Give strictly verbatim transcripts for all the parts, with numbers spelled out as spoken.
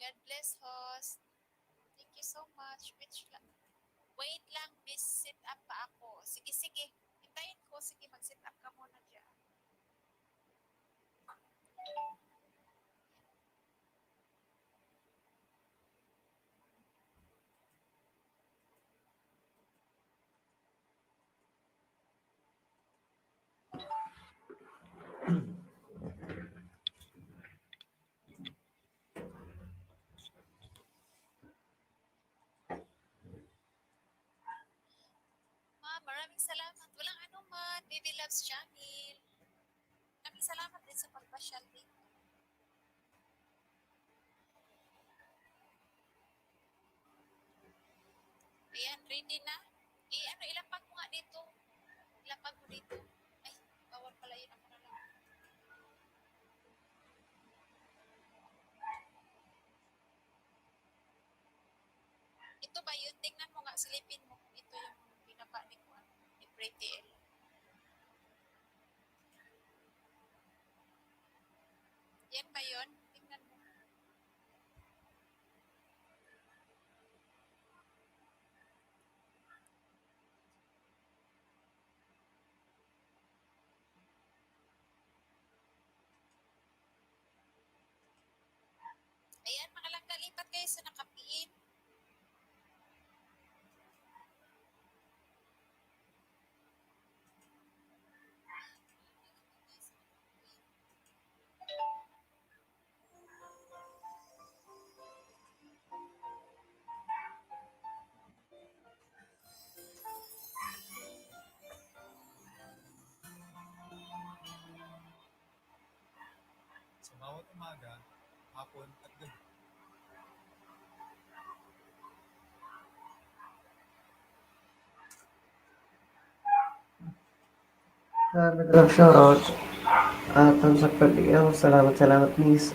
God bless, host. Thank you so much. Which la- Wait lang, miss, set up pa ako. Sige, sige. Hintayin ko. Sige, mag-set up ka muna dyan. Ma, maraming salamat. Walang anuman, Baby Loves Channel. Maraming salamat din sa pagpasyal dito. Ayan, ready na. Eh, ano, ilapag mo nga dito. Ilapag mo dito. Ay, bawal pala yun. Ako na lang. Ito ba yun? Tingnan mo nga, silipin mo kung ito yung binaba ni Kuan, ni Pretty L. Yan ba yun? Tingnan mo. Ayan, mga langga, lipat kayo sa nakapiit. Sa bawat umaga, hapon, at gabi. Ah, nag-, shoutout. Ah, thumbs up, P P L. Salamat, salamat, miss.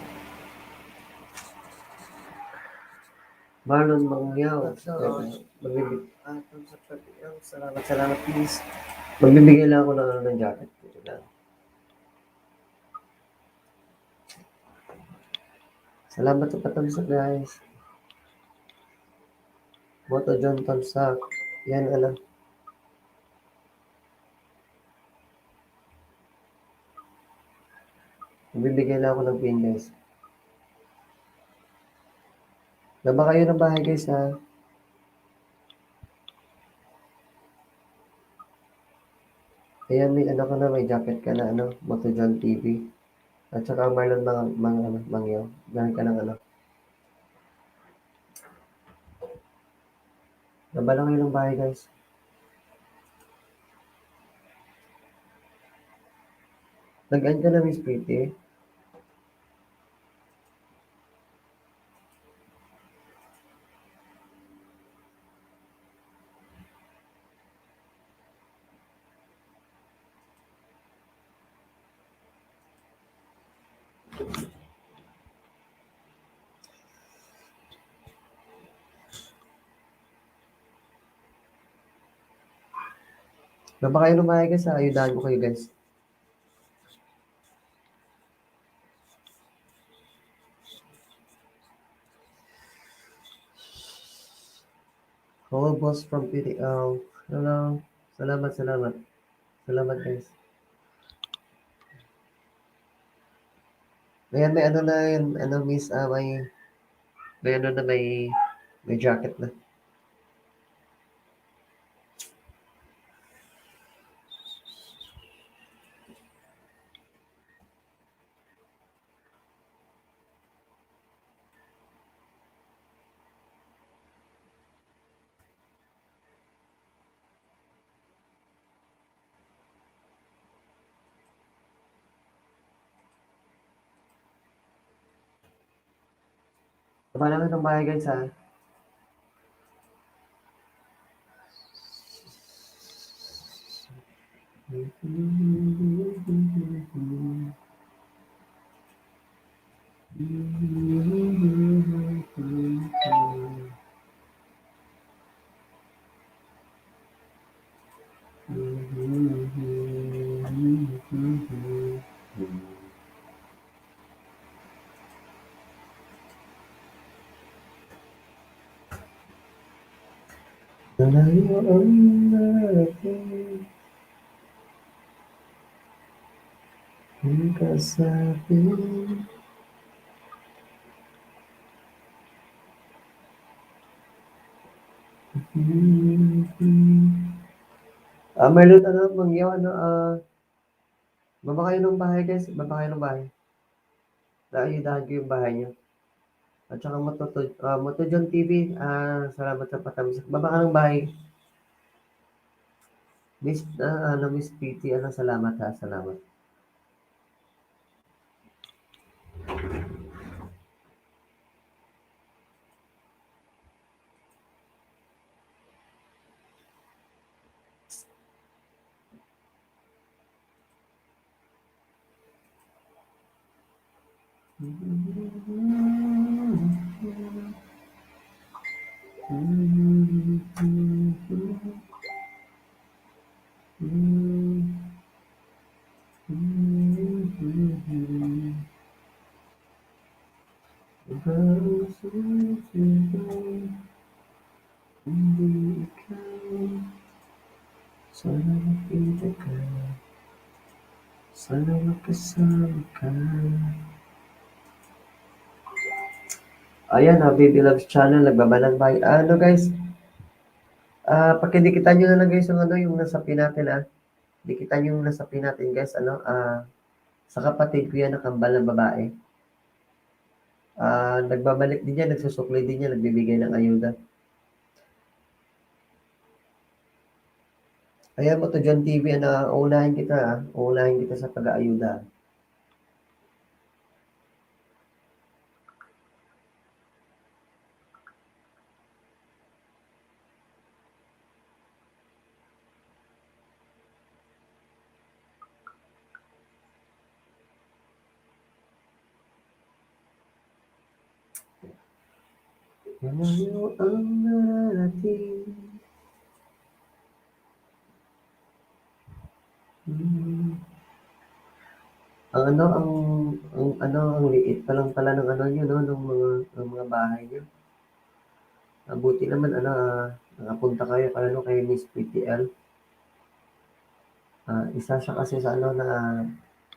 Marlon Mangyaw. Shoutout. Magbibig-, ah, thumbs up, P P L. Salamat, salamat, miss. Magbibigay lang ako ng, ano, ng jacket. Ito lang. Salamat sa patamsa, guys. Moto John Tamsak. Yan, ano. Magbibigay lang ako ng pin, guys. Laba kayo ng bahay, guys, ha? Ayan, may ano ka na, may jacket ka na, ano, Moto John T V. At saka Marlon Mang-, Mang-, ano, Mangyo. Meron ka ng ano. Laba lang kayo ng bahay, guys. Nag-end ka na, Miss Pretty? Laba kayo ng bahay, guys, ha? Ayudahan ko kayo, guys. Hello, boss from P T L. Hello. Salamat, salamat. Salamat, guys. Ayan, may ano na yun, ano, miss, ah, may, may ano na, may, may jacket na. Wala na itong bahay, guys, ha? Malayo ang narating. Ang kasabi. Ah, Marlon, ano, mangyaw, ano, ah, baba kayo ng bahay, guys. Baba kayo ng bahay. Naayudahan ko yung bahay niyo. At saka Moto, ah, Moto John T V, ah, salamat sa patamsak. Baba ka ng bahay. Miss, ah, ano, Miss P T, ano, salamat ha, salamat. Hindi ikaw. Sana makita ka. Sana makasama ka. Ayan, ah, Baby Loves Channel, nagbabalang bay. Ano, guys? Ah, pakidikitan nyo na lang, guys, yung ano, yung nasa pin natin, ah. Dikitan nyo yung nasa pin natin, guys, ano, ah, sa kapatid ko yan, nakambal na babae. Ah, nagbabalik din yan, nagsusukli din yan, nagbibigay ng ayuda. Ayan mo to, John T V, ano, uunahin kita, ah. Uunahin kita sa pag-aayuda. Malayo ang narating. Hmm. Ang ano, ang, ang ano, ang liit pa lang pala ng ano niyo, no, ng mga, ng mga bahay niyo. Mabuti naman, ano, ah, nakapunta kayo kay, ano, kay Miss P T L. Ah, isa siya kasi sa, ano, na,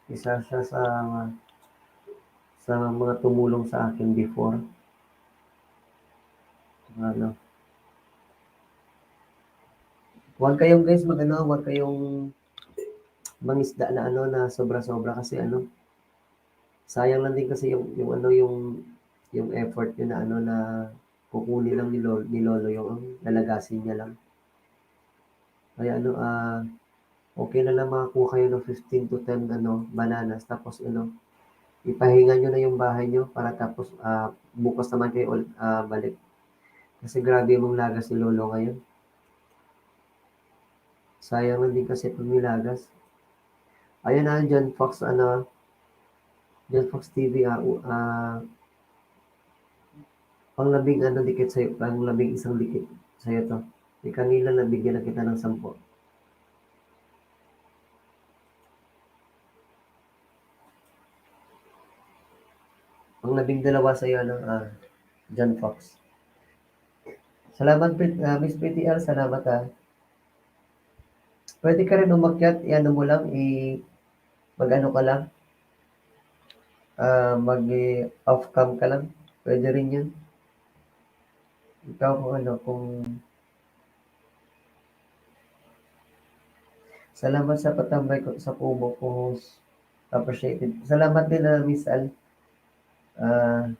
isa siya sa, sa mga tumulong sa akin before. Ano. Huwag kayong, guys, mag-ano, huwag kayong mangisda na, ano, na sobra-sobra kasi, ano, sayang lang din kasi yung, yung, ano, yung, yung effort niyo na, ano, na kukunin lang ni Lolo, ni Lolo yung, ano, lalagasin niya lang. Kaya, ano, ah, okay na lang makakuha kayo ng fifteen to ten, ano, bananas. Tapos, ano, ipahinga nyo na yung bahay nyo para tapos, ah, bukas naman kayo ul-, ah, balik. Kasi grabe yung lagas ni Lolo ngayon. Sayang lang din kasi pag nilagas. Ayan na, John Fox, ano, John Fox T V, ah, u-, ah, panglabing, ano, dikit sa'yo, panglabing isang dikit sa'yo to. Di kanila nabigyan na kita ng sampo. Panglabing dalawa sa'yo, ano, ah, John Fox. Salamat, Pret-, ah, Miss P T L, salamat, ah. Pwede ka rin umakyat, i-ano mo lang, i-, mag-ano ka lang, ah, mag-, eh, off cam ka lang. Pwede rin yun. Ikaw kung ano, kung Salamat sa patambay ko sa kubo ko, host. Appreciated. Salamat din, ah, Miss Al. Ah,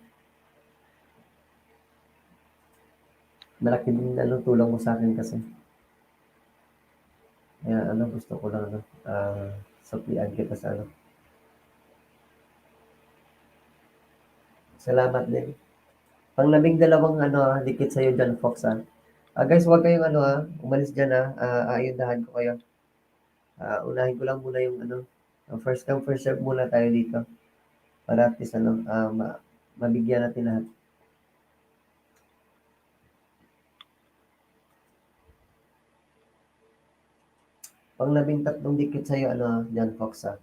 malaki din, ano, tulong mo sa akin kasi. Kaya, ano, gusto ko lang, ano, ah, suklian kita sa, ano. Salamat din. Panglabing dalawang, ano, ah, dikit sa'yo dyan, Fox, ah. Ah, guys, huwag kayong, ano, ah, umalis dyan, ah. Ah, aayudahan ko kayo. Ah, unahin ko lang muna yung, ano, ang first come, first serve muna tayo dito. Para at least, ano, ah, ma-, mabigyan natin lahat. Panglabing tatlong dikit sa'yo, ano, John Fox, ah.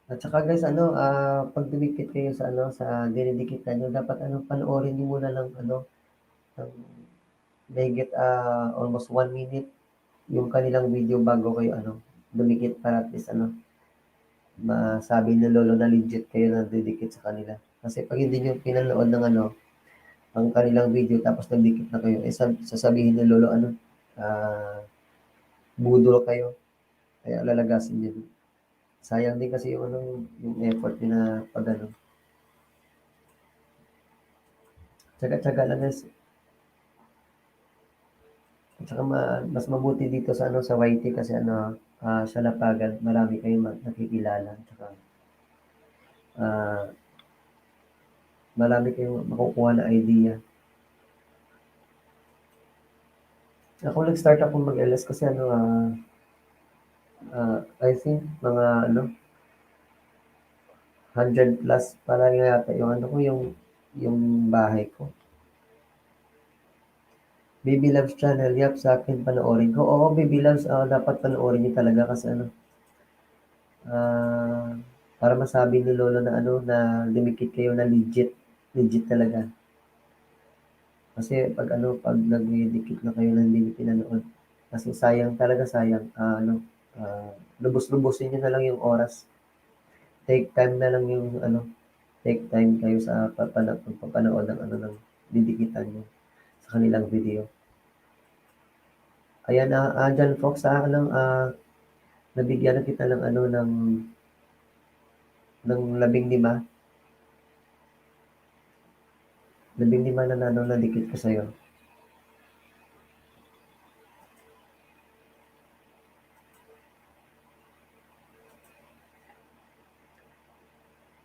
At saka, guys, ano, ah, pag dumikit kayo sa, ano, sa dinidikit ninyo, dapat, ano, panoorin niyo muna lang, ano, ang mahigit, ah, almost one minute yung kanilang video bago kayo, ano, dumikit para at least, ano, masabi ni Lolo na legit kayo na didikit sa kanila. Kasi pag hindi nyo pinanood ng, ano, ang kanilang video tapos nagdikit na kayo, eh, sab-, sasabihin ni Lolo, ano, ah, budol kayo. Kaya lalagasin nyo. Sayang din kasi yung, ano, yung effort nyo na pag, ano. Tsaga-tsaga lang, guys. At saka ma-, mas mabuti dito sa, ano, sa Y T kasi, ano, ah, sa Lapagan, marami kayong ma-, nakikilala. At saka, ah, marami kayong makukuha na idea. Ako, nag-start ako mag-L S kasi, ano, ah, ah, I think mga, ano, hundred plus pa lang yata yung, ano ko, yung, yung bahay ko. Baby Loves Channel, yap, sa akin panoorin ko. Oo, Baby Loves, ah, dapat panoorin niyo talaga kasi, ano, ah, para masabi ni Lolo na, ano, na dumikit kayo na legit. Legit talaga. Kasi pag, ano, pag nagdidikit na kayo na hindi niyo pinanood, kasi sayang talaga, sayang. Ah, ano, ah, lubos-lubosin niyo na lang yung oras. Take time na lang yung, ano, take time kayo sa papana-, pagpapanood ng, ano, ng didikitan niyo sa kanilang video. Ayan, ah, ah, John Fox, ah, ano, ah, nabigyan na kita ng, ano, ng, ng labing lima. Labing lima na, ano, nadikit ko sa'yo.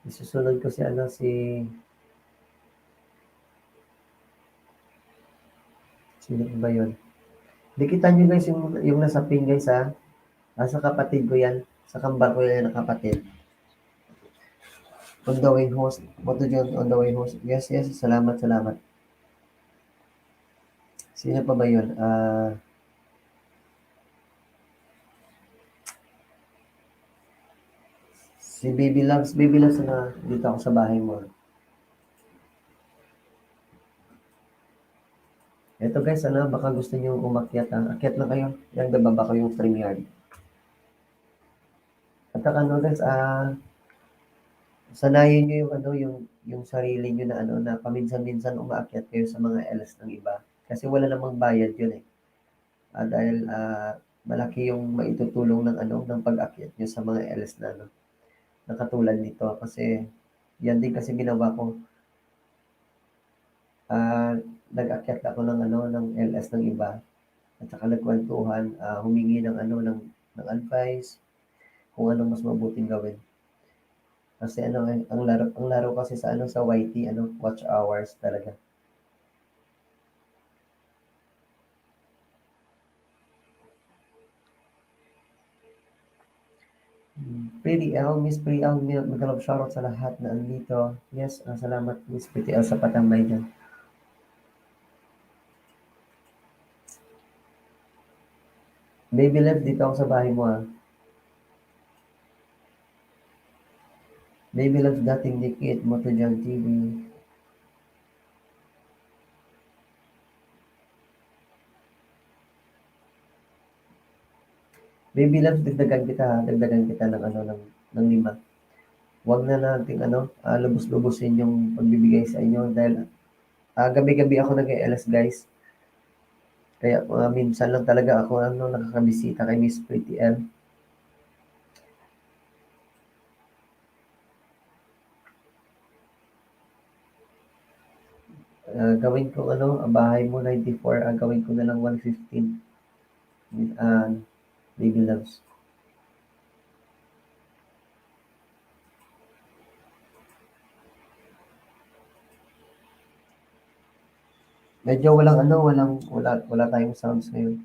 Isusunod ko si, ano, si, sino ba yun? Dikitan nyo, guys, yung, yung nasa pin, guys, ha? Ah, sa kapatid ko yan. Sa kambal ko yan, kapatid. On the way, host. Moto John, on the way, host. Yes, yes. Salamat, salamat. Sino pa ba yun? Ah, si Baby Loves. Baby Loves, na dito ako sa bahay mo. Ito, guys, ano, baka gusto niyo umakyat, ah. Akyat na kayo. Yan, bababa ko yung StreamYard. At saka, ano, guys, ah, sanayin niyo yung, ano, yung, yung sarili niyo na, ano, na paminsan-minsan umaakyat kayo sa mga L S ng iba. Kasi wala namang bayad yun, eh. Ah, dahil, ah, malaki yung maitutulong ng, ano, ng pag-akyat niyo sa mga L S na, ano, na katulad nito. Kasi yan din kasi ginawa ko. Ah, nag-akyat ako ng, ano, ng L S ng iba. At saka nagkwentuhan, ah, humingi ng, ano, ng, ng advice kung anong mas mabuting gawin. Kasi, ano, eh, ang laro, ang laro kasi sa, ano, sa Y T, ano, watch hours talaga. Pretty L, Miss Pretty L, mi-, mega love shoutout sa lahat na andito. Yes, ah, salamat, Miss Pretty L, sa patambay dyan. Baby Love, dito ako sa bahay mo, ah. Baby Love, dating dikit, Moto John T V. Baby Loves, dagdagan kita, ha. Dagdagan kita ng, ano, ng, ng lima. Wag na nating, ano, ah, lubos-lubosin yung pagbibigay sa inyo dahil, ah, gabi-gabi ako nag-L S, guys. Kaya, ah, minsan lang talaga ako, ano, nakakabisita kay Miss Pretty L. Ah, gawin ko, ano, ang bahay mo, ninety-four, ah, gawin ko na lang one fifteen. Ah, Baby Loves. Medyo walang, ano, walang, wala, wala tayong sounds ngayon.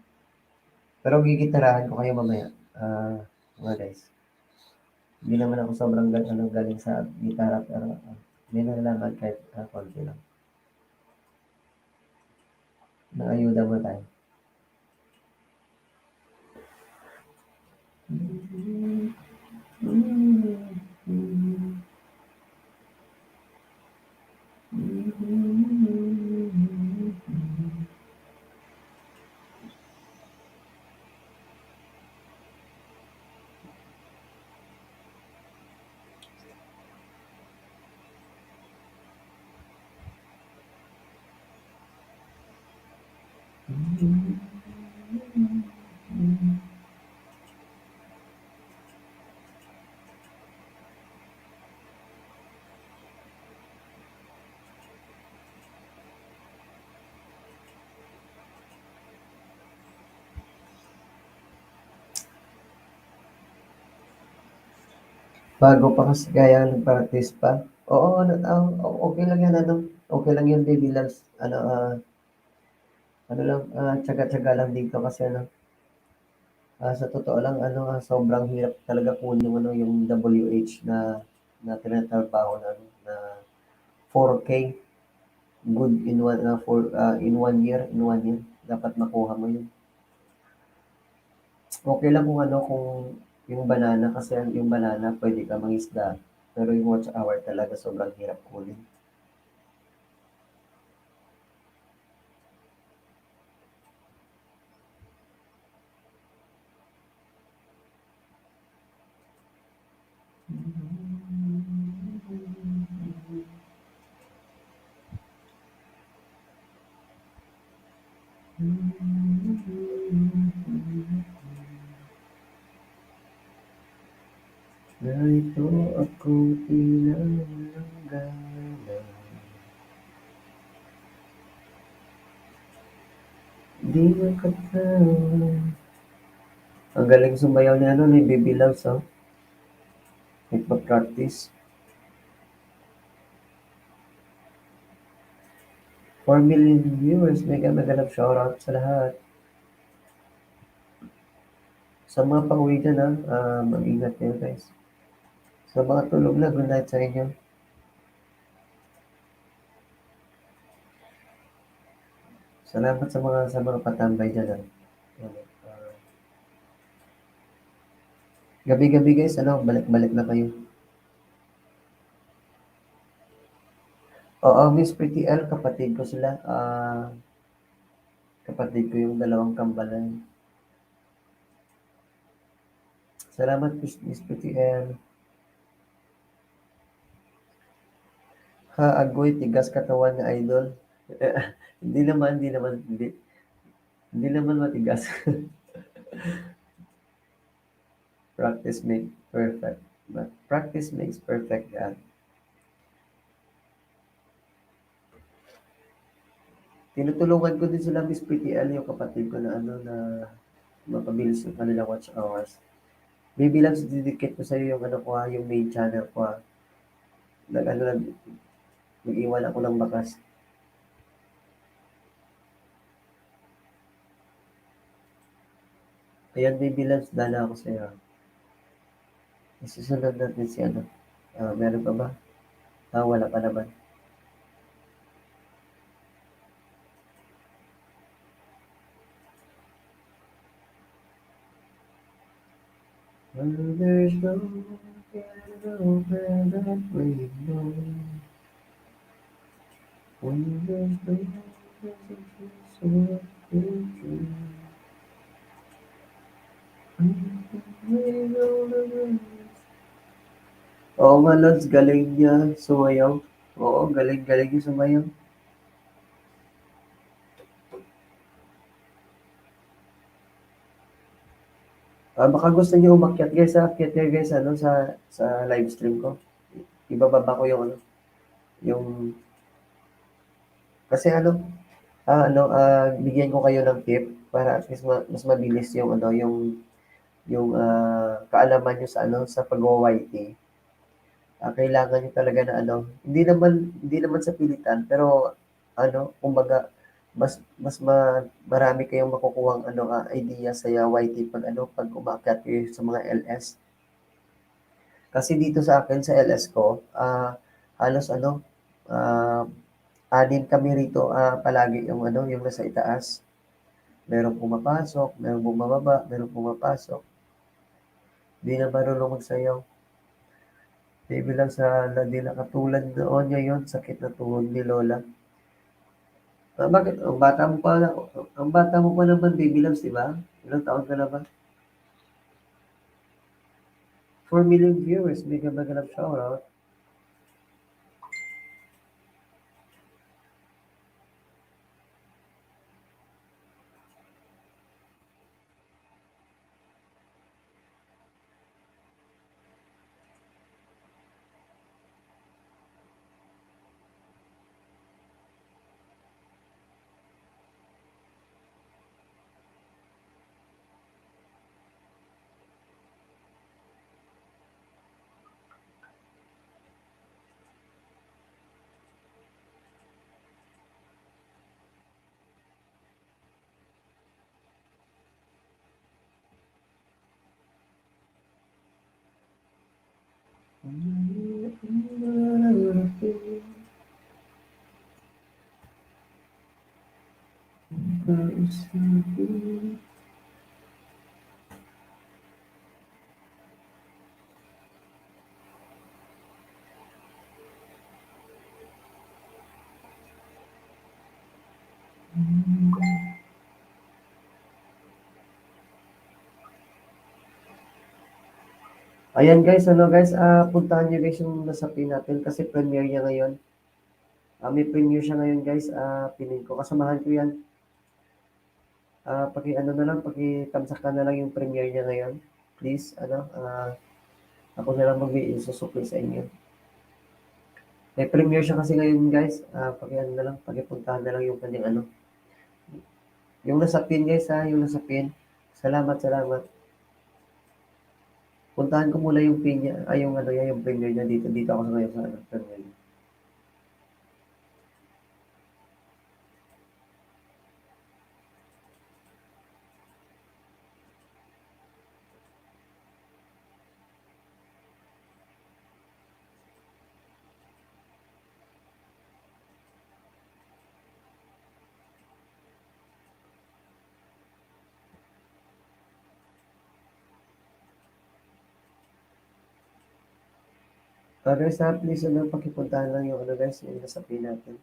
Pero gigitarahan ko kayo mamaya, ah, mga guys. Hindi naman ako sobrang gal-, ano, galing sa gitara, pero, ah, may nalalaman kahit, ah, konti lang. Nangayuda mo tayo. Bago pa kasi kaya nag-practice pa. Oo, ano, ah, o-, okay lang yan, ano. Okay lang yun, baby loves. Ano, ah, ano lang, ah, tiyaga-tiyaga lang dito kasi, ano, ah, sa totoo lang, ano, ah, sobrang hirap talaga kunin yung, ano, yung W H na, na tinatrabaho na, ano, na four K. Good in one, ah, for, ah, in one year, in one year, dapat makuha mo yun. Okay lang kung ano, kung yung banana, kasi ang, yung banana, pwede ka mangisda. Pero yung watch hour talaga, sobrang hirap kunin. Narito ako, tila walang gana. Di makatawa. Ang galing sumayaw ni ano, ni Baby Loves, oh. Nagpa-practice. Four million viewers, mega, mega love shoutout sa lahat. Sa mga pauwi dyan, ha, ah, mag-ingat kayo, guys. Sa mga tulog na, good night sa inyo. Salamat sa mga, sa mga patambay dyan, ha. Yan, ah, gabi-gabi, guys, ano, balik-balik na kayo. Oo, Miss Pretty L, kapatid ko sila. Ah, kapatid ko yung dalawang kambal na yun. Salamat, Miss, Miss Pretty L. Ha, agoy, tigas katawan nga idol. Hindi naman, hindi naman, hindi. Hindi naman matigas. Practice make perfect. But practice makes perfect, God. Tinutulungan ko din sila, Miss Pretty L, yung kapatid ko na ano, na mapabilis yung kanilang watch hours. Baby Loves, didikit ko sa'yo yung ano ko, ha, yung main channel ko, ha. Nag-ano lang, nag-iwan ako ng bakas. Ayan, Baby Loves, dala ako sa'yo. Isusunod natin si ano. Ah, meron pa ba? Ah, wala pa naman. Well, there's no getting over that rainbow. When there's no messages or pictures. Oo nga, Lods, galing niya sumayaw. Oo, galing, galing niya sumayaw. Ah, baka gusto niyo umakyat, guys, ha? Akyat kayo, guys, ano, sa, sa live stream ko. Ibababa ko yung, ano, yung, kasi, ano, ah, ano, ah, bigyan ko kayo ng tip para at least ma-, mas mabilis yung, ano, yung, yung, ah, kaalaman niyo sa, ano, sa pag-Y T. Ah, kailangan niyo talaga na, ano, hindi naman, hindi naman sa pilitan, pero, ano, kumbaga, mas, mas ma-, marami kayong makukuhang, ano, ah, idea sa Y T pag, ano, pag umaakyat kayo sa mga L S. Kasi dito sa akin, sa L S ko, ah, halos, ano, ah, anim kami rito, ah, palagi yung, ano, yung nasa itaas. Merong pumapasok, merong bumababa, merong pumapasok. Di na marunong magsayaw. Di bilang sa, di na katulad noon, ngayon, sakit na tuhod ni Lola. Ah, bakit? Ang bata mo pa na, ang bata mo pa naman, Baby Loves, di ba? Ilang taon ka na ba? Four million viewers, mega, mega love shoutout. Ayan guys, ano guys, ah, puntahan niyo guys yung nasapin natin kasi premiere niya ngayon. Ah, may premiere siya ngayon guys, ah, piling ko. Kasamahan ko yan. Ah, paki ano na lang, pakitamsakan na lang yung premiere niya ngayon. Please, ano, ah, ako na lang mag-i-, isusupply sa inyo. May premiere siya kasi ngayon guys. Ah, paki ano na lang, pakipuntahan na lang yung kanyang ano. Yung nasapin guys ha, yung nasapin. Salamat, salamat. Puntahan ko muna yung pin niya, ay yung ano niya, yung premiere niya dito. Dito ako sa ngayon sa ano, premiere niya. Ah, guys, ha, please, ano, pakipuntahan lang yung, ano, guys, yung nasapin natin.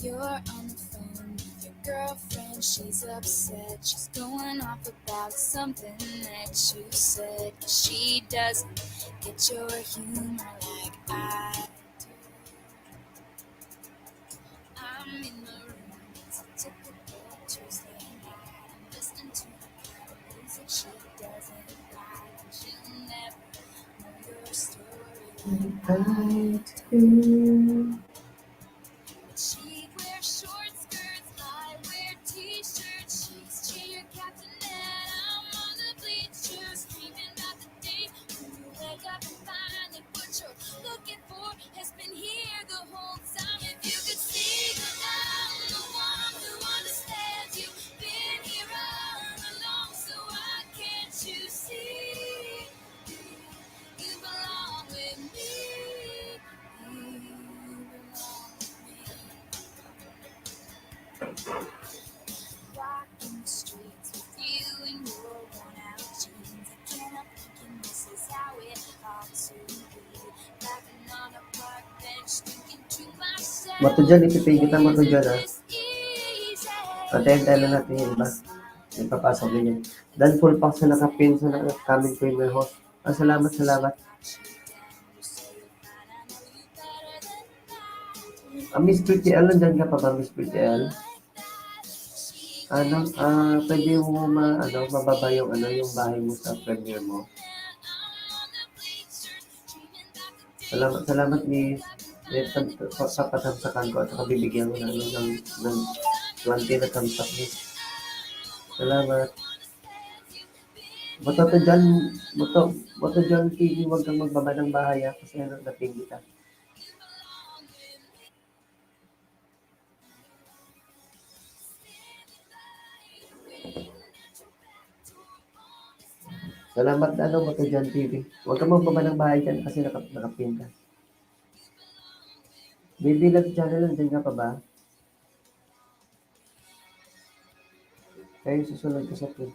You're on the phone with your girlfriend, she's upset. She's going off about something that you said. She doesn't get your humor like I do. I'm in the room, it's a typical Tuesday night. I'm listening to the kind of music she doesn't like. And she'll never know your story like I do. She wears short skirts, I wear t-shirts. She's cheer captain and I'm on the bleachers, dreaming about the day when you wake up and find that what you're looking for has been here the whole time. If you could see the one, the one who understands you, been here all along, so why can't you see? You belong with me. You belong with me. Walking the streets with you in your worn out jeans. I can't help thinking this is how it ought to be. Laughing on a park bench, thinking to myself, Mato dyan, ipipigit ang mato dyan, ah. Is this easy? Antayin tayo na natin yung iba. Ipapasok din yan. Dan full pack sa nakapin sa na-, coming premiere host. Ah, salamat, salamat. Ah, Miss Pretty L, nandyan ka pa ba, Miss Pretty L? Ano, ah, pwede mo ma-, ano, mababa yung, ano, yung bahay mo sa premiere mo? Salamat, salamat, Miss. May tam-, pa-, papatamsakan ko at saka bibigyan ko ng, ano, ng, ng twenty na thumbs up, Miss. Salamat. Bato to dyan, bato, bato dyan, T V, huwag kang magbaba ng bahay, ah, kasi ano, napinggit, ah. Salamat na, ano, Bato dyan, T V. Huwag kang magbaba ng bahay dyan kasi naka-, nakapin ka. Baby Love Channel, nandyan ka pa ba? Kayo susunod ko sa pin.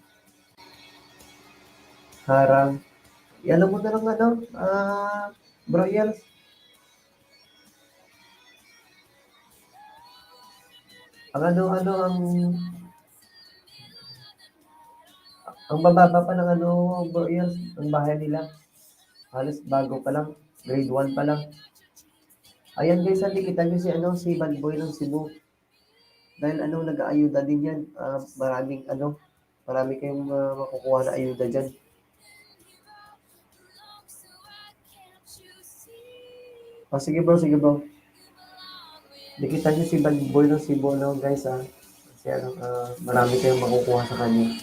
Harang. Ano mo na lang, ano, ah, Bro Yels? Ang ano, ano, ang, ang bababa pa ng ano, bro, yun, ang bahay nila. Halos bago pa lang, grade one pa lang. Ayan guys, ah, nakita niyo si, ano, si Bad Boy ng Cebu. Dahil ano, nag-aayuda din yan. Ah, maraming ano, marami kayong, ah, makukuha na ayuda dyan. Oh, sige bro, sige bro. Nakita niyo si Bad Boy ng Cebu, no, guys, ah. Kasi ano, ah, marami kayong makukuha sa kanya.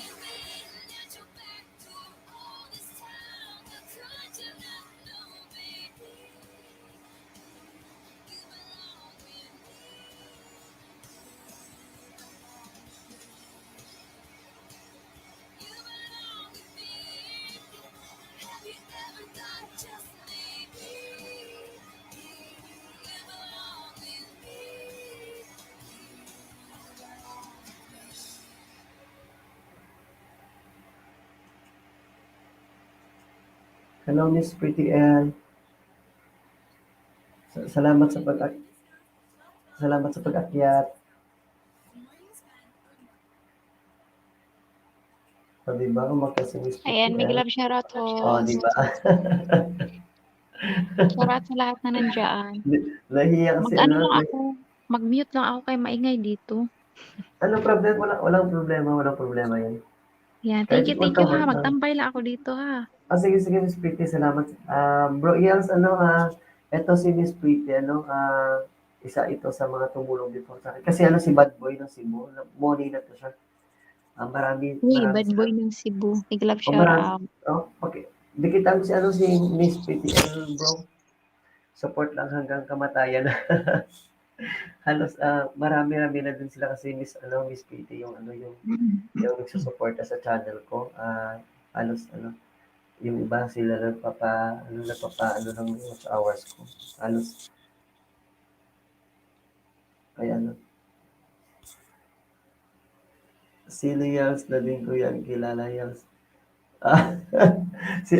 Hello, Miss Pretty L. Sa-, salamat sa pag-, salamat sa pag-akyat. O, di ba? Umakyat si Miss Ayan, Pretty L. Miguel Absharato. O, di ba? Shoutout sa lahat na nandiyan. Di-, nahiya kasi Mag-ano ano, lang nag- ako, mag-mute lang ako kay maingay dito. Ano problem? Wala, walang problema, walang problema yan. Yan. Kahit Thank you, thank you, ha. magkamot lang. Magtambay lang ako dito, ha. Ah, sige, sige, Miss Pretty, salamat. Ah, Bro Iels, ano, ah, eto si Miss Pretty, ano, ah, isa ito sa mga tumulong before sa akin. Kasi ano, si Bad Boy ng Cebu, na-, morning na to siya. Ah, marami, Uy, marami Bad sa Boy ng Cebu. Big love O, shout marami, out. oh, okay. Di kita si, ano, si Miss Pretty, ano, bro? Support lang hanggang kamatayan. Halos, ah, marami-rami na din sila kasi Miss, ano, Miss Pretty, yung, ano, yung, yung nagsusuporta sa channel ko. Ah, halos, ano, yung iba sila nagpapa-, ano, nagpapa-, ano, ng watch hours ko. Halos, ay, ano. Sino Yals na din ko yan kilala, Yals? Ah, si,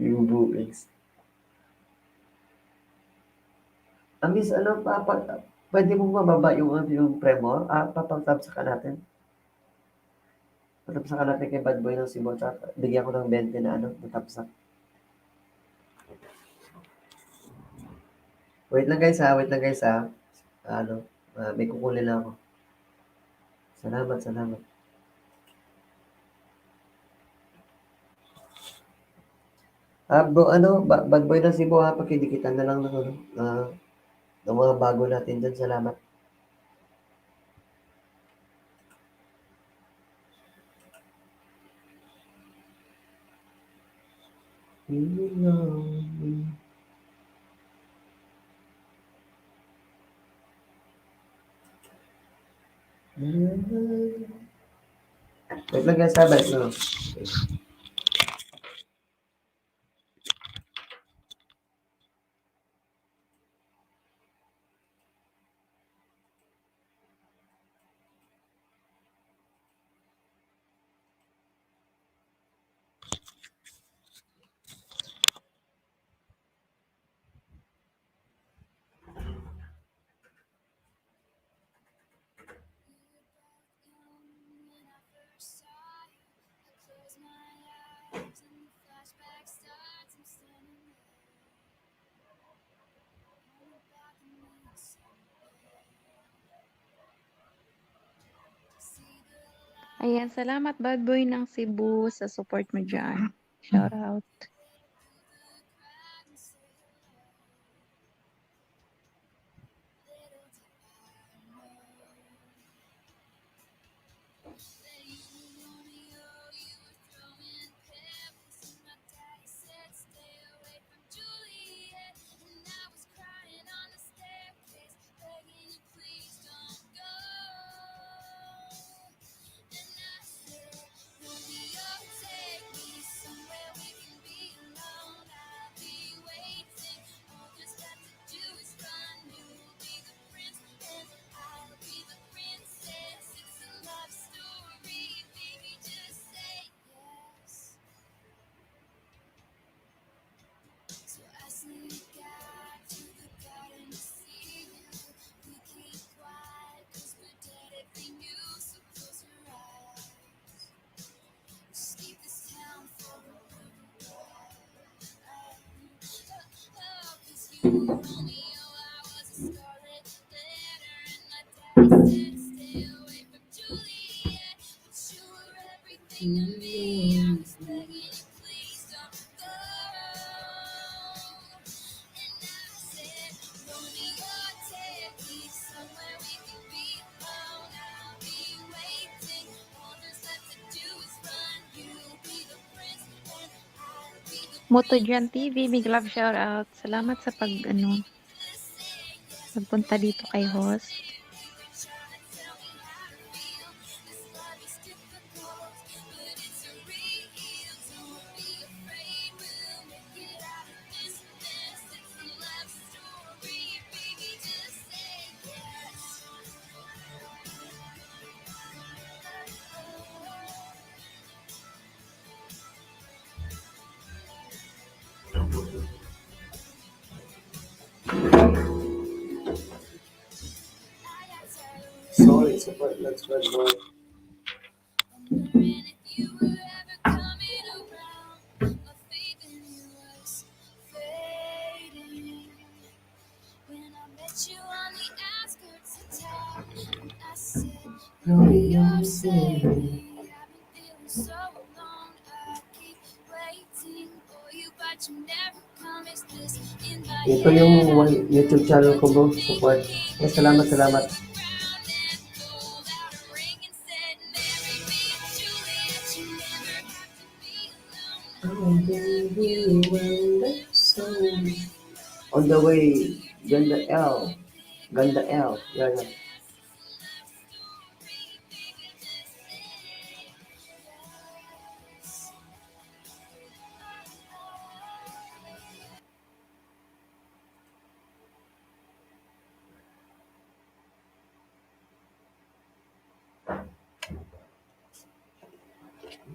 yung buwis. Ah, Miss, ano, pa, pa, pwede mo mababa yung, ano, yung premo? Ah, papang-tab sa ka natin. Patapos ka natin kay Bad Boy ng Cebu, tsaka bigyan ko ng bente na ano, patapos na. Wait lang guys ha, wait lang guys ha. Ano, ah, may kukunin lang ako. Salamat, salamat. Ah, bro, ano, ba-, Bad Boy ng Cebu ha, pakidikitan na lang ng ano, ah, ng mga bago natin dyan. Salamat. Wait lang, guys, ha, balik na lang. Ayan, salamat Bad Boy ng Cebu sa support mo dyan. Shout out. Moto Jan T V, big love shout out. Salamat sa pag, ano, pagpunta dito kay host. Solid support, let's spread more. Glory, you're saving. Ito yung one YouTube channel ko, bro. Support. Eh, salamat, salamat. On the way, Ganda L. Ganda L. Yan, yan.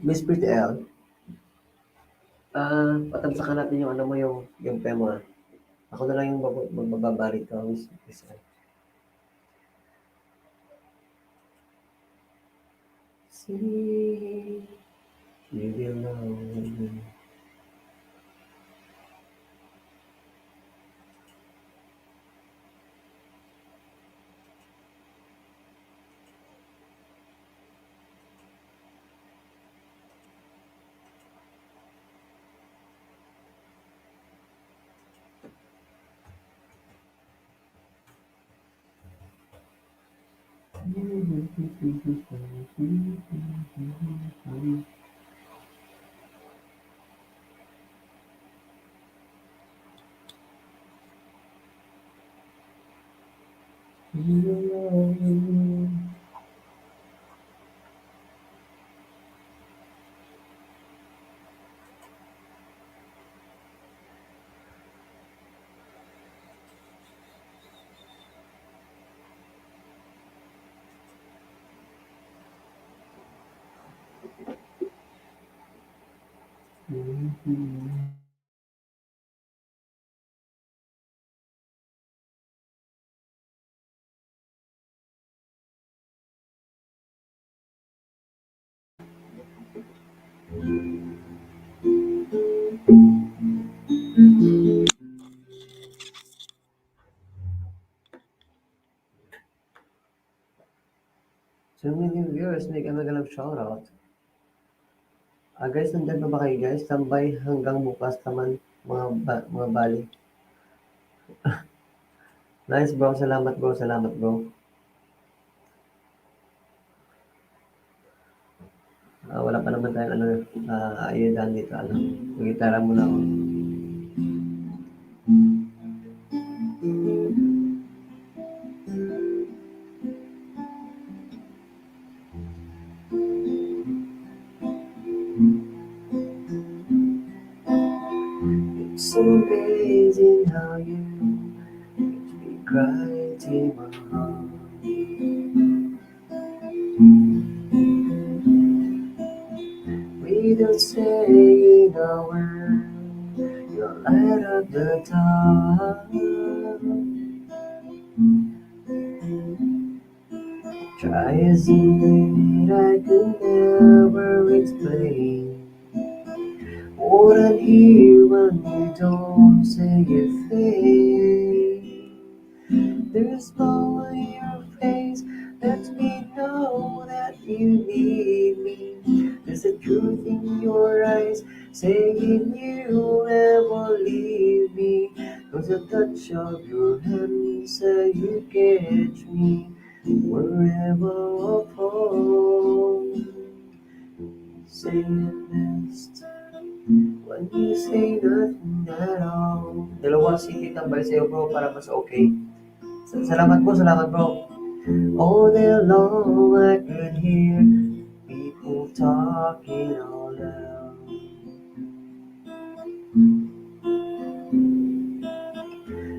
Miss Pretty L, ah, patamsakan natin yung ano mo, yung, yung pemo, ah. Ako na lang yung babu-, magbabalik ko, Miss, Miss L. See, you will know. So, yung mga viewers, may ano, galang shoutout. Ah, guys, nandyan pa ba kayo, guys? Tambay hanggang bukas naman, mga ba-, mga bali. Nice, bro. Salamat, bro. Salamat, bro. Ah, wala pa naman tayong ano, ah, ayudahan dito, ano. Mag-gitara muna ako. It's so amazing how you reach me right in my heart. Without saying a word, you light up the dark. Try as you may, I could never explain what I hear when you Don't say a thing. There's a smile on your face lets me know that you need me. There's a truth in your eyes saying you'll never leave me. There's a touch of your hands that you catch me wherever I fall. Say it best when you say nothing at all. Dalawa C D tambay sa'yo, bro, para mas okay. Sa- Salamat po, salamat, bro. All day long I could hear people talking out loud.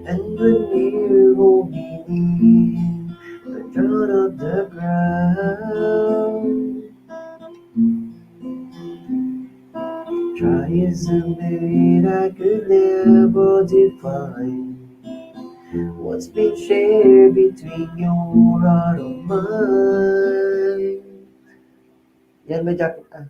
And when you hold me near, the thought of the ground. Try as I may, I could never define what's been shared between your heart and mine. Yan, may jacket ka.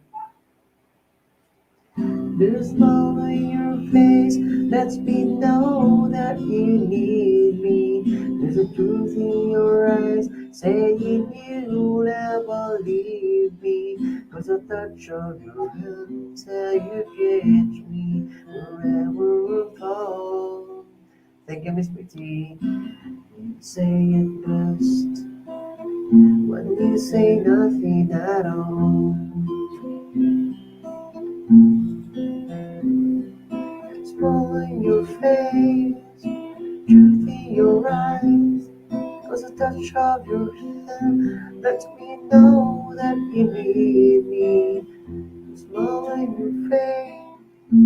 There's a smile on your face lets me know that you need me. There's a truth in your eyes saying you'll never leave me. There's a touch of your hands that you catch me wherever I fall. Thank you, Miss Pretty. Say it best when you say nothing at all. Smile on your face, truth in your eyes, cause the touch of your hand lets me know that you need me. Smile on your face,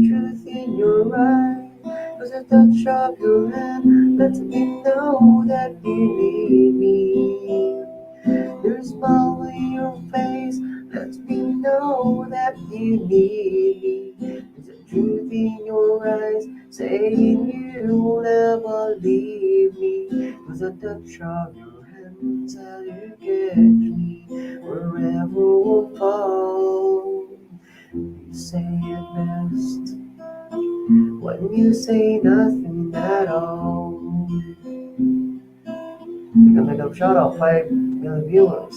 truth in your eyes, cause the touch of your hand lets me know that you need me. There's a smile on your face lets me know that you need me. There's a truth in your eyes saying you'll never leave me. Cause the touch of your hands how you catch me wherever I fall. You say it best when you say nothing at all. Mega, mega shout out, five million viewers.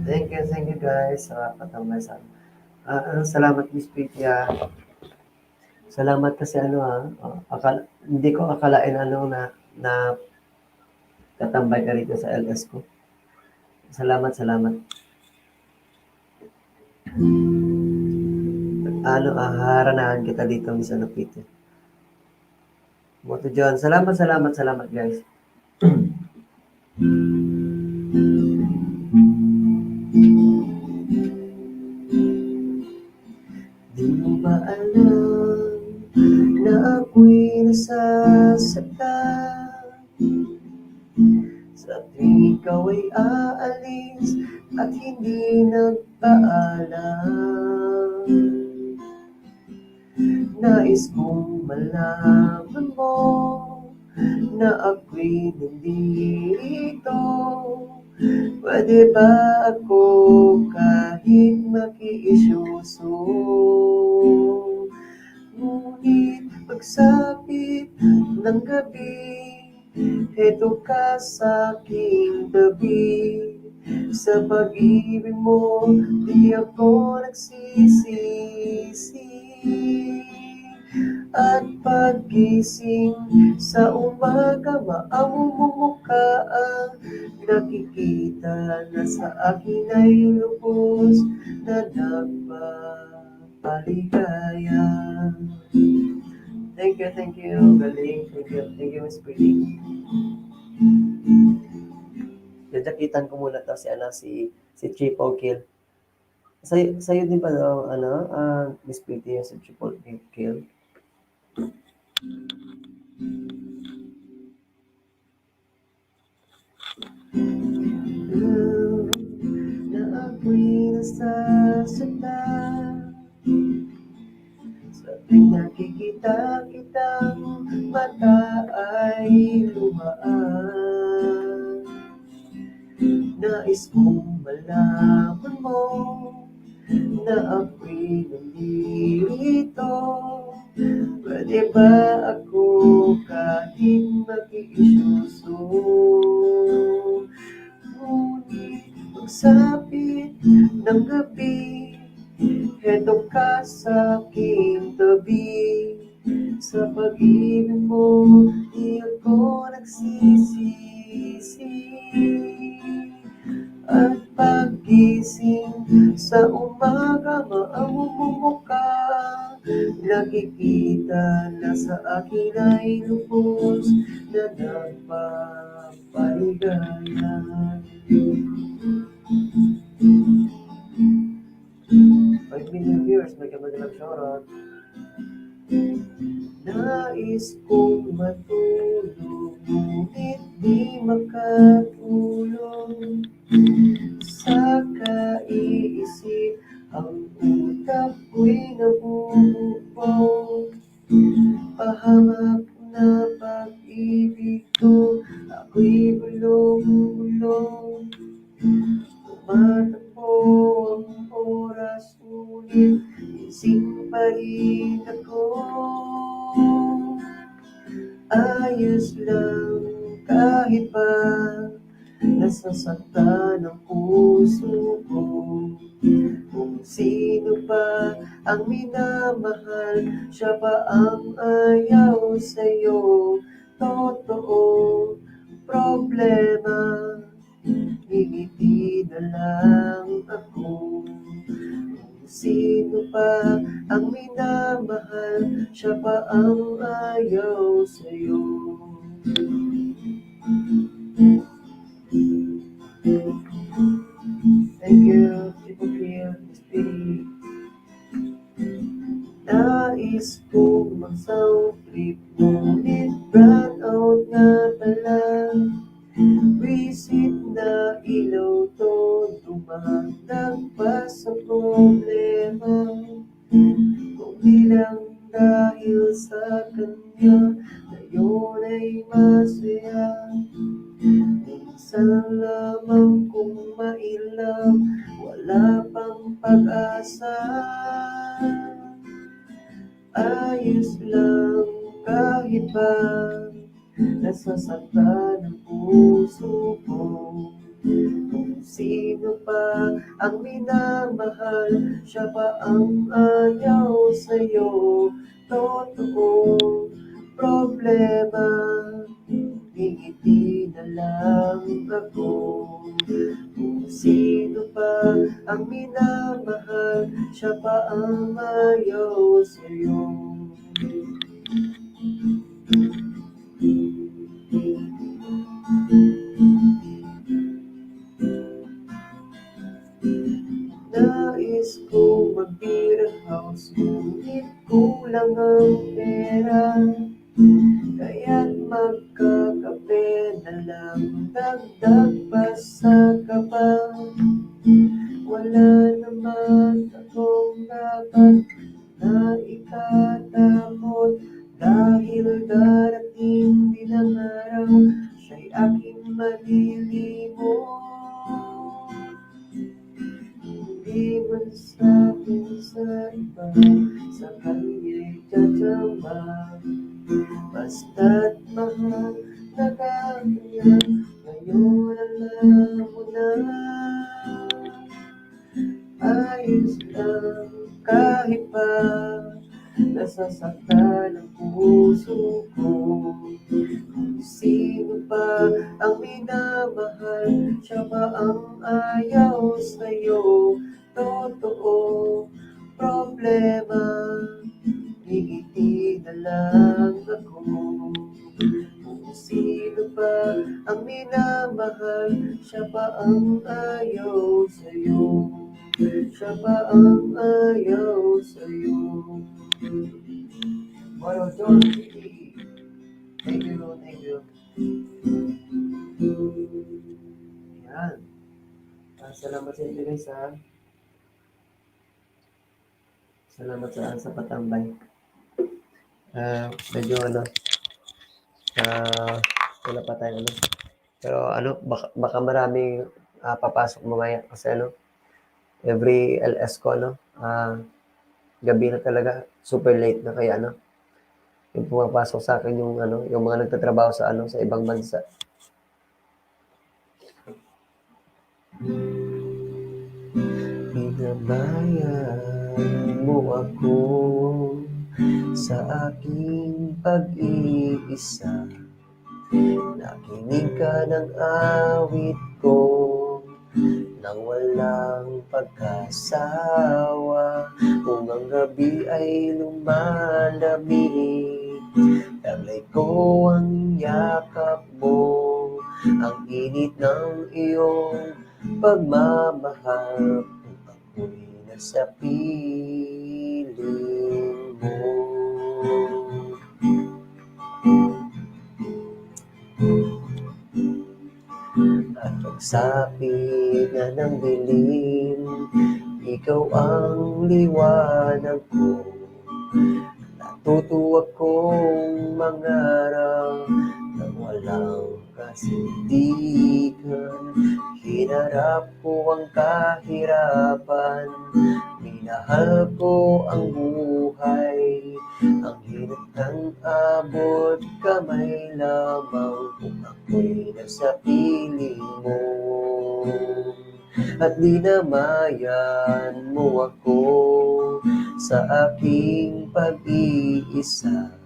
Thank you, thank you guys sa katambay sa, ah, ah, salamat, Miss Pretty, ah. Salamat kasi ano, ah, ah, akal-, hindi ko akalain ano na, na katambay ka rito sa L S ko. Salamat, salamat. Ano, ah, haranahan kita dito, Miss ano, Peter. Moto John, salamat, salamat, salamat, guys. Di mo ba alam na ako'y nasasaktan sa tuwing ikaw ay aalis at hindi nagpaalam? Nais kong malaman mo na ako'y nandito. Pwede ba ako kahit makiisyoso? Ngunit pagsapit ng gabi, heto ka sa aking tabi. Sa pag-ibig mo, di ako nagsisisi. At paggising sa umaga, maamo mo mukha ang nakikita na sa akin ay lubos na nagpapaligaya. Thank you, thank you. Galing. Thank you, thank you, Miss Pretty. Jajakitan ko muna to si, ano, si, si Triple Kill. Sa'yo, sa'yo din ba, ano, ano, ah, Miss Pretty, yung sa Triple Kill? Na ako'y nasasaktan sa tuwing nakikita kitang mata ay luhaan. Nais kong malaman mo na ako'y nandito. Pwede ba ako kanin makiisuso? Ngunit pagsapit ng gabi, heto ka sa aking tabi. Sa pag-ibig mo, di ako nagsisisi. At paggising sa umaga, maamo mo mukha. Nakikita na sa akin ay lubos na nagpapaligaya. Five million viewers, may kamay lang shoutout. Nais kong matulog, ngunit di makatulog. Sa kaiisip, ang utak ko'y nabubugbog. Pahamak na pag-ibig ko, ako'y bulong-bulong. Tumatakbo ang oras, ngunit gising pa rin ako. Ayos lang kahit pa nasasaktan ang puso ko. Kung sino pa ang minamahal, siya pa ang ayaw sa'yo. Totoo, problema, ngingiti na lang ako. Kung sino pa ang minamahal, siya pa ang ayaw sa'yo. Thank you, Chico Phil, Miss Pili. Nais kong mag-sound trip, ngunit brownout na pala. Wisit na ilaw to, dumagdag pa sa problema. Kung di lang dahil sa kanya, ngayon ay masaya. Minsan lamang kung ma-in love, wala pang pag-asa. Ayos lang kahit pa nasasaktan ang puso ko. Kung sino pa ang minamahal, siya pa ang ayaw sa'yo. Totoo, problema, ngingiti na lang ako. Kung sino pa ang minamahal, siya pa ang ayaw sa'yo. Nais ko mag-beer house, ngunit kulang ang pera. Kaya't magkakape na lang, dagdag pa sa kaba. Wala naman akong dapat na ikatakot, dahil darating din ang araw, siya'y aking malilimot. Hindi man sa akin sa iba, sa kanya'y tsatsambahan. Basta't mahal na ka niya, ngayon alam mo na. Ayos lang kahit pa nasasaktan ang puso ko. Kung sino pa ang minamahal, siya pa ang ayaw sa'yo. Totoo, problema, ngingiti na lang ako. Kung sino pa ang minamahal, siya pa ang ayaw sa'yo. Siya pa ang ayaw sa'yo. Moro, John City. Thank you, thank you. Yan. Ah, salamat sa inyo, guys, ha. Salamat sa, sa patambay. Ah, medyo ano, ah, wala pa tayong ano. Pero ano, baka, baka maraming, ah, papasok mamaya kasi ano, every L S ko, ano, ah, gabi na talaga, super late na, kaya, ano, yung pumapasok sa akin yung, ano, yung mga nagtatrabaho sa, ano, sa ibang bansa. Pinabayaan mo ako sa aking pag-iisa. Nakinig ka ng awit ko nang walang pagkasawa. Kung ang gabi ay lumalamig, taglay ko ang yakap mo, ang init ng iyong pagmamahal. Kung ako'y nasa piling mo. At pagsapit na ng dilim, ikaw ang liwanag ko. Natuto akong mangarap nang walang kasindihan. Hinarap ko ang kahirapan. Minahal ko ang buhay. Ang hirap ng abot kamay lamang kung ako'y nasa piling mo. At dinamayan mo ako sa aking pag-iisa.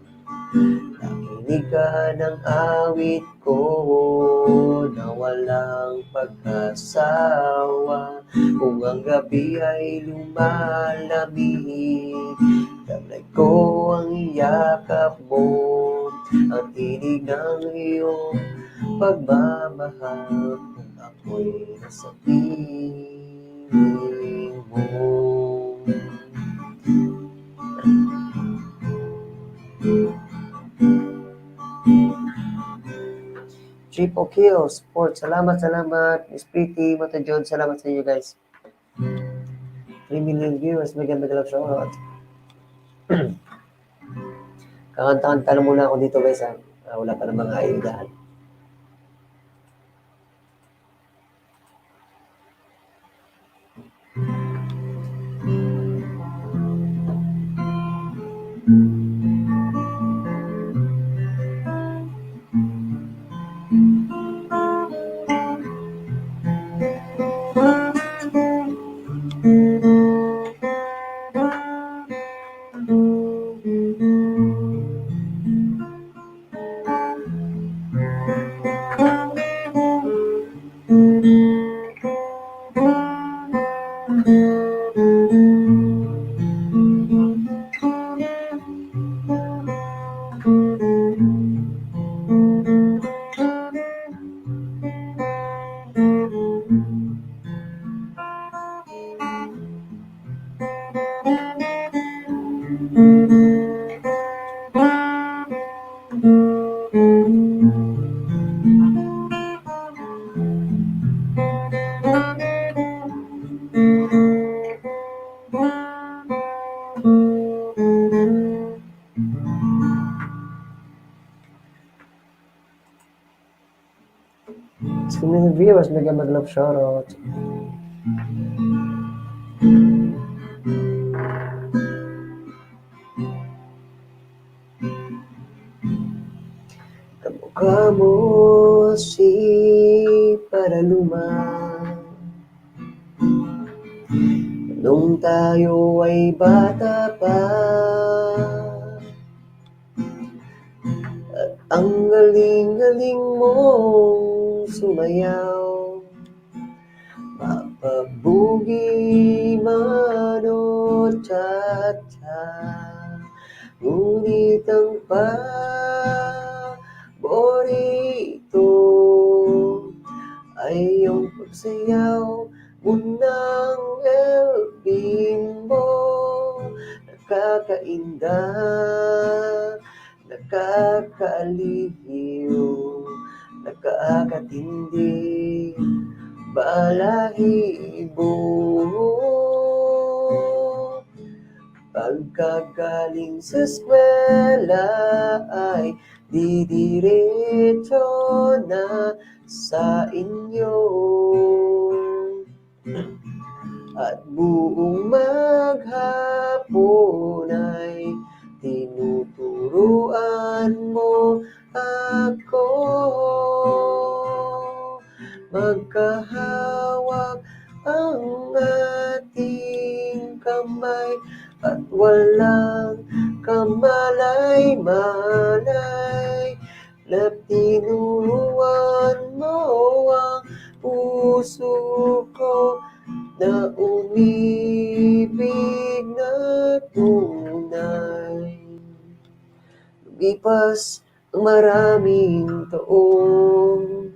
Nakinig ka ng awit ko na walang pagkasawa. Kung ang gabi ay lumalamig, taglay ko ang yakap mo, ang tinig ng iyong pagmamahal. Kung ako'y nasa piling mo. Chief Okio Sports, salamat, salamat. Miss Pretty, Mata John, salamat sa inyo, guys. Three million viewers, mega, mega love shout out. Kakanta-kanta lang muna ako dito, guys, ha. Ah, wala pa namang ayudahan. Two million viewers, mega, mega love shout out. Kamukha mo si Paraluma nung tayo ay bata pa. At ang galing-galing mong sumayaw, mapabugi man o cha-cha. Ngunit ang paborito ay yung pagsayaw mo ng El Bimbo. Nakakainda, nakakaaliw, nakakatindi, balahibo. Pagkagaling sa eskwela ay didiretso na sa inyo. At buong maghapon ay tinuturuan mo ako. Magkahawak ang ating kamay at walang kamalay-malay na tinuruan mo ang puso ko na umibig na tunay. Lumipas ang maraming taon,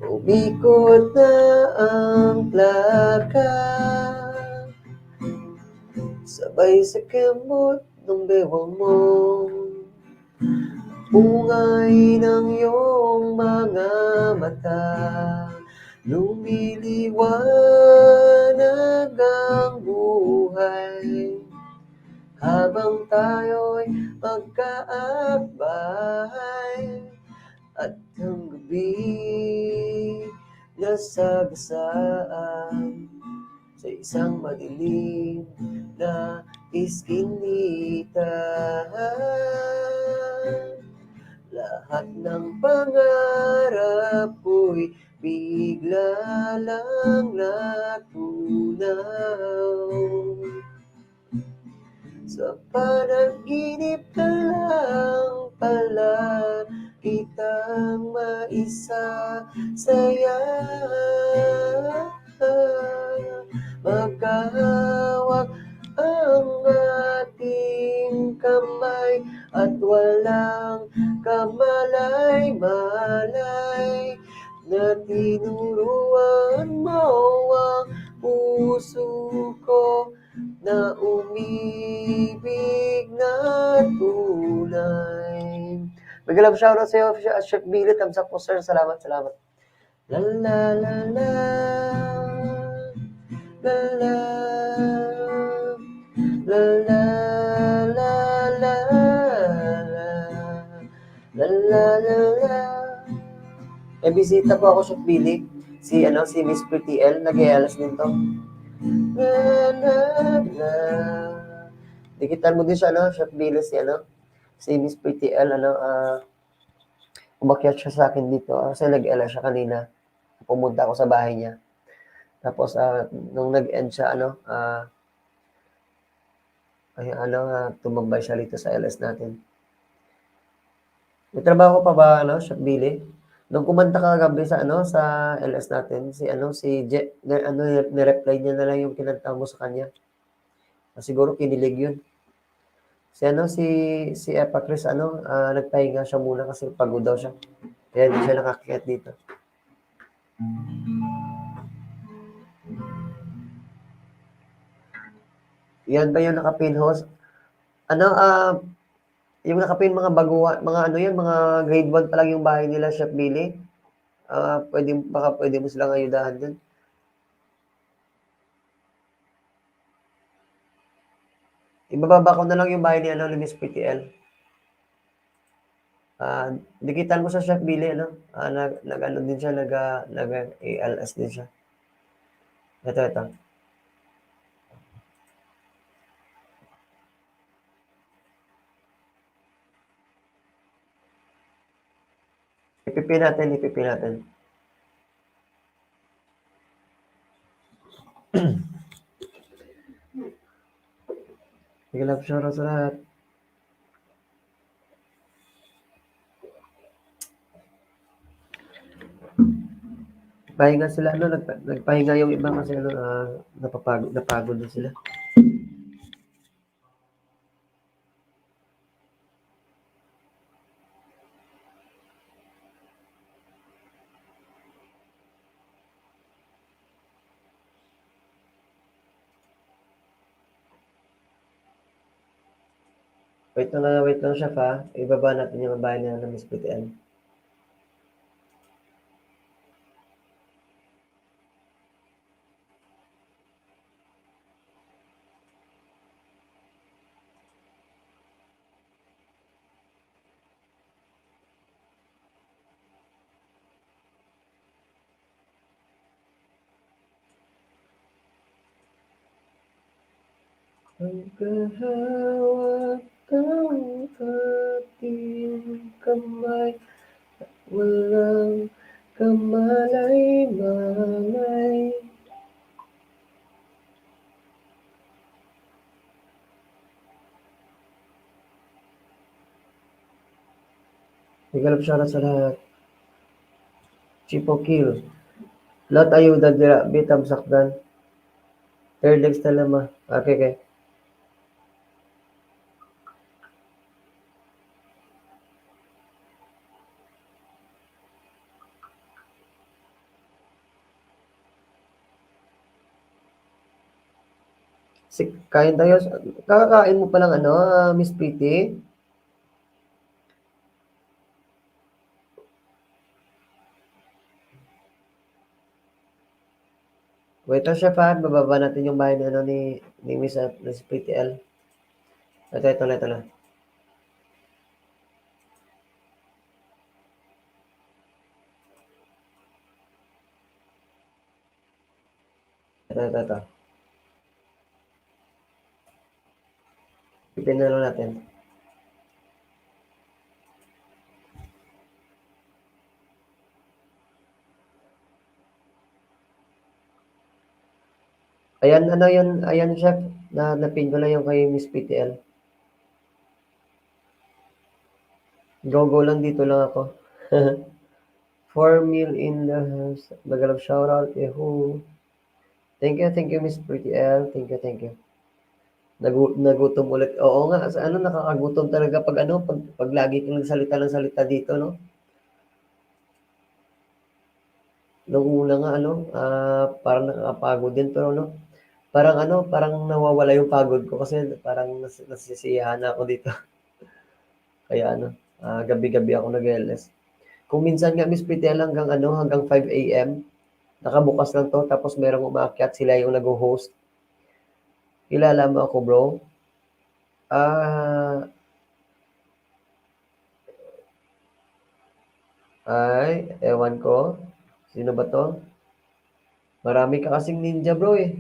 umikot na ang plaka, sabay sa kamot ng bewang mo. Ungay ng iyong mga mata, lumiliwanag ang buhay. Habang tayo'y magkaakbahay at ang gabi nasagasaan sa isang madilim na iskinita. Lahat ng pangarap ko'y bigla lang natunaw. Sa panaginip na lang pala kitang maisasaya. Magkahawak ang ating kamay at walang kamalay-malay na tinuruan mo ang puso ko na umibig na tunay. Mega love shoutout sa'yo, Chef Billy. Thumbs up po, sir. Salamat, salamat. La, la, la, la. La, la. La, la, la, la, la. La, la, la, la. May bisita po ako, Chef Billy. Si, ano, si Miss Pretty L, nag-A L S din to. La, la, la. Dikitan mo din siya, ano, Chef Billy, si, ano, si Miss Pretty L, ano, ah, umakyat siya sa akin dito, ah, kasi nag-L S siya kanina. Pumunta ako sa bahay niya. Tapos, ah, nung nag-end siya, ano, ah, ay, ano, ah, tumambay siya dito sa L S natin. May trabaho pa ba, ano, Chef Billy? Nung kumanta ka kagabi sa, ano, sa L S natin, si, ano, si Je-, na, ano, ni-reply niya na lang yung kinanta mo sa kanya. Ah, siguro kinilig yun. Si, ano, si, si Epa Chris, ano, ah, nagpahinga siya muna kasi pagod daw siya. Kaya hindi siya nakakit dito. Yan ba yung naka-pin host? Ano, ah, yung naka-pin, mga baguha, mga ano yan, mga grade one pa lang yung bahay nila, Chef Billy. Ah, pwede, baka pwede mo silang ayudahan dun. Ibababa ko na lang yung bahay ni, ano, ni Miss Pretty L. Ah, dikitan mo sa Chef Billy, ano? Ah, nag, nag-ano din siya, nag, ah, nag-A L S din siya. Ito, ito. Ipipi natin, ipipi natin. Sige lang, shoutout sa lahat. Pahinga sila, ano, nagpa-, nagpahinga yung iba kasi, ano, ah, napapagod, napagod na sila. Wait lang, ah, wait lang siya, ha. Ibaba natin yung bahay niya na Miss P T N. Kahawak ang ating kamay, walang kamalay-malay. Mega love, shoutout sa lahat. Chipo Kill. Lahat ayuda dira, bitang sakdan. Third legs na lang, ma. Okay, okay. Si, kain tayo. Kakakain mo palang ano, ah, Miss Pretty? Wait lang, chef, ha? Bababa natin yung bahay ni, ano, ni, ni Miss, ah, Miss Pretty L. Ito, ito na, ito na. Ito, ito, ito. Ipinalo natin. Ayan, ano yun? Ayan, chef. Na, napin ko lang yung kay Miss P T L. Go, go lang, dito lang ako. Four mil in the house. Mega love, shout out. Yahoo. Thank you, thank you, Miss Pretty L. Thank you, thank you. Nagu-, nagutom ulit. Oo nga, sa ano, nakakagutom talaga pag ano, pag, pag lagi kang nagsalita ng salita dito, no? Nung una nga, ano, ah, parang nakakapagod din, pero, no, parang, ano, parang nawawala yung pagod ko kasi parang nas-, nasisiyahan na ako dito. Kaya, ano, ah, gabi-gabi ako nag-L S. Kung minsan nga, Miss Pretty L, hanggang, ano, hanggang five A M, nakabukas lang 'to, tapos merong umaakyat, sila yung nagho-host. Kilala mo ako, bro? Ah, ay, ewan ko. Sino ba 'to? Marami ka kasing ninja, bro, eh.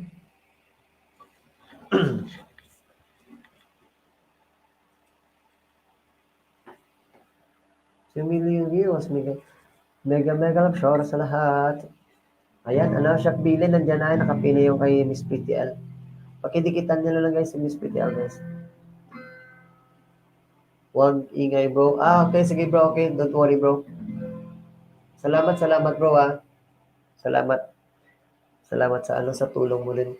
Two million views. Mega, mega, mega love, shout out sa lahat. Ayan, ano, Shaq Bilin, nandiyan na, nakapin na yung kay Miss P T L. Pakidikitan niyo na lang, guys, si Miss P T L, guys. Huwag ingay, bro. Ah, okay, sige, bro. Okay, don't worry, bro. Salamat, salamat, bro, ah. Salamat. Salamat sa, ano, sa tulong mo din.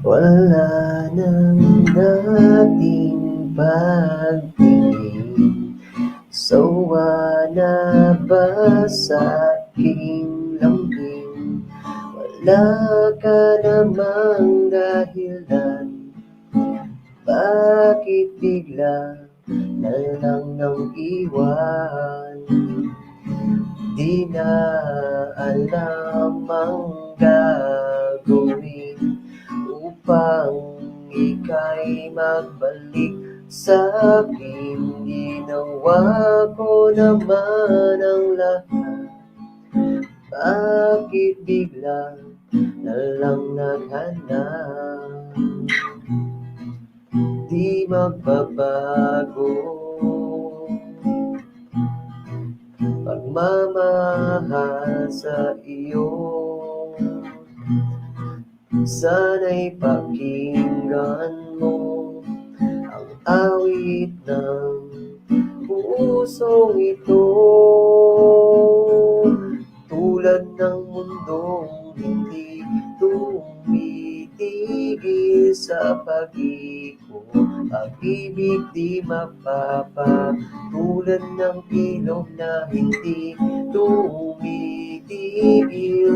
Wala nang dating pagtingin, sawa na ba sa aking lambing? Wala ka namang dahilan, bakit bigla na lang nang iwan. Di na alam ang gagawin upang ika'y magbalik sa akin. Ginawa ko naman ang lahat. Bakit bigla na lang naghanap? Di magbabago pagmamahal sa iyo. Sana'y pakinggan mo ang awit ng pusong ito. Tulad ng mundong hindi tumitigil, tumitigil sa pag-ikot. Pag-ibig di mapapatulan ng ilog na hindi tumitigil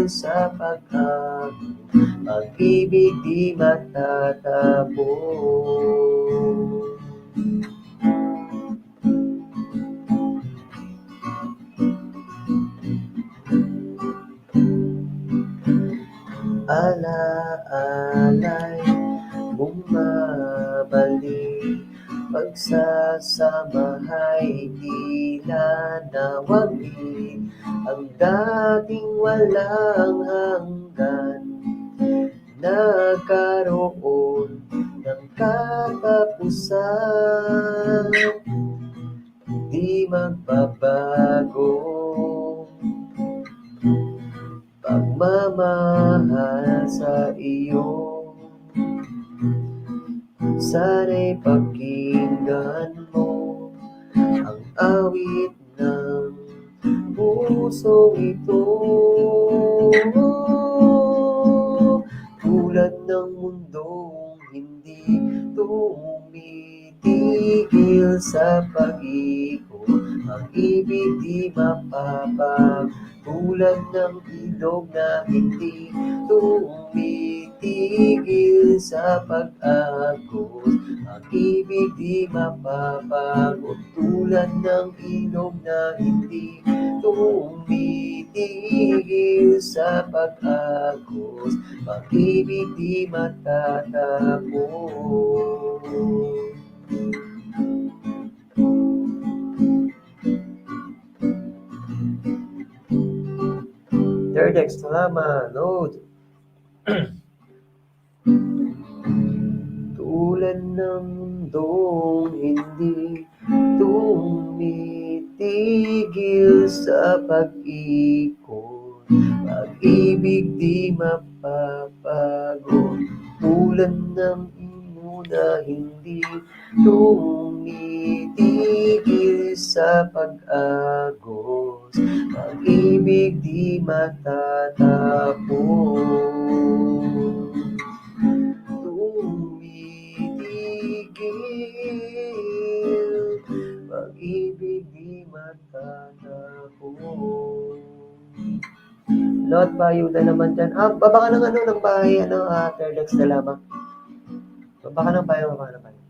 sa pag-agos. Pag-ibig di matatapos. Alaalay, bumabalik, pagsasamahay, tila nawaglit ang dating walang hanggan. Nagkaroon ng katapusan, di magbabago pagmamahal sa iyo. Sana'y pakinggan mo ang awit ng pusong ito. Tulad ng mundong hindi tumitigil sa pag-ikot, ang ibig di mapapag tulad ng ilog na hindi tumitigil sa pag-agos. Ang ibig di mapapagod tulad ng ilog na hindi tumitigil sa pag-agos. Pag-ibig di matatapos. Third X, tama. Load. Tulad ng mundong hindi tumitigil sa pag-ikot, pag-ibig di mapapagod. Tulad ng imo na hindi tumitigil sa pag-agos, pag-ibig di matatapos. Tumitigil, pag-ibig di matatapos. Lot, paayuda naman dyan. Ah, baba ka ng ano, ng bahay, ano, ah, Terdex na lamang. Baba ka ng bahay, baba ka ng bahay.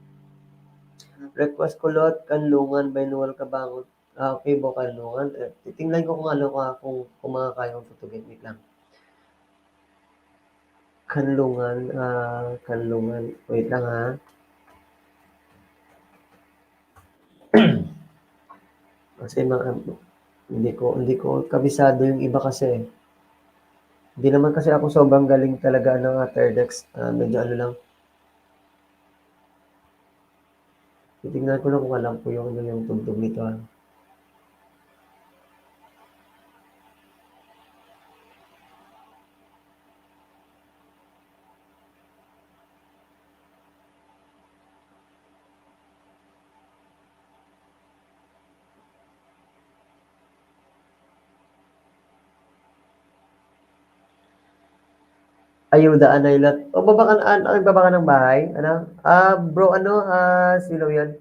Request ko, Lot, Kanlungan by Noel Cabangon. Ah, okay, Bo, Kanlungan. Eh, titingnan ko kung ano ka, kung, kung makakaya kong tutugin. Wait lang. Kanlungan, ah, Kanlungan. Wait lang, ha. Kasi mga, hindi ko, hindi ko kabisado yung iba kasi. Hindi naman kasi ako sobrang galing talaga ng Atterdex. Ah, medyo ano lang. Titingnan ko lang kung alam ko yung, ano, yung tugtog nito, ah. Ayuda, anay lot. O, baba ka na, an-, ay, baba ka ng bahay? Ano? Ah, bro, ano, ah, sino yun?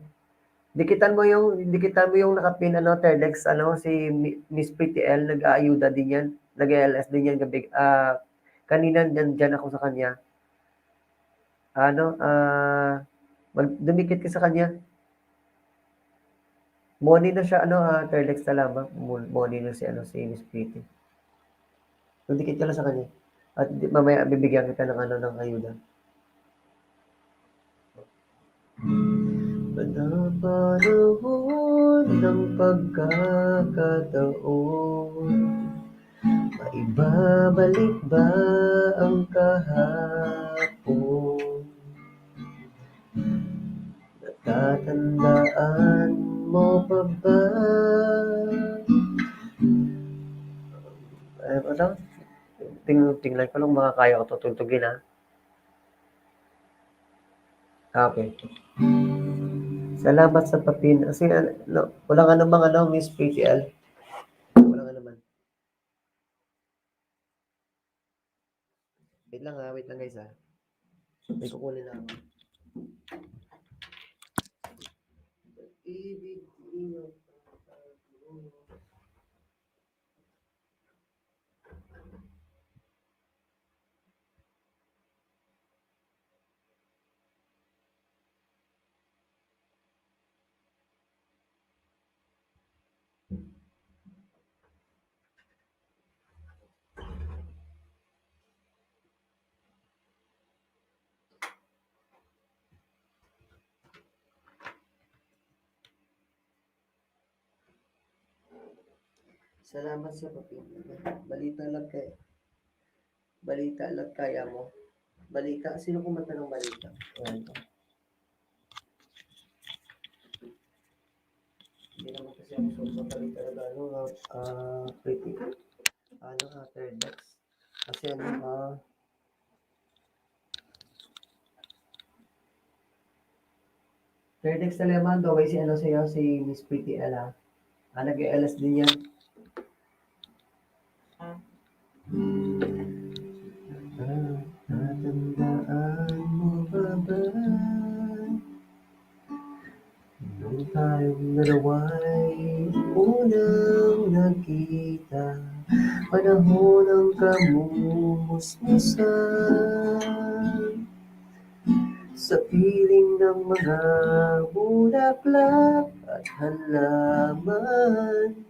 Dikitan mo yung, dikitan mo yung nakapin, ano, Terdex, ano, si Mi-, Miss Pretty L, nag-aayuda din yan. Nag-A L S din yan gabi. Ah, kanina, dyan, dyan ako sa kanya. Ano, ah, mag-, dumikit ka sa kanya. Moni na siya, ano, ah, Terdex Talama. Mo-, moni na si, ano, si Miss Pretty. Magdikit ka lang sa kanya. At di, mamaya bibigyan kita ng, ano, ng ayuda. Panapanahon ng pagkakataon, maibabalik ba ang kahapon? Natatandaan mo pa ba? Ay, ano? Ting-, tingnan ko lang, makakaya ko to tugtugin, ha? Ah, okay. Salamat sa papin. Kasi, ano, no, walang ano mang ano, Miss Pretty L. Walang ano man. Wait lang, ha. Wait lang, guys, ha. May kukunin na ako. Ibig. Salamat sa pagpili. Balita lang kay, balita lang kaya mo. Balita, sino kumanta ng balita? Ayan. Hindi naman kasi ako sa balita na ano, ah, ah, pretty. Ano, ah, third next. Kasi ano, ah, Third next na naman, daw si ano sa'yo, si Miss Pretty Ella. Ah, nag-L S din yan. Ah, natandaan mo pa ba? Nung tayong dalawa'y unang nagkita, panahon ng kamusmusan, sa piling ng mga bulaklak at halaman,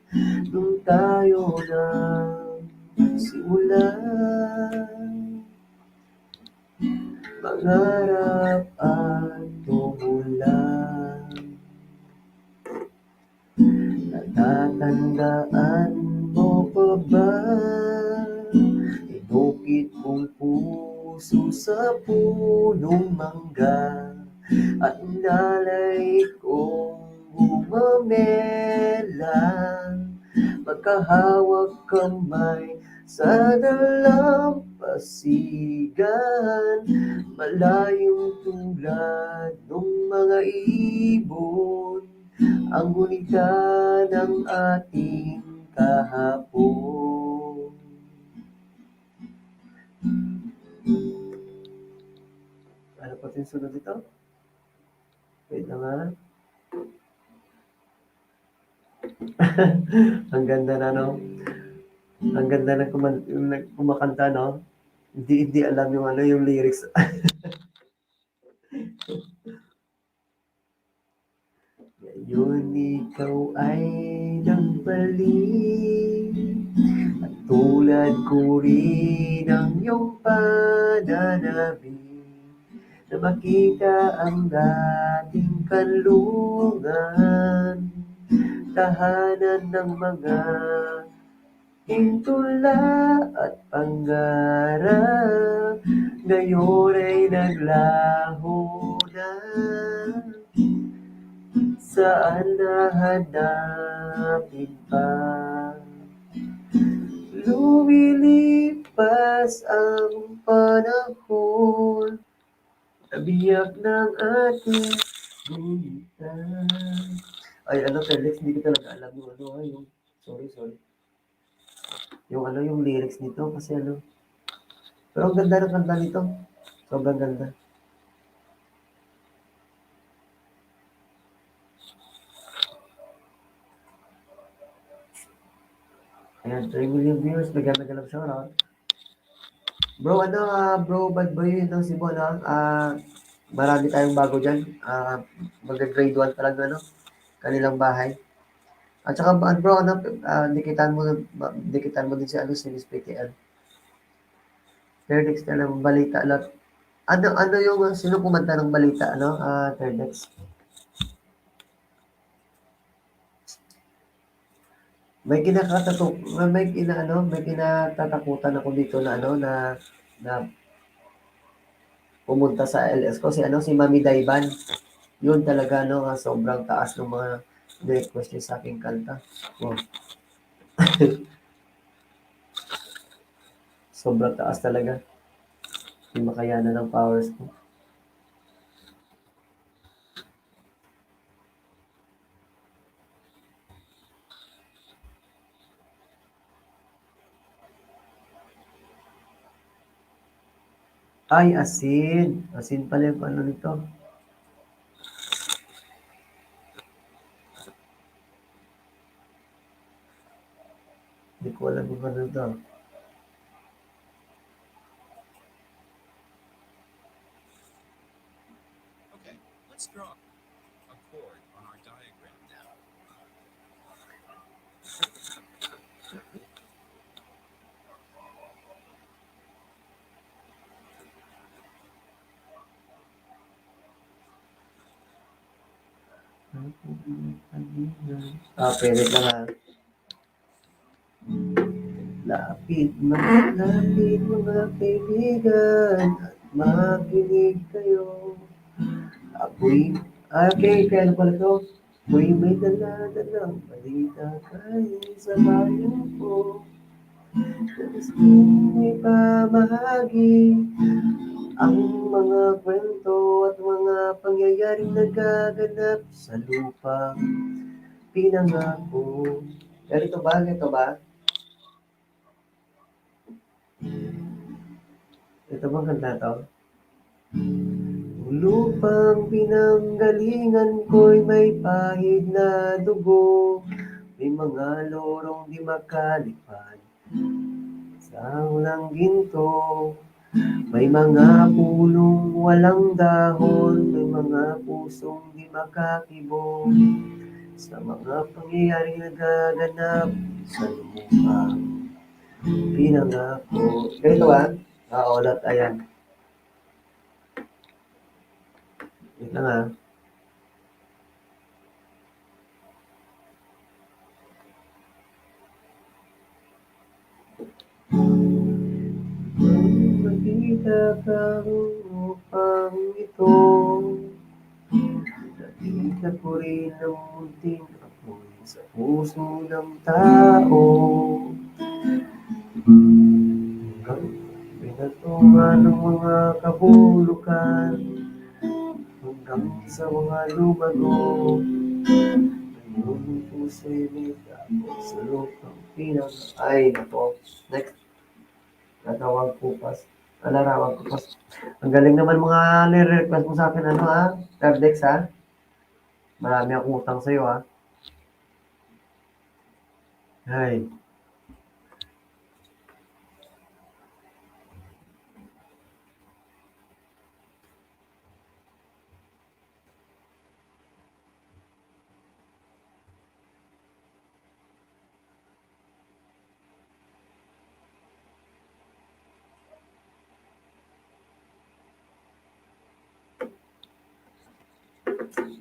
nung tayo nagsimula mangarap at tumula. Natatandaan mo pa ba? Inukit kong puso sa punong mangga, at nalay kong gumamela. Magkahawag kamay sa dalampasigan, malayong tulad ng mga ibon, ang gunita ng ating kahapon. Ano pa yung sunod dito? Wait lang, ha? Ang ganda na, no? Ang ganda ng kuman-, ng kumakanta, no? Hindi, hindi alam yung ano, yung lyrics. Ngayon ikaw ay nagbalik, at tulad ko rin ang iyong pananabik, na makita ang dating kanlungan, tahanan ng mga pintula at pangarap, ngayon ay naglaho na. Saan na hanapin pa? Lumilipas ang panahon, nabiyak ng ating gunita. Ay, ano, Felix, hindi ko talaga alam yung ano, ah, yung, sorry, sorry. Yung ano, yung lyrics nito, kasi ano. Pero ang ganda ng kanta nito. Sobrang ganda. Ayan, three million viewers. Mega, mega love shout out. Bro, ano, ah, bro, bad boy, yun ang Cebu, no? Ah, marami tayong bago dyan. Ah, mag-grade one pa lang, ano? Kanilang bahay. At saka, ba-, bro, ano, ah, dikitan mo, ba-, dikitan mo din si, ano, si Miss P T L. Third X na lang, balita lang. Ano, ano yung, ah, sino kumanta ng balita, ano? Ah, Third X. May kinakatato-, may, may kina-, ano, may kinatatakutan ako dito na, ano, na, na pumunta sa L S ko, si, ano, si Mami Daiban. Yun talaga, no, ah, sobrang taas ng mga request niya sa aking kanta. Oh. Sobrang taas talaga. Hindi makayanan ng powers ko. Ay, asin. Asin pala yung ano nito. Hindi ko alam kung ano ito. Okay, let's draw a chord on our diagram now. Ah, pwede ka na. Lapit, mga, lapit, mga kaibigan, at makinig kayo. Ako'y, ah, okay, kaya ano pala to? Ako'y may dala-dalang balita kay sa bayan ko. Nais kong ipamahagi ang mga kwento at mga pangyayaring nagaganap sa lupang pinangako. Ganito ba? Ganito ba? Ito bang kanta to? Lupang pinanggalingan ko'y may pahid na dugo, may mga lorong di makalipad sa ulang ginto, may mga pulong walang dahon, may mga pusong di makakibo sa mga pangyayaring nagaganap sa lupang pinangako. Ganito ba? Ah, ulat, ayan. Wait lang, ah. Kung makita ka ang lupang ito, nakita ko rin ang munting apoy sa puso ng tao. Hanggang pinatungan ng mga kabulukan, hanggang sa mga lumago. Ngayon ang puso'y may tapos sa lupang pinang-, ay, nako. Next. Natawag ko pas. Ala, rawag ko pas. Ang galing naman mga nire-request mo sa akin, ano, ha? Third Dex, ha? Marami akong utang sa'yo, ha? Ay.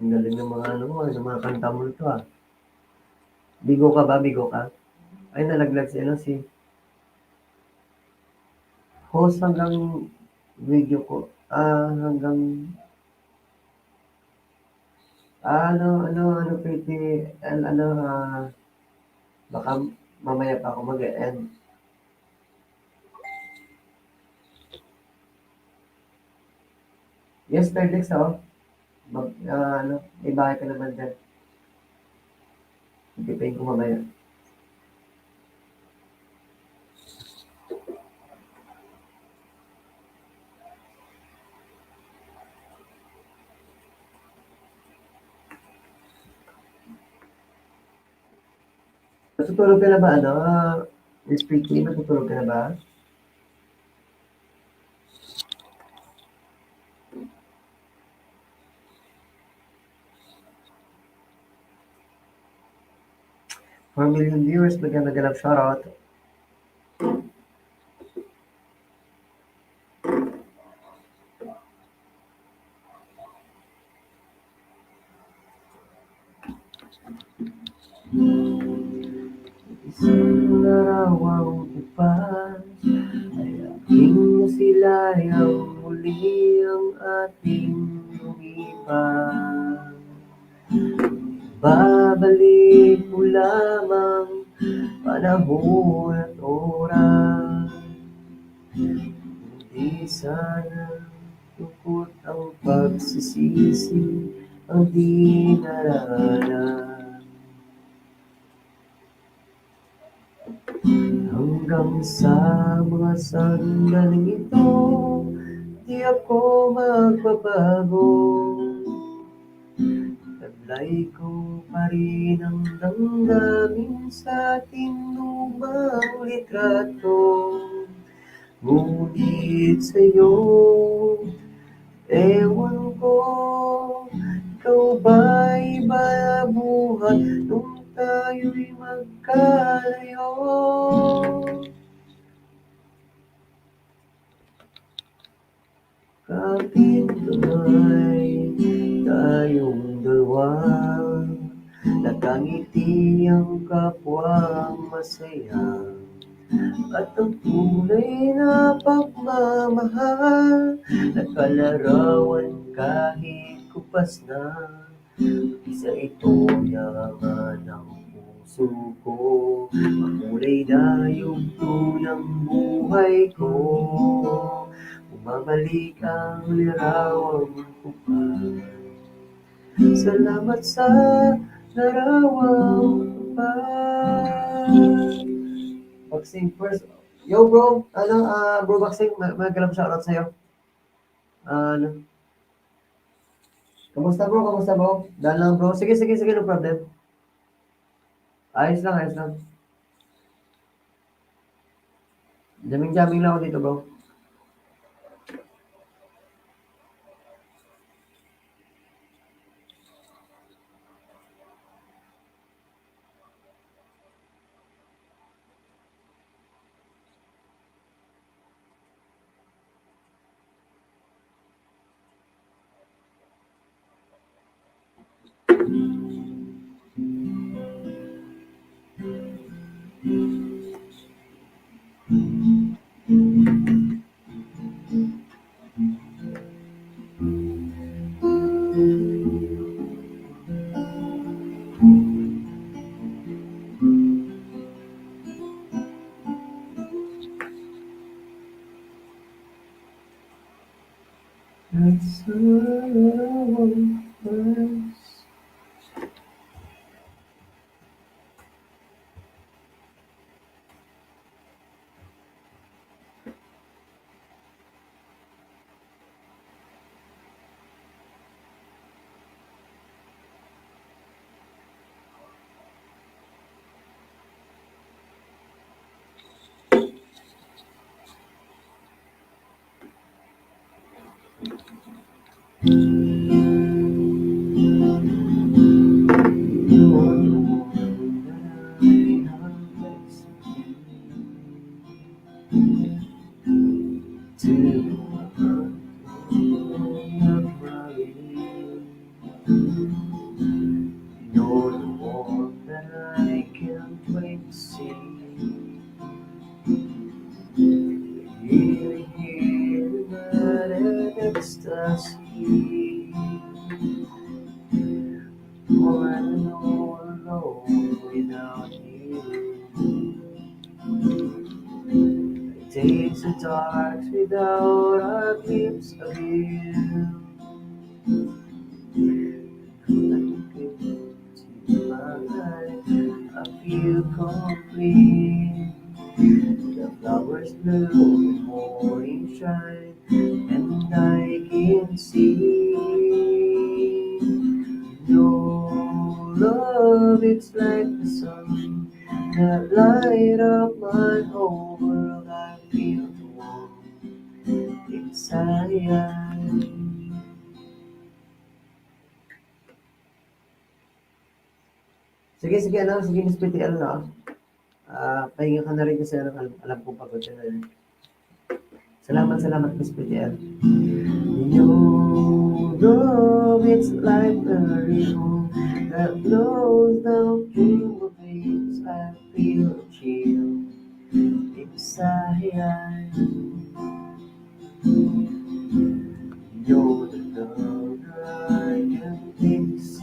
Ang galing ng mga ano mo, ng mga kanta mo nito, ah. Bigo ka ba? Bigo ka? Ay, nalaglag si ano, si host hanggang video ko. Ah, hanggang Ah, ano, ano, ano, pretty, an-, ano, ah, baka mamaya pa ako mag-e-end. Yes, Sir Dex, oh. Mag-, ah, ano, may bahay ka naman dyan. Hindi pa yung kumamaya. Natutulog ka na ba, ano, ah, Miss Pretty? Natutulog ka na ba? Four million viewers, magandang ganap, shoutout. Isang larawan ko pa ay aking masilayang muli ang ating lumipas. Babalik mo lamang panahon at oras. Hindi sana lungkot ang pagsisisi, ang di nararanasan. Hanggang sa mga sandaling ito, Di ako magbabago. Taglay ko pa rin ang damdamin sa ating lumang litrato. Ngunit sa'yo, ewan ko, ikaw ba iba buhat nung tayo'y magkalayo? Kapit-kamay tayong dalawa, nakangiti ang kapwang masaya. At ang tunay na pagmamahal, nakalarawan kahit kupas na. Isa ito yaman ang puso ko, makulay na yugto ng buhay ko. Bumabalik ang lirawang kupas. Salamat sa larawang kupas. Boxing first. Yo, bro. Ano, ah, bro Boxing, ma-, may galang shoutout sa'yo. Ah, ano? Kamusta, bro? Kamusta, bro? Daan lang, bro. Sige, sige, sige, no problem. Ayos lang, ayos lang. Jamming-jamming lang ako dito, bro. That's all I want. You're the one that I can't wait to see. Living here in an ecstasy. All alone, alone without you. It takes the dark without a glimpse of you. I feel complete. The flowers bloom, the morning shine, and I can see your love. It's like the sun that light up my whole world. I feel the warmth inside. Sige, sige, ano, sige, Miss P T L, no? Ah, pahinga ka na rin kasi alam, alam, alam kong pagod ka na rin. Salamat, salamat, Miss P T L. Your love, it's like a river that flows down through my veins. I feel a chill inside. You're the love that I can taste.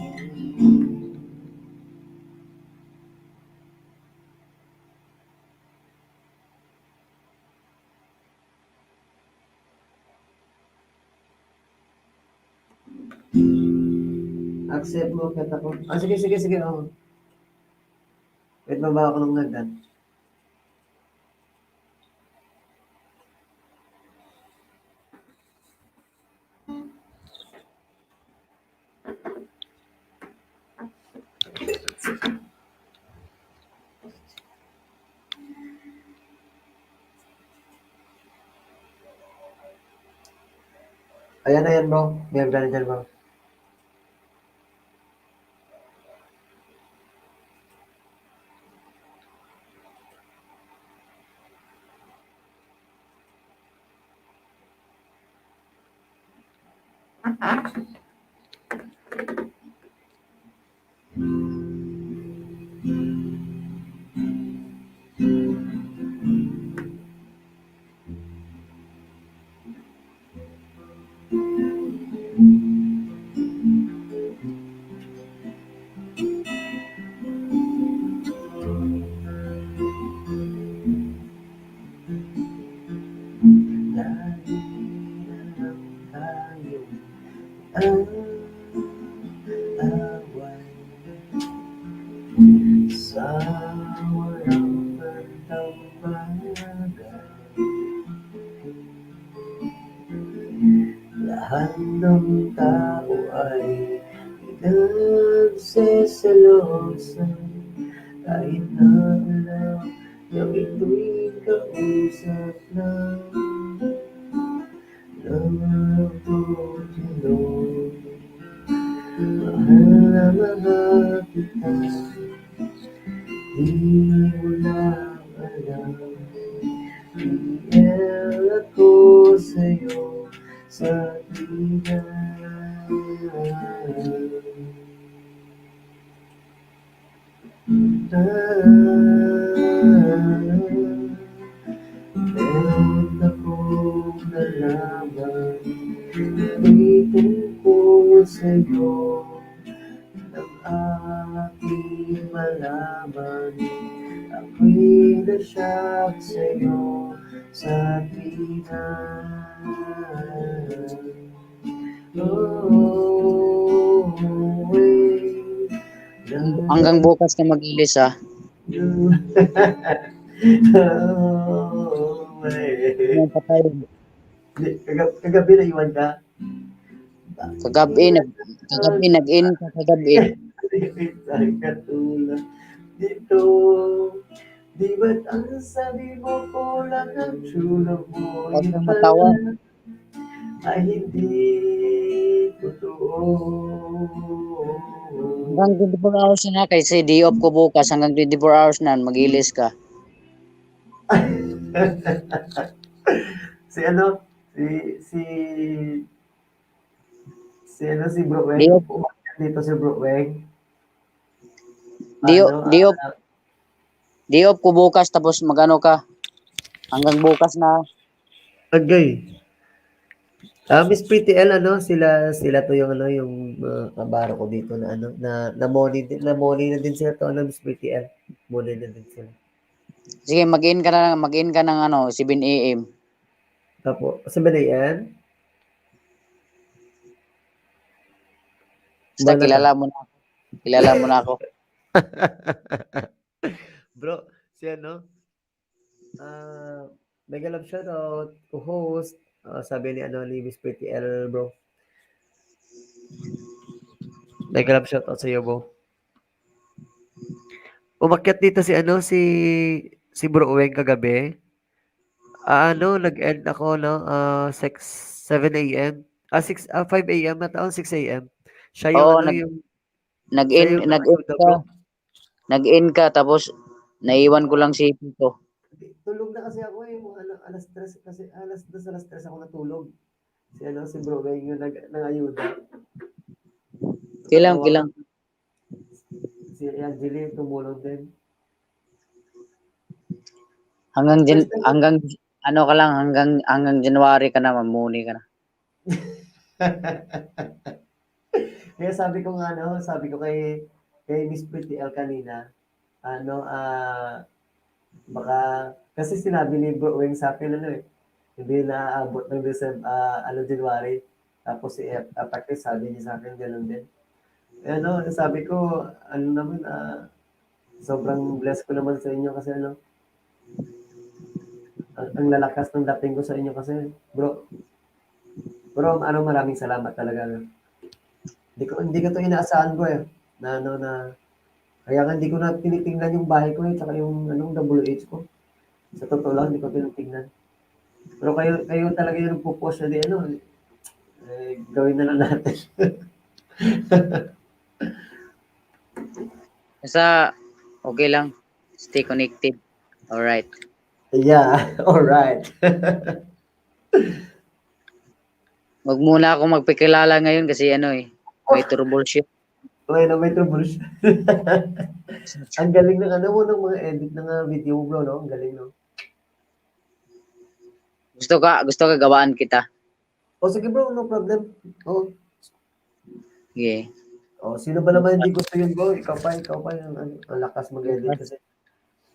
Accept mo, kita ko. Ah, sige, sige, sige, oh. Wait, baba ako ng nagdan. Ayan, ayan, bro. May hagdan dyan, bro. Lagi na lang tayo ang away sa walang pagbabago. Lahat ng tao ay nagseselosa, kahit na alam na ito'y kausap lang. Love ko, Pinoy, mahal na mahal kita. Di mo lang alam, fiel ako sa'yo sa tuwing na. Ah, meron akong nalaman, di tungkol sa'yo. Ang aking malaman, ako'y na-shock sa'yo sa tingin. Oh, wait. Hanggang bukas na mag-ilis, ah. Oh, wait. Yung patay. Di, kaga-, kagabi na iwan ka? Kagabi, nag-, kagabi, nag-in ka kagabi. Ay, katulad dito. Di ba't ang sabi mo ko lang ang true love mo? Huwag kang matawa. Ay, hindi totoo. Hanggang twenty-four hours na, kay si day off ko bukas, hanggang twenty-four hours na, mag-ilis ka. Si ano, si, si, si ano, si Bro Weng. Day off. Umakyat dito si Bro Weng. Day o-, ano, day off. Ah, Day off ko bukas, tapos mag-ano ka? Hanggang bukas na. Agay. Ah, Miss Pretty L, ano, sila, sila to yung, ano, yung mga kabaro ko dito na, ano, na, na morning din, na morning na din sila to, ano, Miss Pretty L. Morning na din sila. Sige, mag-in ka na lang, mag-in ka ng, ano, seven A M. Apo, seven A M? Basta kilala mo na ako. Kilala mo na ako. Bro, si ano? Ah, mega love shoutout, co-host. Ah, sabi ni ano, ni Miss Pretty L, bro. Mega love shoutout sa iyo, bro. Umakyat dito si ano, si, si Bro Weng kagabi. Ah, ano, nag-end ako, no? Ah, six, seven A M. Ah, six, ah, five A M na taon, six A M. Siya yung Oo, ano, nag-, yung, nag-in-, siya yung nag-in nag-ayuda, ka. Bro. Nag-in ka, tapos naiwan ko lang si Tito. Tulog na kasi ako eh, mga ano, alas tres kasi, alas dos, alas tres ako natulog. Si ano, si Bro Weng yung nag-, nangayuda. Kilang, Tawa kilang. Si Angeli tumulong din. Hanggang Jan-, First time ko hanggang, ano ka lang, hanggang, hanggang January ka na, mamuni ka na. Kaya sabi ko nga, ano, sabi ko kay, kay Miss Pretty L kanina, ano, ah, baka, kasi sinabi ni Bro Weng sa akin, ano eh, hindi na aabot ng December, ah, ano, January. Tapos si F-, Atakis, sabi niya sa akin, ganun din. Eh, ano, sabi ko, ano naman, ah, sobrang blessed ko naman sa inyo kasi, ano, ang, ang lalakas ng dating ko sa inyo kasi, bro, bro, ano, maraming salamat talaga, no? Hindi ko, hindi ko to inaasahan, bro, eh, na, ano, na, Kaya nga hindi ko na tinitingnan yung bahay ko eh, tsaka yung anong W H ko. Sa totoo lang, hindi ko tinitingnan. Pero kayo, kayo talaga yung nagpo-post na di ano, eh, gawin na lang natin. Basta, okay lang. Stay connected. Alright. Yeah, alright. Wag muna ako magpakilala ngayon kasi ano eh, may troubleshoot. Okay na, may troubleshoot. Ang galing ng ano mo, ng mga edit ng ah, video mo, bro, no? Ang galing, no? Gusto ka, gusto ka gawaan kita. O sige, bro, no problem. Oh, Okay. Oh, sino ba naman hindi gusto yun, bro? Ikaw pa, ikaw pa yung ano, ang lakas mag-edit kasi.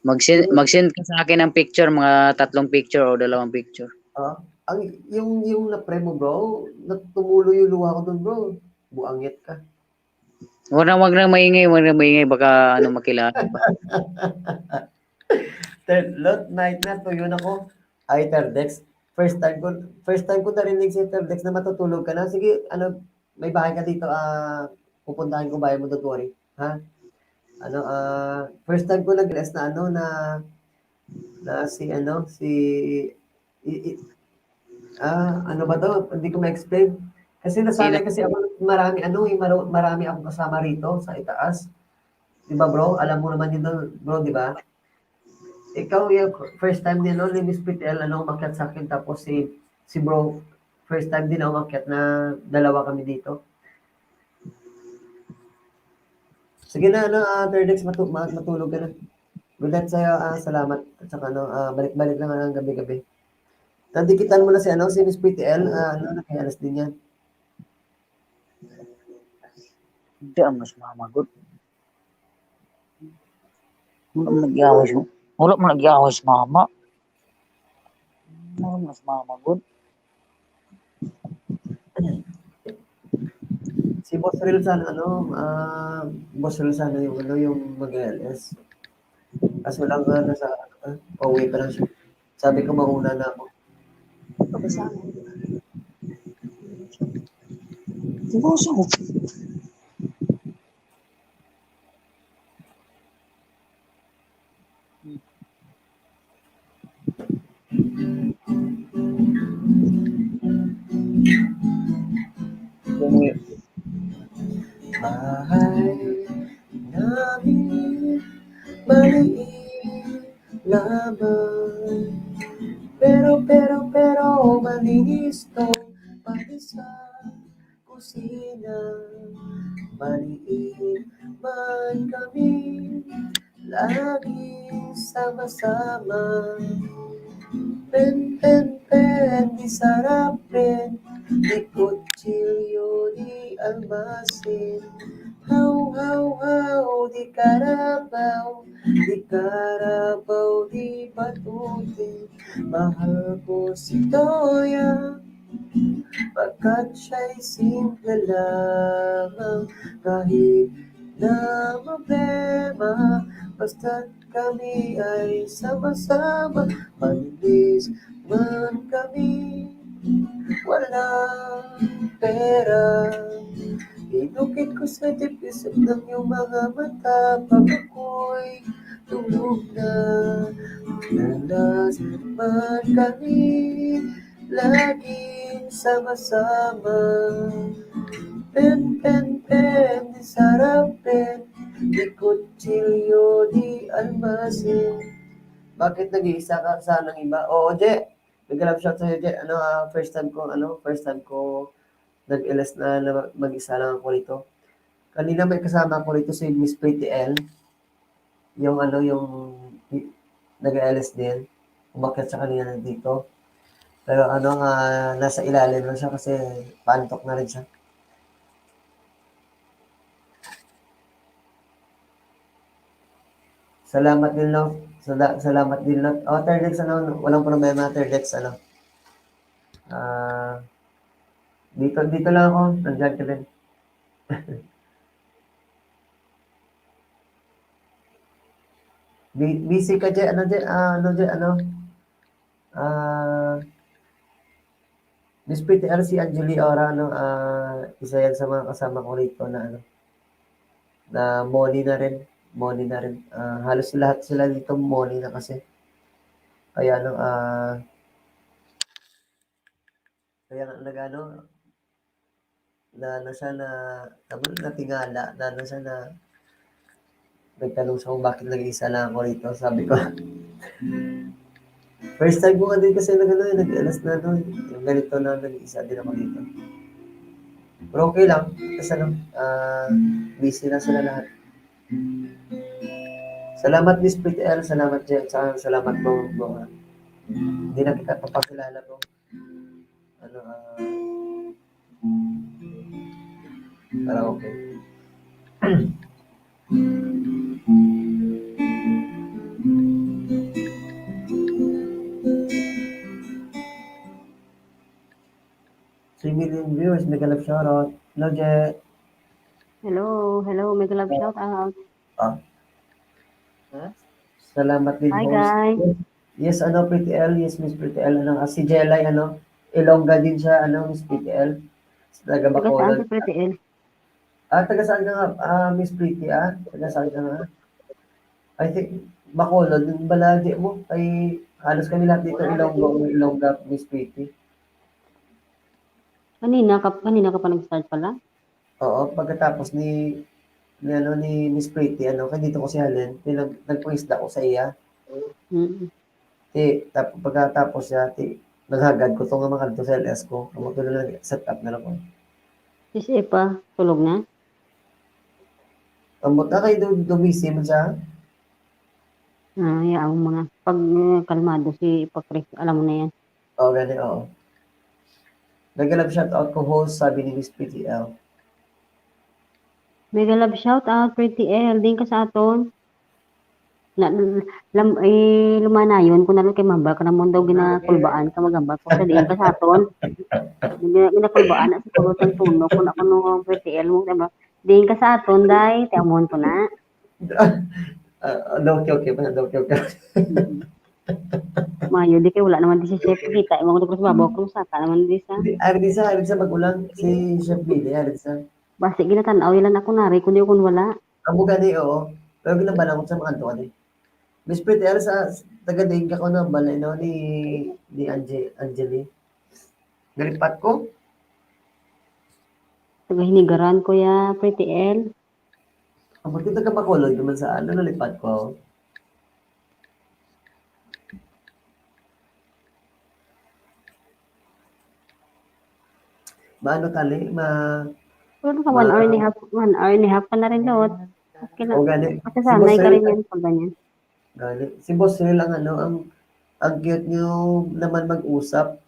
Mag-send, mag-send ka sa akin ng picture, mga tatlong picture o dalawang picture. Ah, ang yung yung na-pre mo, bro, natumulo yung luha ko doon, bro. Buangit ka. Wag na, wag na maingay, wag na maingay, baka ano, makilala pa. Third, lot night na, tuyo na ko. Ay, Terdex. First time ko, first time ko narinig si Terdex na matutulog ka na. Sige, ano, may bahay ka dito, ah, pupuntahan ko bahay mo, don't worry. Ha? Ano, ah, first time ko nag-realize na ano, na, na si, ano, si, i, i, ah, ano ba to? Hindi ko ma-explain. Kasi nasanay Sino? Kasi ako, marami, ano, eh, maro- marami akong kasama rito sa itaas. Di ba, bro? Alam mo naman yun, bro, di ba? Ikaw, yung first time din, no, ni Miss Pretty L, ano, umakyat sa akin, tapos si, si bro, first time din na umakyat na dalawa kami dito. Sige na, ano, ah, Terdex, matu- ma- matulog ka na. Good night sa'yo, ah, salamat. At saka, ano, ah, balik-balik lang ang gabi-gabi. Tandikitan mo na si, ano, si Miss Pretty L, ah, ano, nag-alas din yan. Hindi ang mas mamagot. Wala man nagyawas, wala man nagyawas mama. Wala mas mama gud. Si Boss Real sana, ano, ah, Boss Real sana yung, ano, yung mag-L S. Kaso lang, ah, nasa, ah, pauwi pa lang siya. Sabi ko, mauna na ako. Boss, ako. Bahay namin maliit lamang. Pero, pero, pero malinis to, pati sa kusina. Maliit man kami, laging sama-sama. Pen, pen, pen, di sarapin, di kutsilyo, di almasin. Haw, haw, haw, di karabaw, di karabaw, di batuti. Mahal ko si Toya, pagkat siya'y simple lamang, kahit na problema, basta't kami ay sama-sama, malinis man kami, walang pera. Inukit ko sa tipis ng iyong mga mata pag ako'y tulog na. Nalas man kami, laging sama-sama. Pen, pen, pen, di sarapin, di kutsilyo, di almasin. Bakit nag-iisa ka sa ng iba? Oo, Je. Big love shot sa'yo, Je. Ano, ah, first time ko, ano, first time ko nag-L S na, na mag-isa lang ako rito. Kanina may kasama ko rito si Miss Pretty L. Yung ano, yung i- nag-L S din. Umakyat siya kanina dito. Pero ano nga, nasa ilalim lang siya kasi pantok na rin siya. Salamat din, Love. Sala- salamat din, Love. Oh, Terdex, ano, walang problema, Terdex, ano. Ah, dito, dito lang ako. Nandiyan ka din. Bi- Busy ka, Je? Ano, Je? Ah, ano, Je? Ano? Ah, Miss Pretty L, si Angeli Ora, ano, ah, isa yan sa mga kasama ko rito na, ano, na moli na rin. Moni na rin. Ah, halos lahat sila dito Moni na kasi. Kaya ano, ah, kaya nga nag-ano, na, na siya na, tama na, natingala, na, na siya na, nagtanong siya kung bakit nag-iisa lang ako dito. Sabi ko, first time ko nga din kasi nag-ano, eh, nag-alas na ano, yung ganito na nag-iisa din ako dito. Pero okay lang, kasi ano, ah, busy na sila lahat. Salamat, Miss Pretty L. Salamat, Jet. Sa, salamat, bro. Bro, ha. Hindi na kita papakilala, bro. Ano, ah, para okay. Three million viewers, mega love shoutout. Hello, Jet. Hello, hello, mega love shoutout. Ah. Salamat din, Hi, host. Guys. Yes, ano, Pretty L. Yes, Miss Pretty L. Ano, ah, si Jelay, ano, Ilongga din siya, ano, Miss Pretty L. Taga Bacolod. Taga saan si Pretty L? Ah, taga saan ka nga, ah, Miss Pretty, ah? Taga saan ka nga? I think, Bacolod, yung bala, di mo, kay halos kami lahat dito, Ilonggo, Ilongga, Miss Pretty. Kanina ka, kanina ka pa nag-start pala? Oo, pagkatapos ni, ni, ano, ni Miss Pretty, ano, kay dito ko si Helen, yung nag-, nagpangisda ko sa iya. Mm. Ti, tap-, pagkatapos siya, ti, naghagad ko to nga makadto sa L S ko. Amo to na lang, set up na lang ko. Si Epa, tulog na? Ambot na kay do, do busy man siya. Ah, ya, ang mga, pag, eh, kalmado si Epa Chris, alam mo na yan. Oo, gani, oo. Mega love shout out ko host, sabi ni Miss Pretty L. Mega love shout out, Pretty L. Din ka sa aton. Na, lam, eh, lumanayon ko na lang kay mahambal ka namon daw ginakulbaan ka, maghambal ko sa diin ka sa aton. Gina-, ginakulbaan na siguro tang tuno ko na kuno Pretty L mo, diba? Diin ka sa aton, day, ti amon ko na. Ah, ah, okay, okay pa, okay, okay. Mayo, di kay wala naman di si Chef. Kita, imong ko sa babaw, kung saka naman di sa. Di, ari di sa, ari di sa magulang, si Chef Billy, ari di sa. Basi ginatan-aw, ilan ako nari, kundi kun wala. Amo gani, oo. Pero ginabalangon sa mga tuwa, di. Miss Pretty L, sa, taga diin ka ko na, balay na ni, ni Ange-, Angeli. Nalipat ko? Taga Hinigaran ko ya, Pretty L. Ang pati taga Bacolod naman sa ano, nalipat ko. Maano tali, ma-, Pero sa one ma-, hour and a half, one hour and a half pa na rin, Lot. Okay lang. O, gani. Masasanay ka rin yan pag ganyan. Gani. Si Boss Rel ang ano, ang, ang cute niyo naman mag-usap.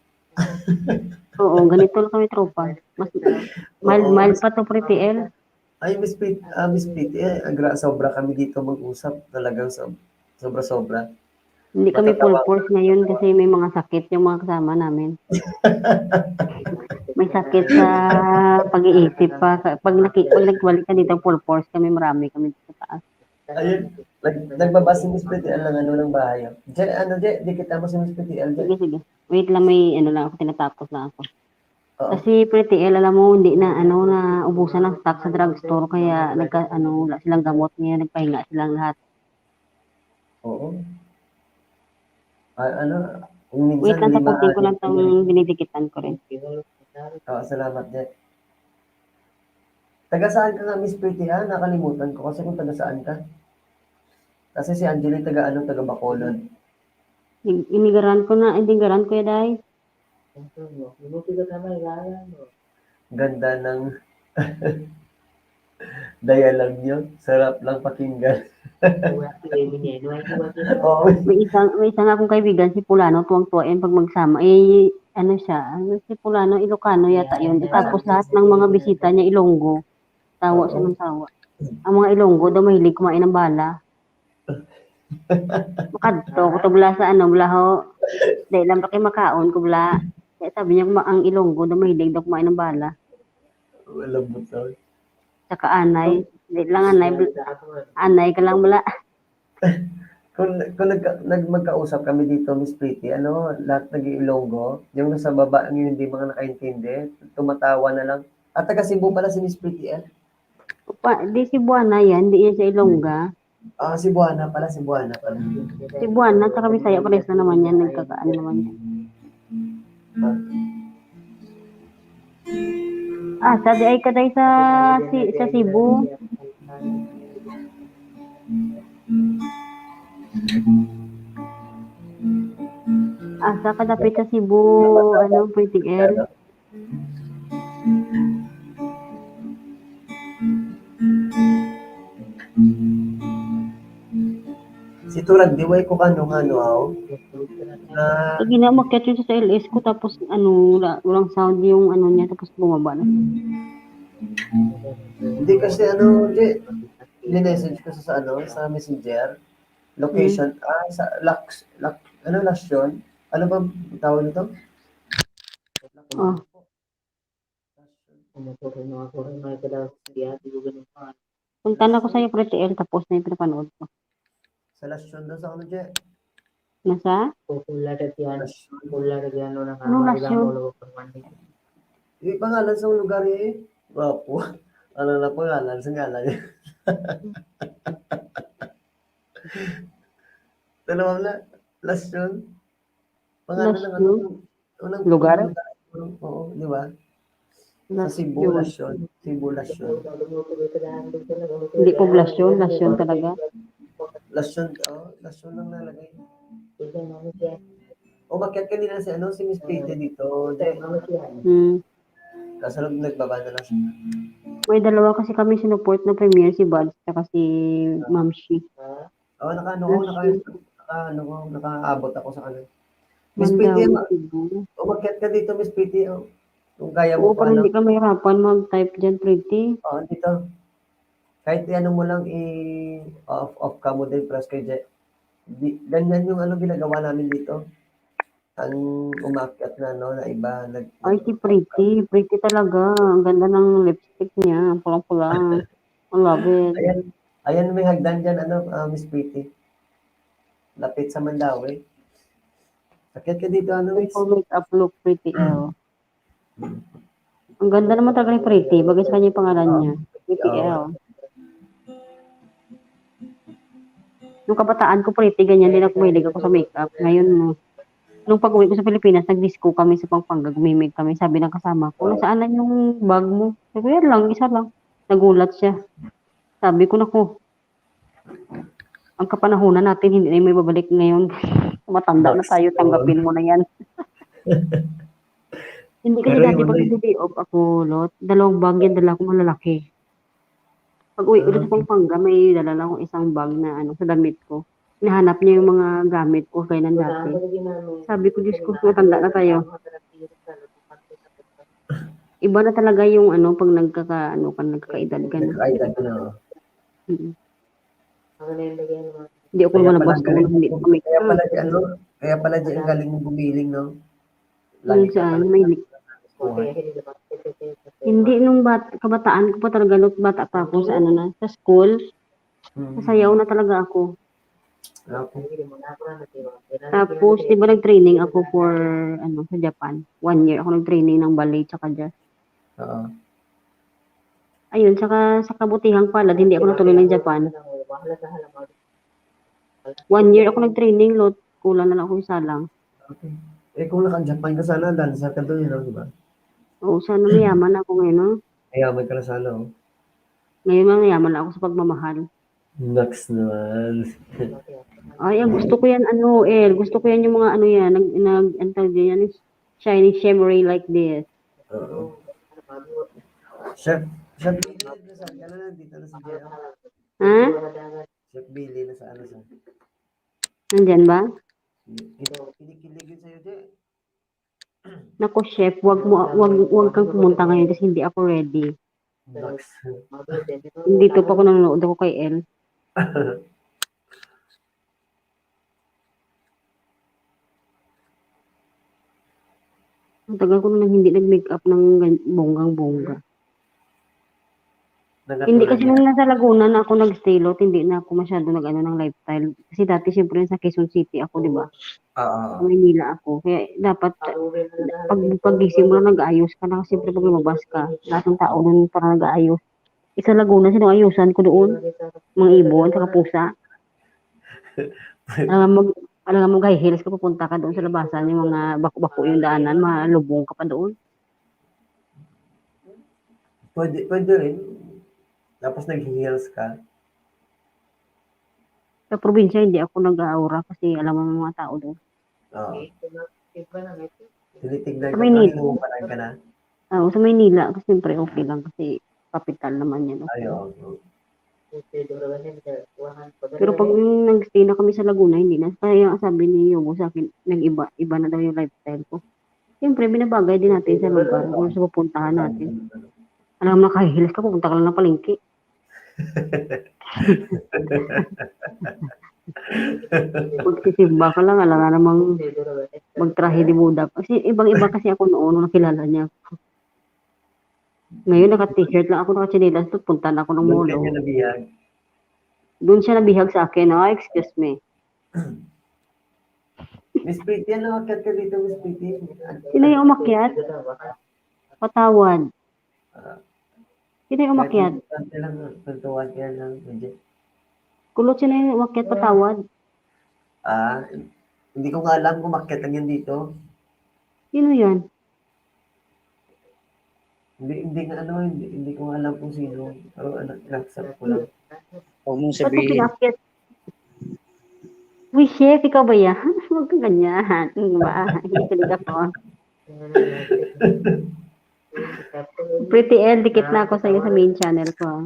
Oo, ganito lang kami, tropa. Mas mild, Oo. Mild pa to, Pretty L. Ay, Miss Pit-, ah, Miss Pit, eh, agra-, sobra kami dito mag-usap. Talagang sob-, sobra-sobra. Hindi kami full force ngayon kasi may mga sakit yung mga kasama namin. May sakit sa pag-iisip pa. Sa, pag naki-, pag nagbalik ka dito, full force kami, marami kami dito sa taas. Ayun, nag-, nagbabasa si Miss Pretty L ng ano, ng bahay, oh. Je, ano, Je, di kita mo si Miss Pretty L, Je. Sige, sige. Wait lang, may ano lang ako, tinatapos lang ako. Oo. Kasi Pretty L, alam mo, hindi na, ano, na ubusan ang stock sa drugstore, kaya nagka-, ano, wala silang gamot ngayon, nagpahinga silang lahat. Oo. Ah, ano, kung minsan. Wait lang, may tapusin ko lang tong dinidikitan ko rin. Oo, salamat, Je. Taga saan ka nga, Miss Pretty, ah? Nakalimutan ko kasi kung taga saan ka. Kasi si Angeli taga ano, taga Bacolod. Inigaran ko na, inigaran ko ya, day. Ganda ng dialogue niyo. Sarap lang pakinggan. Oo. May isang, may isang akong kaibigan, si Pulano, tuwang-tuwa yan pag magsama. Eh, ano siya, ano, si Pulano, Ilocano yata yun. Tapos lahat ng mga bisita niya, Ilonggo. Tawa siya ng tawa. Ang mga Ilonggo daw mahilig kumain ng bala. Makadto ko to bala sa ano, bala ho. Dahil lang pa kay makaon ko bala. Kaya sabi niya, kuma-, ang Ilonggo daw mahilig daw kumain ng bala. Malambot daw. Tsaka anay. Dahil lang anay, bala. Anay ka lang bala. Kung, kung nag-, nag-, magkausap kami dito, Miss Pretty, ano, lahat nag-iilonggo. Yung nasa baba, ang hindi mga nakaintindi, tumatawa na lang. At taga Cebu pala si Miss Pretty, eh. Pa, di Cebuana yan, di yan sa Ilongga. Ah, Cebuana pala, Cebuana pala. Cebuana, tsaka Bisaya, pares na naman yan. Nagkakaan naman yan. Ah, sa di ay kaday sa, si, sa Cebu. Asa ka dapit sa Cebu, ano, Pretty L? Si Turag, di way ko kano nga ano, aw. Na, Pag ina, umakyat yun sa L S ko, tapos ano, wala, walang sound yung ano niya, tapos bumaba na. Hindi kasi ano, di, ni-message ko sa, sa ano, sa messenger, location, ah, sa Lux, Lux, ano, Lasyon? Ano ba ang tawag nito? Oh. Punta na ko sa'yo, Pretty L, tapos na yung pinapanood ko. Sa Lasyon daw sa ano, Je? Nasa? Popular yan. Lasyon. Popular yan, no, nang Ano, mga Lasyon? ilang ulo, pag mandi. Yung pangalan sa lugar eh. Wapo. Ano na pangalan sa ngalan niya? Dalawa na. Lasyon. Pangalan ng ano? Lasyon? Unang Lugar? Oo, di ba? Sa Cebu, Lasyon. Lasyon. Cebu, Lasyon. Hindi poblasyon, Lasyon talaga. Lasyon, oh, Lasyon lang nalagay. O, makiat kanina si ano, si Miss Pete dito. Di, Hmm. kasunod nagbaba na lang siya. May dalawa kasi kami sinuport na premiere, si Buds at si Ma'am Shi. Oh, naka, ano ko, naka, naka, ano ko, nakaabot ako sa kanya. Miss Pete, Mandaue, ma- Cebu. Umakyat ka dito, Miss Pete, oh. Kung kaya mo Oo, pa, para ano. Hindi ka mahirapan mag-type dyan, Pretty. Oh, dito. Kahit ano mo lang i-off, off ka mo din, press kay Je. Di, ganyan yung ano ginagawa namin dito. Ang umakyat na, no, na iba. Nag, Ay, si Pretty. Pretty talaga. Ang ganda ng lipstick niya. Pulang-pula. I love it. Ayan, ayan may hagdan dyan, ano, ah, Miss Pretty. Lapit sa Mandaue. Akyat ka dito, ano, Miss? For makeup look, Pretty L. Ang ganda naman talaga ni Pretty. Bagay sa kanya yung pangalan niya. Pretty Oo. L. Nung kabataan ko, Pretty, ganyan din ako, mahilig ako sa makeup. Ngayon, no, nung pag-uwi ko sa Pilipinas, nag-disco kami sa Pampanga, gumimik kami. Sabi ng kasama ko, "Nasaan na yung bag mo?" Sabi ko, "Yan lang, isa lang." Nagulat siya. Sabi ko, "Naku, ang kapanahunan natin, hindi na yung may babalik ngayon. Matanda na tayo, tanggapin mo na yan." Hindi kasi Pero dati yun, pag eh. nag-day off ako, Lot, dalawang bag yan, dala ko malalaki. Pag uwi ko sa Pampanga, may dala lang akong isang bag na ano, sa damit ko. Hinahanap niya yung mga gamit ko kaya nang dati. Sabi ko, "Diyos ko, matanda na tayo." Iba na talaga yung ano, pag nagkaka, ano ka, nagkakaedad ka na. Nagkakaedad ka na. Mm. Ang nalagyan mo. Hindi ako Kaya malabas pala kung galing, hindi ko make kaya up. pala di ano, kaya pala di ang galing mo gumiling, no? Yung saan, may li-, Kuha. Hindi, nung bat-, kabataan ko pa talaga, Lot, bata pa ako sa ano na, sa school, Hmm. sasayaw na talaga ako. Okay. Tapos, di ba nag-training ako for, ano, sa Japan? One year ako nag-training ng ballet tsaka jazz. Oo. Ayun, saka sa kabutihang palad, hindi ako natuloy ng Japan. One year ako nag-training, Lot. Kulang na lang ako isa lang. Okay. Eh, kung naka-Japan ka sana, dancer ka doon, yun, di ba? Oo, sana mayaman ako ngayon, no? Mayaman ka na sana, oh. Ngayon, mayaman na ako sa pagmamahal. Naks naman. Ay, ang gusto ko yan, ano, El, gusto ko yan yung mga, ano yan, nag, nag, ano tawag yan, shining, shimmering like this. Oo. Chef, Chef Billy, nasa, ano na, dito na si J R. Ha? Chef Billy, nasa ano siya? Nandyan ba? Ito, kinikilig yun sa'yo, J. Naku, chef, wag mo, wag, wag kang pumunta ngayon kasi hindi ako ready. Naks. Dito pa ako nanonood ako kay El. Ang tagal ko na hindi nag-make up ng gan-, bonggang-bongga. Hindi kasi nung nasa Laguna na ako nag-stay, Lot, hindi na ako masyado nag-ano ng lifestyle. Kasi dati, siyempre, nasa Quezon City ako, di ba? Oo. Sa Manila ako. Kaya dapat, pag, pagising mo lang, nag-aayos ka na. Kasi siyempre, pag lumabas ka, lahat ng tao nun parang nag-aayos. Isa Laguna, sino ayusan ko doon? Mga ibon, sa kapusa. Alam mo, alam mo, high heels ka, pupunta ka doon sa labasan, yung mga bako-bako yung daanan, malubong ka pa doon. Pwede, pwede rin. Tapos nag-heels ka. Sa probinsya, hindi ako nag-aura kasi alam mo yung mga tao doon. Oo. Iba na nga ito. Tinitignan Sa ka, Maynila. Maynila. Ka na. Ah, sa Maynila, kasi siyempre okay lang kasi kapital naman yan. Okay. Ay, oo. Pero pag nag-stay na kami sa Laguna, hindi na. Kaya ang sabi ni Yogo sa akin, nag-iba, iba na daw yung lifestyle ko. Siyempre, binabagay din natin sa lugar or sa pupuntahan natin. Alam mo, naka-heels ka, pupunta ka lang ng palengke. Magsisimba ka lang, alam nga namang magtrahe de boda. Kasi ibang-iba kasi ako noon nung nakilala niya ako. Ngayon, naka-t-shirt lang ako, naka-tsinelas, punta na ako ng Doon mall. ka niya nabihag. Doon siya nabihag sa akin. Oh, excuse me. Miss Pretty, ano, akyat ka dito, Miss Pretty? Sino yung umakyat? Patawad. Ah, Sino yung umakyat? Kwentuhan ka lang, kwentuhan ka lang, medyo. Kulot, sino yung umakyat? Patawad. Ah, hindi ko nga alam kung umakyat lang yan dito. Sino yan? Hindi, hindi nga ano, hindi, hindi ko nga alam kung sino. Pero ano, WhatsApp ko lang. Huwag mong Ba't mo sabihin. pinakyat? Uy, chef, ikaw ba yan? Huwag kang ganyan. Ano ba? Hindi talaga ako. Pretty L, dikit na ako sa'yo sa main channel ko.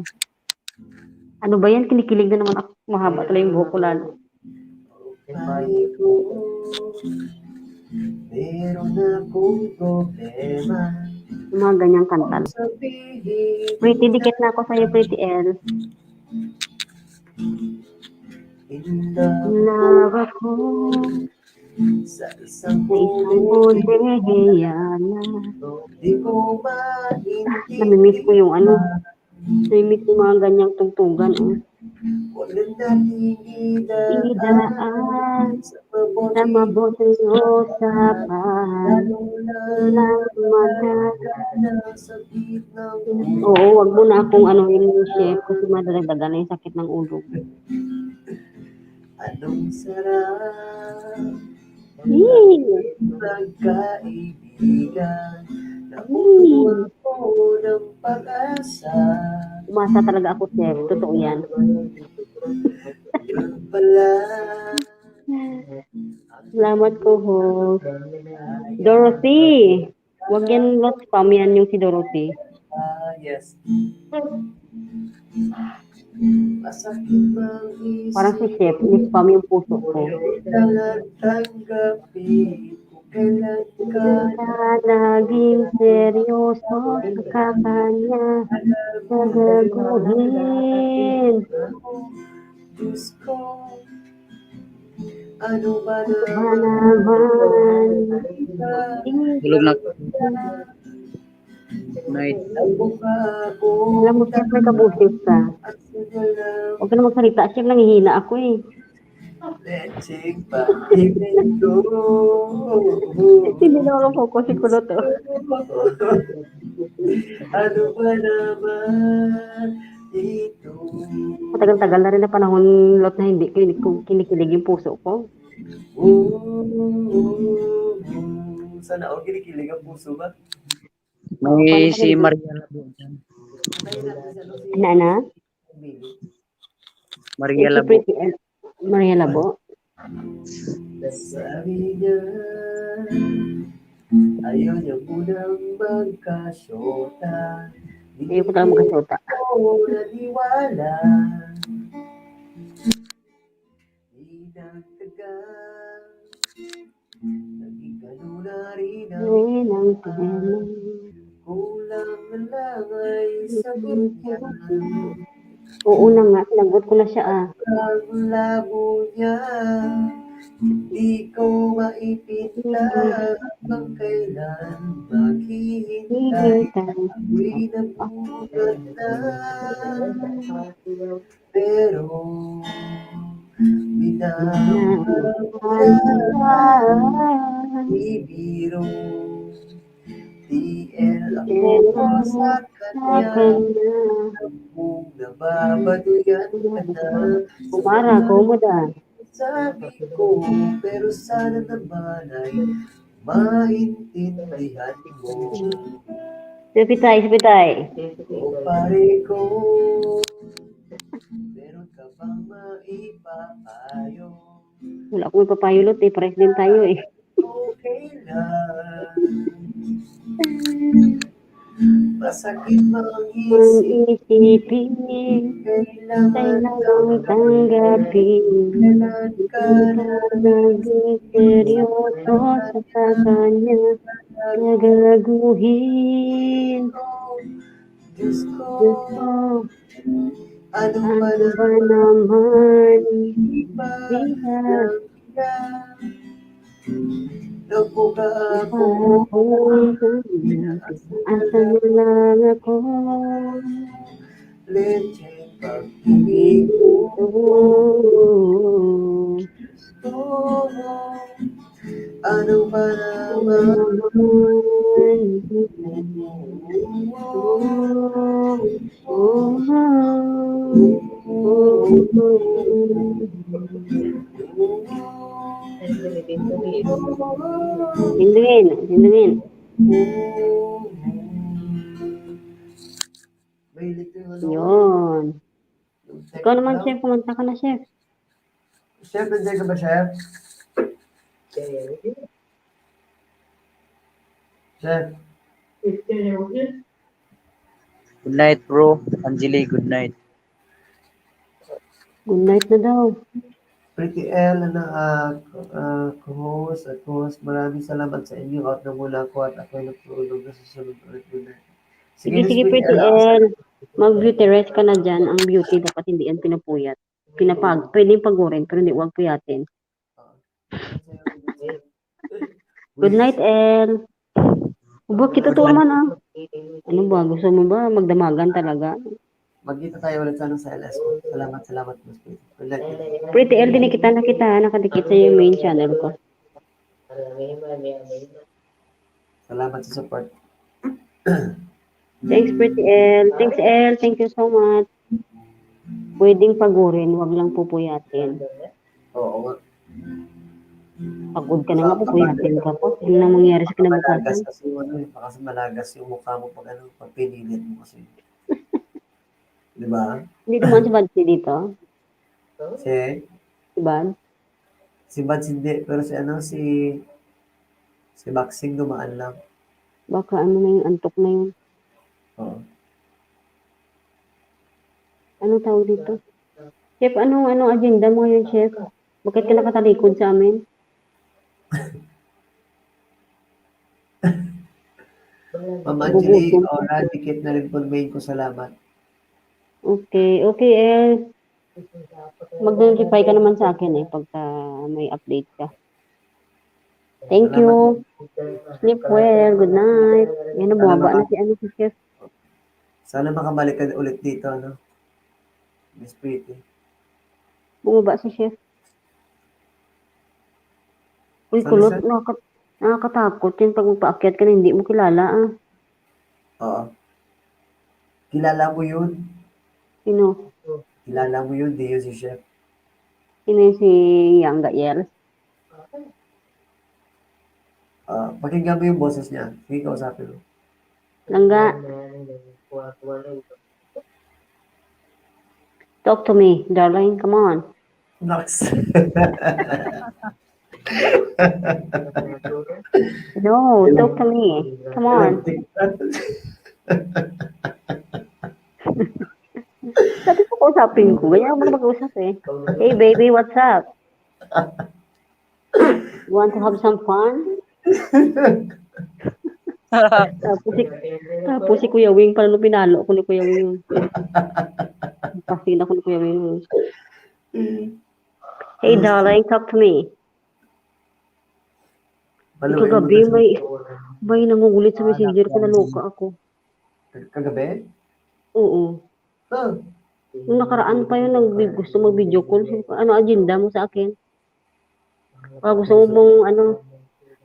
Ano ba yan? Kinikilig na naman ako. Mahaba talaga yung buhok ko lalo. Ay ko, meron akong problema. Yung mga ganyang kanta. Sabihin Pretty, dikit na ako sa'yo, Pretty L. in love Love ako sa isang sa isang bodeya na. Di ko maintindihan. Namimiss ko yung ano. Namimiss yung mga ganyang tugtugan. Oh. Wala na tinidaan. Tinidaan Sa mabuti sa mabuting usapan. Lalo na Lang mata. na sa gitnang Oo, wag mo na akong ano yung chef kasi madadagdagan na yung sakit ng ulo. Anong sarap Yee! magkaibigan. Napuno ako ng pag-asa. Umasa talaga ako, chef. Totoo yan. Yun pala. Salamat, co-host. Dorothy! Wag yan, not spam yan yung si Dorothy. Ah, yes. Masakit mang isip Parang si Chef, ni-spam yung puso ko. Kailangan tanggapin kung kailan ka Ka naging seryoso sa kanya sa gagawin. Diyos ko. Ano ba Ba naman? naman? Tulog na. Night. Alam mo, Chef, may kabusis ka. Huwag ka na magsalita, Chef, nangihina ako eh. Lecheng pag-ibig ko. Hindi na ako focus si Kulot, oh. Ano ba naman ito? Matagal-tagal na rin na panahon, Lot, na hindi ko, hindi ko kinikilig yung puso ko. Oh, sana all kinikilig ang puso ba? May si Maria Labo dyan. Ano, ano? Maria Si Labo. Pretty, eh, Maria Labo. Sabi niya, ayaw niya munang magkasyota. Ayaw ko talaga magkasyota. Ako naniwala. Di nagtagal, naging ano na rin ang Rin ang tema. Kulang na lang ay sagot niya. Oo na nga, sinagot ko na siya ah. Ang labo niya, di ko maipinta kung kailan maghihintay. Hihintay. Ako'y nabulat na, pero minamahal ko na. Di biro, T L ako sa kanya. Kung nababadoyan ka na, kumara, komoda. Sabi ko, pero sana naman ay maintindihan mo. Sapitay, sapitay. O pare ko, meron ka bang maipapayo? Wala akong ipapayo, Lot, eh. Pares din tayo, eh. Okay lang. Masakit mang isipin, kailangan tanggapin. Kailangan ka na naging seryoso sa kanya gagaguhin. Diyos ko, ano ba naman? Di ba? Nagbuka ako. Asa na lang ako? Leche pag-ibig ko. Ano ba naman? Sindungin, sindungin. Mahilig ko yung ano. Yun. Ikaw naman, chef. Kumanta ka na, chef. Chef, nandiyan ka ba, chef? Chef. Good night, bro. Angeli, good night. Good night na daw. Pretty L, ano, ah, ah, co-host, ah, co-host, maraming salamat sa inyo. Out na muna ako at ako'y nagtulog na susunod ulit. Good night. Sige, sige, Pretty L. Mag-beauty rest ka na dyan. Ang beauty dapat hindi yan pinapuyat. Pinapag, pwedeng pagurin, pero hindi, huwag puyatin. Good night, El. Ubo, kita to man, ah. Ano ba? Gusto mo ba? Magdamagan talaga. Magkita tayo ulit sana sa L S. Salamat, salamat, Miss Pretty. Good night. Pretty L, din kita na kita, nakadikit sa yung main channel ko. Salamat sa support. Thanks, Pretty L. Thanks, L. Thank you so much. Pwedeng pagurin, wag lang pupuyatin. Oo nga. Pagod ka na nga, pupuyatin ka pa. Ano na mangyari sa kinabukasan? Kasi ano, eh, baka malagas yung mukha mo pag ano, pag pinilit mo kasi. Di ba? Hindi naman si Bansi dito. Si? Si Ban? Si Bans hindi, pero si ano, si si Boxing dumaan lang. Baka ano na yung antok na yun. Oo. Ano tawag dito? Chef, anong, anong agenda mo ngayon, Chef? Bakit ka nakatalikod sa amin? Ma'am Angeli, Ora, dikit na rin po main ko. Salamat. Okay, okay, eh. Mag-notify ka naman sa akin eh pagka may update ka. Thank you. Sleep well. Good night. Yan na, bumaba na si ano, si Chef. Sana makabalik ka ulit dito, ano? Miss Pretty. Bumaba si Chef. Uy, kulot, nakaka- nakakatakot yung pag magpaakyat ka na hindi mo kilala, ah. Oo. Kilala mo yun? Sino? Kilala mo yun, di yun si Chef. Sino yung si Yang Gayel? Ah, pakinggan mo yung boses niya. Sige, kausapin mo. Langga. Talk to me, darling. Come on. Nox. No, talk to me. Come on. Sabi ko, kausapin ko. Ganyan ako mag-usap eh. Hey, baby, what's up? You want to have some fun? Tapos si, tapos si Kuya Wing pala nung pinalo ko ni Kuya Wing. Kasi na ko ni Kuya Wing. Hey, darling, talk to me. Kagabi, may, may nangungulit sa messenger ko, naloka ako. Kagabi? Oo. Huh. Nung nakaraan pa yun, nag gusto mag-video call. Sabi ko, "Ano agenda mo sa akin? Ah, gusto mo mong, ano,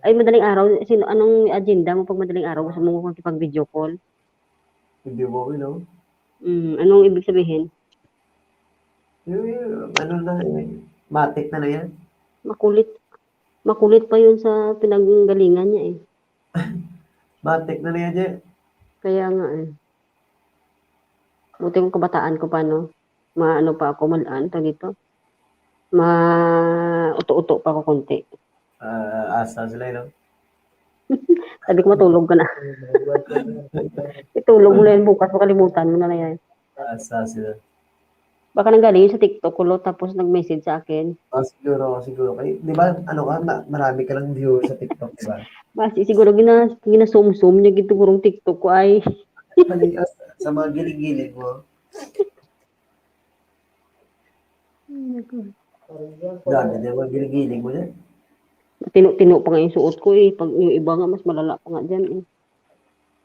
Ay, madaling araw, sino, anong agenda mo pag madaling araw? Gusto mo makipag-video call? Video call, no? Mm, anong ibig sabihin? Yung, yung, ano na, eh, matik na na yan. Makulit. Makulit pa yun sa pinanggalingan niya, eh. Matik na na yan, eh. Kaya nga, eh. Buti kung kabataan ko pa, no? Maano pa ako, mal-, ano tawag dito? Ma-uto-uto pa ako konti. Ah, asa sila, no? Sabi ko, "Matulog ka na." Itulog mo na yan bukas, makalimutan mo na na yan. Asa sila? Baka nanggaling yun sa TikTok ko, lo, tapos nag-message sa akin. Ah, siguro, siguro. Kay, di ba, ano ka, ma-, marami ka lang viewer sa TikTok, di ba? Basi siguro gina-, ginasumsum niya gid sigurong TikTok ko ay. Mali, ah, sa mga giling-giling mo. Ay, naku. Grabe, di ba, giling-giling mo dyan? Tino-tino pa nga yung suot ko, eh. Pag yung iba nga, mas malala pa nga dyan, eh.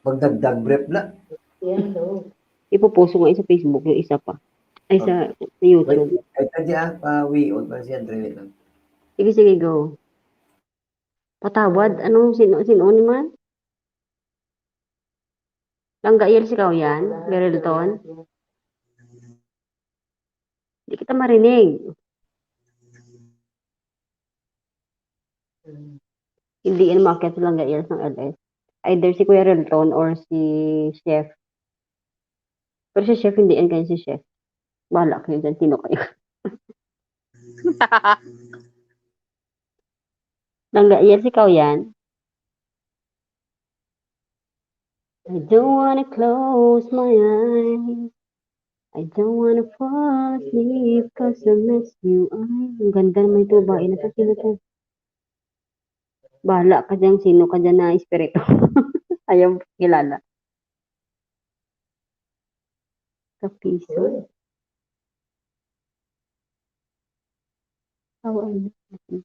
Pagdagdag brief na. Yan, no? Ipopost ko nga sa Facebook yung isa pa. Ay, sa, sa YouTube. Wait, ay, tadya, pa, wi, o, pa si Andre, wait lang. Sige, sige, go. Patawad. Ano, sino, sino ni man? Langga Yel, si Kauyan, Geraldton. Di kita marinig. Hindi yan umakyat sa Langga Yel ng L S. Either si Kuya Relton or si Chef. Pero si Chef, hindi yan kaya si Chef. Bahala kayo dyan, sino kayo. Langga Yel, si Kauyan. I don't wanna close my eyes. I don't wanna fall asleep 'cause I miss you. Ay, ang ganda naman ito, babae na to. Sino to? Bahala ka dyan, sino ka dyan na espiritu. Ayaw kilala. Kapiso. How I met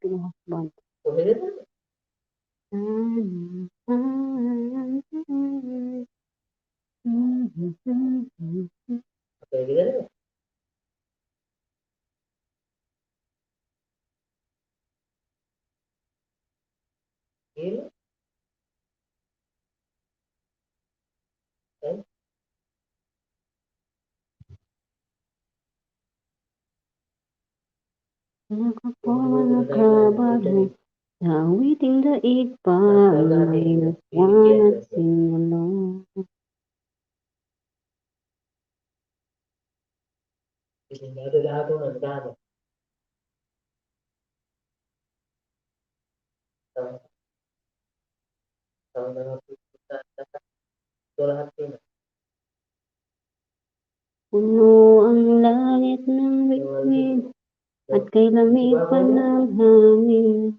my husband. Nakapulo na kabago. Nawiting daig pa, may nagwanat sing alone. Puno ang langit ng bituin at kay lamig pa ng hangin.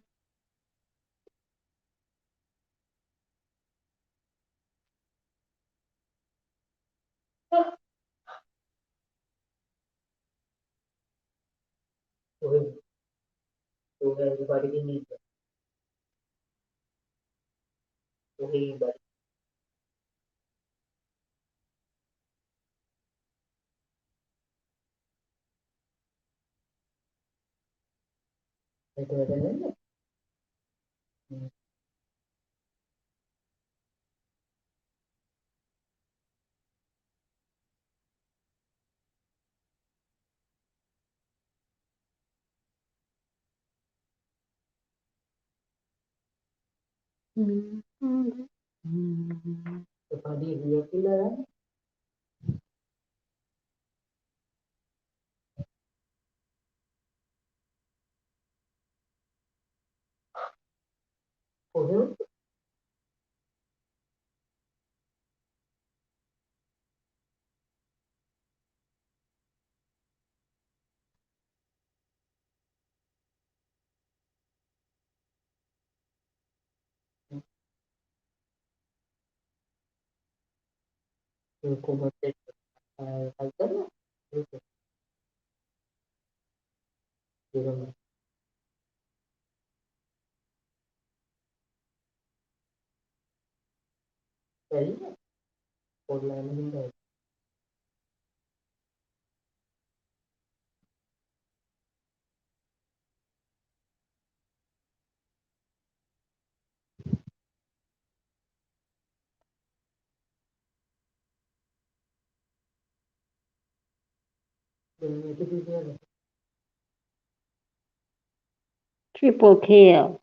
Triple kill.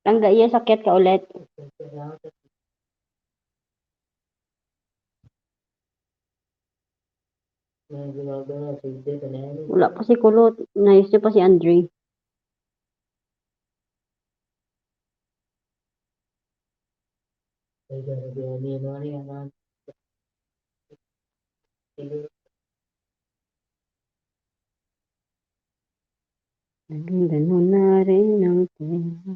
Langga iya sakit ka ulit. Wala pa si Kulot. Nice pa si Andre. Naging ganun na rin ang pera.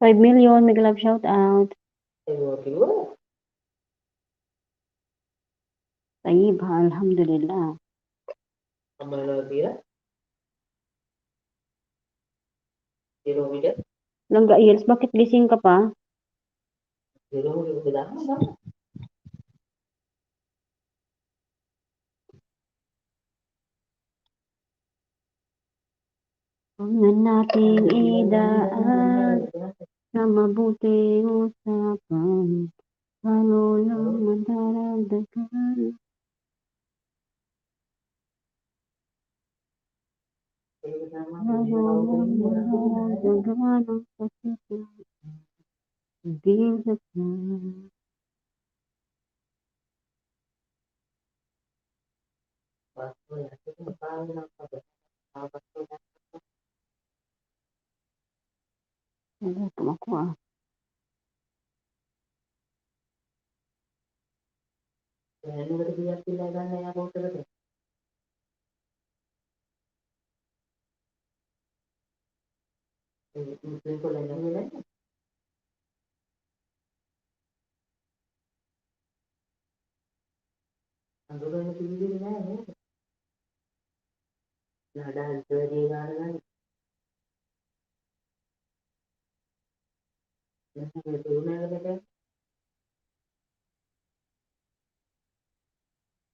Five million, mega love shout out. Tayyib, ha, alhamdulillah. Langga Hills, bakit gising ka pa? Huwag na nating idaan sa mabuting usapan. Ano lang madaragdagan? Ano lang madaragdagan ang sakit na hindi na. Nagutom ako, ah. Ang lugar na pinili nila, eh. Nadaan sa di nga naman. Nasa may tuna na ba?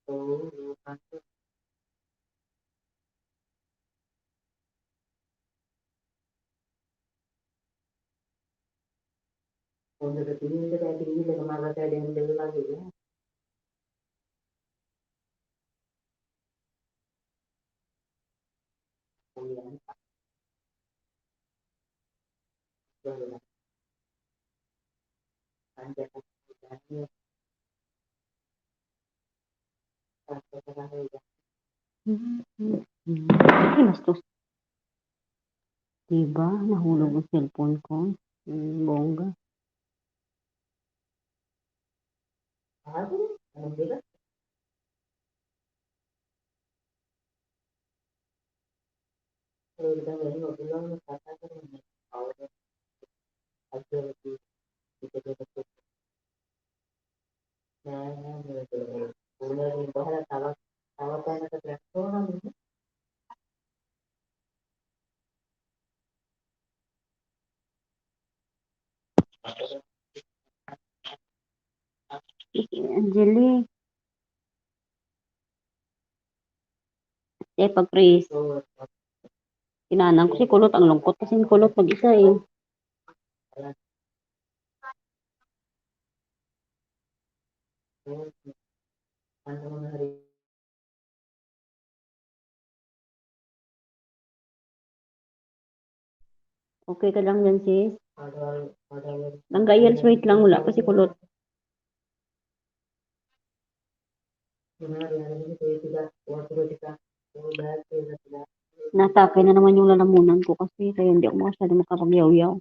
Oo, yung kaso. Kung nagatingin ka, kaya tingin ka, mga kaya din ang dalawa, yun. Ay, bastos. Diba? Nahulog ang cellphone ko. Mm, bongga. Angelique. Eh, pag-praise. Kinanang ko si Kulot, ang lungkot kasi ni Kulot mag-isa, eh. Okay ka lang dyan, sis? Langga Hills, wait lang, wala pa si Kulot. Natakay na naman yung lalamunan ko kasi kaya hindi ako masyado makapagyaw-yaw.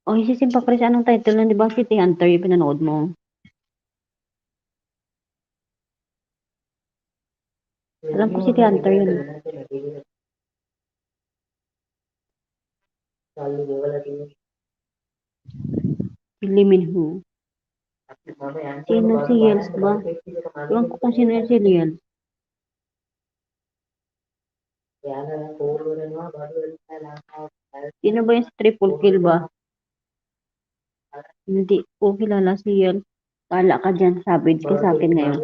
O, si Simpa Chris, anong title nun? Di ba City Hunter yung pinanood mo? Alam ko City Hunter yun. Lee Min Ho. Sino si Yels ba? Ewan ko kung sino yung si Yels. Sino ba yung sa triple kill ba? Hindi ko kilala si Yels. Wala ka dyan. Savage ka sa akin ngayon.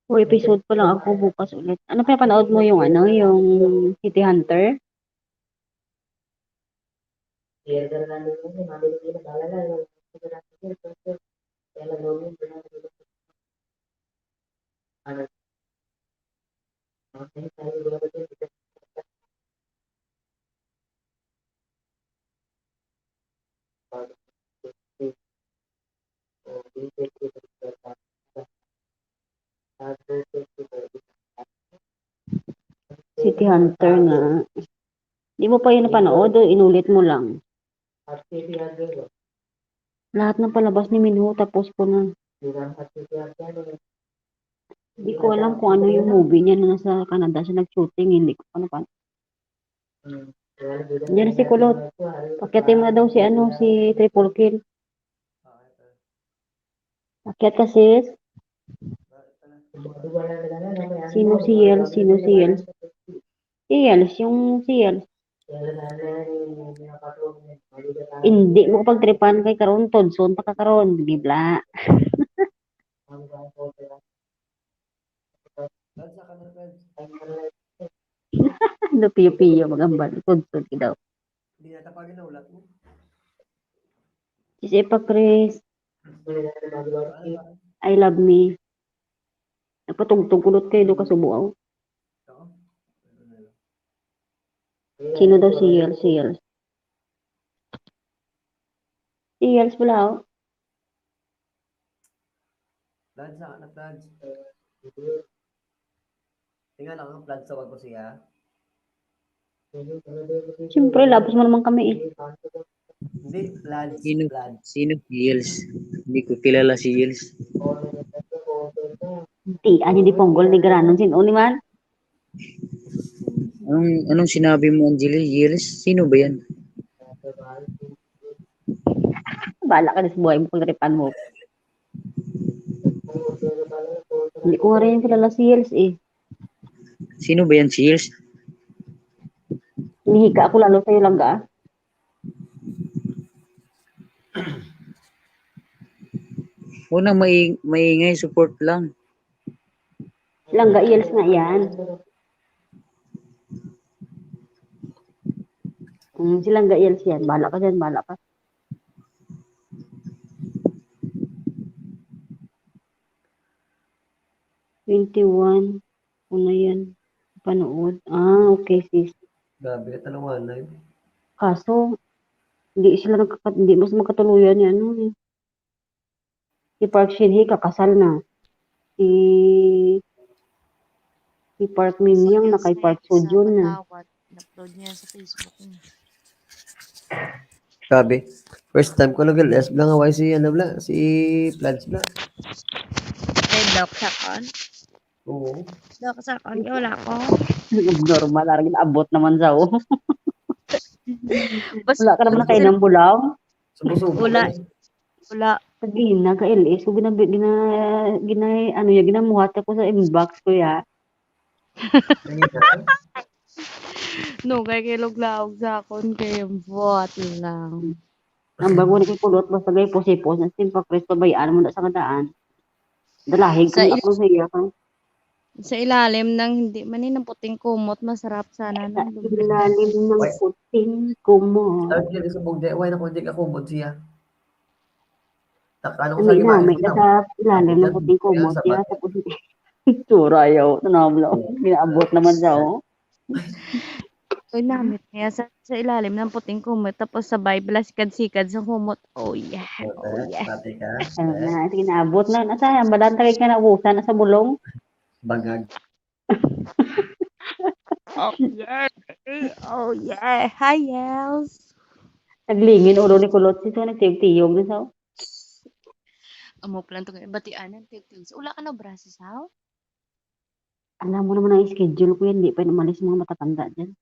O, episode pa lang ako, bukas ulit. Ano, pinapanood mo yung ano, yung City Hunter? City Hunter nga. Di mo pa yun napanood o inulit mo lang? Lahat ng palabas ni Minho, tapos ko na. Di ko alam kung ano yung movie niya na nasa Canada siya nag-shooting, hindi ko pa napan-, Diyan si Kulot. Pakiatin mo na daw si ano, si Triple Kill. Akyat ka, sis? Sino si Yel? Sino si Yel? Si Yel, yung si Yel. Hindi mo pagtripan kay karon, Todson pa ka karon. Gibla. Ano, piyo-piyo, magambal. Todson ka daw. Hindi na tapagin na ulat mo. Si Epa Chris. I love me. Napatugtog kulot kayo do kasubo, aw. Sino daw si Yel? Si Yel. Si Yel, wala, aw. Plans na, na plans. Tingnan lang ang plans sa wag ko siya. Siyempre, labos mo naman kami eh. Hindi, plans, Sino, plans. Sino si Yels? Hindi ko kilala si Yels. Di, ani di punggol ni Granon, sin-o ni man? Anong, anong sinabi mo, Angeli? Yels? Sino ba yan? Bala ka na sa buhay mo, pagripan mo. Hindi ko nga rin kilala si Yels eh. Sino ba yan si Yels? Nihika ako lalo sa'yo, langga, ah. Una, may, maingay, support lang. Langga Yels nga yan. Hmm, si Langga Yels yan. Bala ka dyan, bala ka. Twenty-one. Ano yan? Panood. Ah, okay, sis. Grabe ka talaga, live. Kaso, hindi sila nagkaka-, hindi mas magkatuluyan ni ano eh. Si Park Shin-hye kakasal na. Si, si Park Min-young na kay Park Seo-joon na. Patawad. In-upload niya sa Facebook niya. Sabi, first time ko nag-L S lang, away si, ano, bla, si Plans, bla. Ay, block sa kon? Oo. Block sa kon, wala ko. Normal, arang abot naman sa, oh. Bas-, Wala ka naman na kayo ng bulaw. Subo-subo Wala. ka eh. Wala. Kagina ka L S ko, gina-, gina-, gina-, ano ya, ginamuhat ako sa inbox ko ya. Ano yun? No, kay kilog laog sa akon kay buhat lang. Ang bago na kay kulot, basta gay pusipos, ang simple Chris, pabayaan mo na sa kadaan. Dalahig Sa ka il- ako sa iya ka. Sa ilalim ng, hindi man ni, ng puting kumot, masarap sana Sa nang lubi. ilalim ng Wait. puting kumot. Sabi niya, subog di, why na kung di ka kumot siya? Tak-, ano ko Ang sa iba, inamay ka ano, sa ilalim ng ano, puting kumot, ano, ya, sapat. Tapos, tsura, yaw, nanamlaw. Oo. Ginaabot naman siya, oh. Uy, namit niya sa, sa ilalim ng puting kumot, tapos sabay, bala sikad-sikad sa kumot. Oh, yeah. Oh, Oo, yeah. Pati ka. Ano Eh, na, sige, naabot na. Nasa, ang balang tagay ka na, ubusan na sa bulong. Bangag. Oh, yeah. Oh, yeah. Hi, Yels. Naglingin ulo ni Kulot. Sis, nagtiyog-tiyog na sa. Amo plan to kay batian ang tiyog-tiyog. Wala ka na obrahe sa? Alam mo naman ang schedule ko yan. Di pa umalis mga matatanda dyan.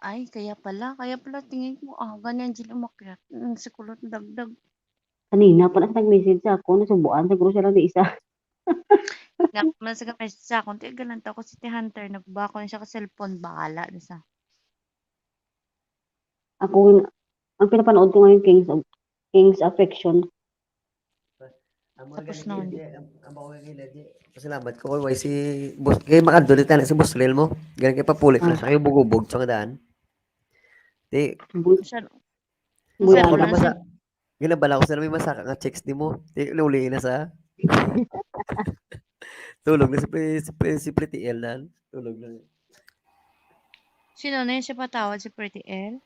Ay, kaya pala. Kaya pala tingin ko, aga ni Angel umakyat. Mm, si Kulot dagdag. Kanina pa na siya nag-message sa ako. Nasubuan siguro siya lang ni isa. Nga, man sa message sa akon, "Ti, galanta ko si Ti Hunter, nagba ko na siya ka cellphone, bahala na sa." Ako, ang pinapanood ko ngayon, Kings of, Kings Affection. Amo na Tapos gani, na. Ang, ang ako nga gani, pasalamat ko kay si Boss, kay makadto na si Boss Lel mo. Gani kay papulit na Ah. sa kayo bugubog sa nga daan. Di, Bu-, Siya, Bu-, siya Wala ko na lang na sa, sa Ginabala ko sila may masaka nga chicks di mo. Di, nauli na sa. Tulog na si Pre-, si Pre-, si Pretty L na. Tulog na. Sino na yun siya patawad, si Pretty L?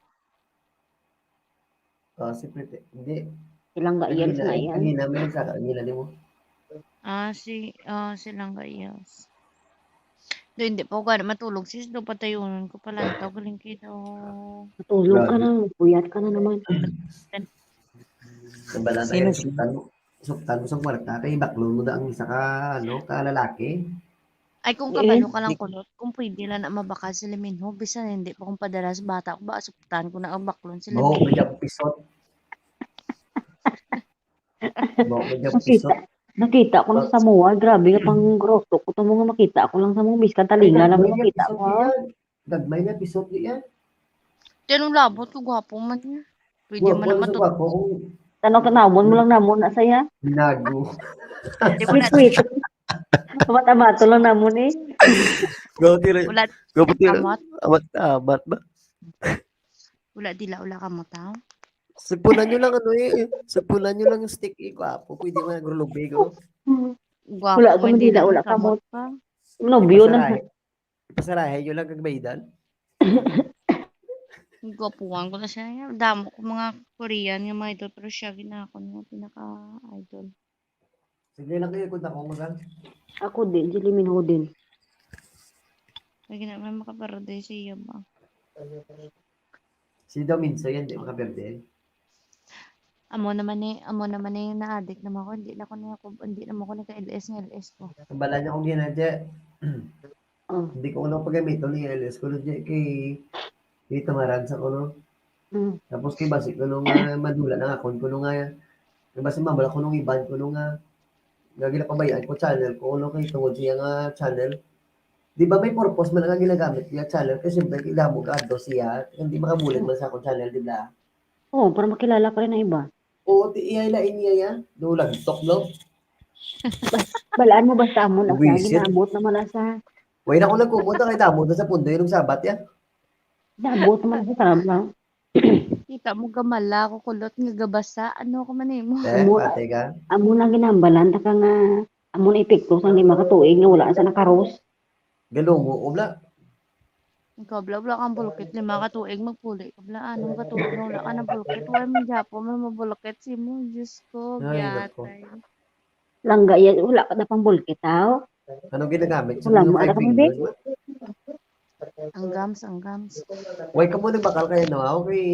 Ah, si Pretty, hindi. Silang Ang gaiyan hina, sa ang iyan. hina, may nagsaka, ang hina di mo. Ah, si, ah, si Langga, yes. Do, hindi pa ako gana matulog, sis. Do, patayunan ko pala. Ito, galing kayo daw. Matulog ka Grabe. na, puyat ka na naman. Nabala na Sino yan, siya? Suktan mo, suktan mo sa kwarta, kay baklon mo na ang isa ka, ano, ka lalaki. Ay, kung Eh, kabalo ka lang, di- Kulot, kung pwede lang na mabakal si Liminho, bisan hindi pa kung padala sa bata ko, ba, suktan ko na ang baklon si Bo, Liminho. May pisot. Bo, may Nakita, pisot. nakita ko na sa mua. Grabe nga pang grotto ko. Tamo nga makita ko lang sa mga miskan. Ay, talinga lang gagmay nga makita pisot ko, ha? Yan. Gagmay nga pisot di yan. Tinong labot ko, gwapo man niya. Pwede Gwapo man na lang sa matut- gwapo. Kung Tanong-tanawon mo lang namon na saya. Nago. Di mo na Sweet, sweet. Mata-mato lang namon eh. Gwapo tira. Wala, Gwapo tira. Amat. Amat, amat ba? Wala dila, wala ka mo tao. Sapunan nyo lang ano eh. Sapunan nyo lang stick eh. Gwapo. Pwede mo nagrulubig oh. Gwapo Wala ka man man dila, dila, wala ka kamot mo. pa. Nobyo na. Ipasarahe. Ipasarahe nyo lang kag baydan. Gwapuhan ko na siya. Damo ko mga Korean nga mga idol, pero siya ginakon nga pinaka-idol. Sige lang kayo, kunta ko mo lang. Ako din, si Liminho din. Lagi na may makaperde siya ba? Si Dominso yan, di makaperde. Amo naman ni, amo naman ni na-addict naman ko. Hindi na ko ni ako, hindi naman ko nagka-L S nga L S ko. Ang bala niya kung ginadya. Oh. Hindi ko unang pagamiton ni L S ko, no, di kay, kay tamaran sa kuno. Mm. Tapos kay basi kuno nga madula na nga akon kuno nga, kay basi mabala kuno nga iban kuno nga, nga ginapabayaan ko channel ko, kuno kay tungod siya nga channel. Di ba may purpose man ang ginagamit niya channel? Kay siyempre, kailangan mo ka-add siya, hindi makabulig man sa akong channel, di ba? Oo, para makilala ka rin ng iba. Oo, ti iya ila inya ya. Do lagtok, no? Bas-, balaan mo basta amo na sa, Buwisit. Ginaabot naman na sa. Way na ko nagkumot, ang itaabot na sa pundo yung sabat ya. Naabot naman sa tabang. Kita mo gamala ko kulot nga gabasa. Ano ko man imo? Eh, Amo, ate ka? Amo na ginambalan ta ka nga, amo na epekto sang lima ka tuig nga wala sa nakaros. Galungo ko bla. Ikaw, bla, bla kang bulkit. Lima ka tuig, magpuli ka, bla. Anong ka tuig nga wala ka na bulkit? Wala man gyapo, may mabulkit si mo. Diyos ko, Ay, nako. Giyatay. Langga yan, wala ka na pang bulkit, aw? Anong ginagamit sa Wala mga mo, five ano kami, fingers, be? Ma? Ang gums, ang gums. Way ka mo nagbakal kayo, no? Ako kay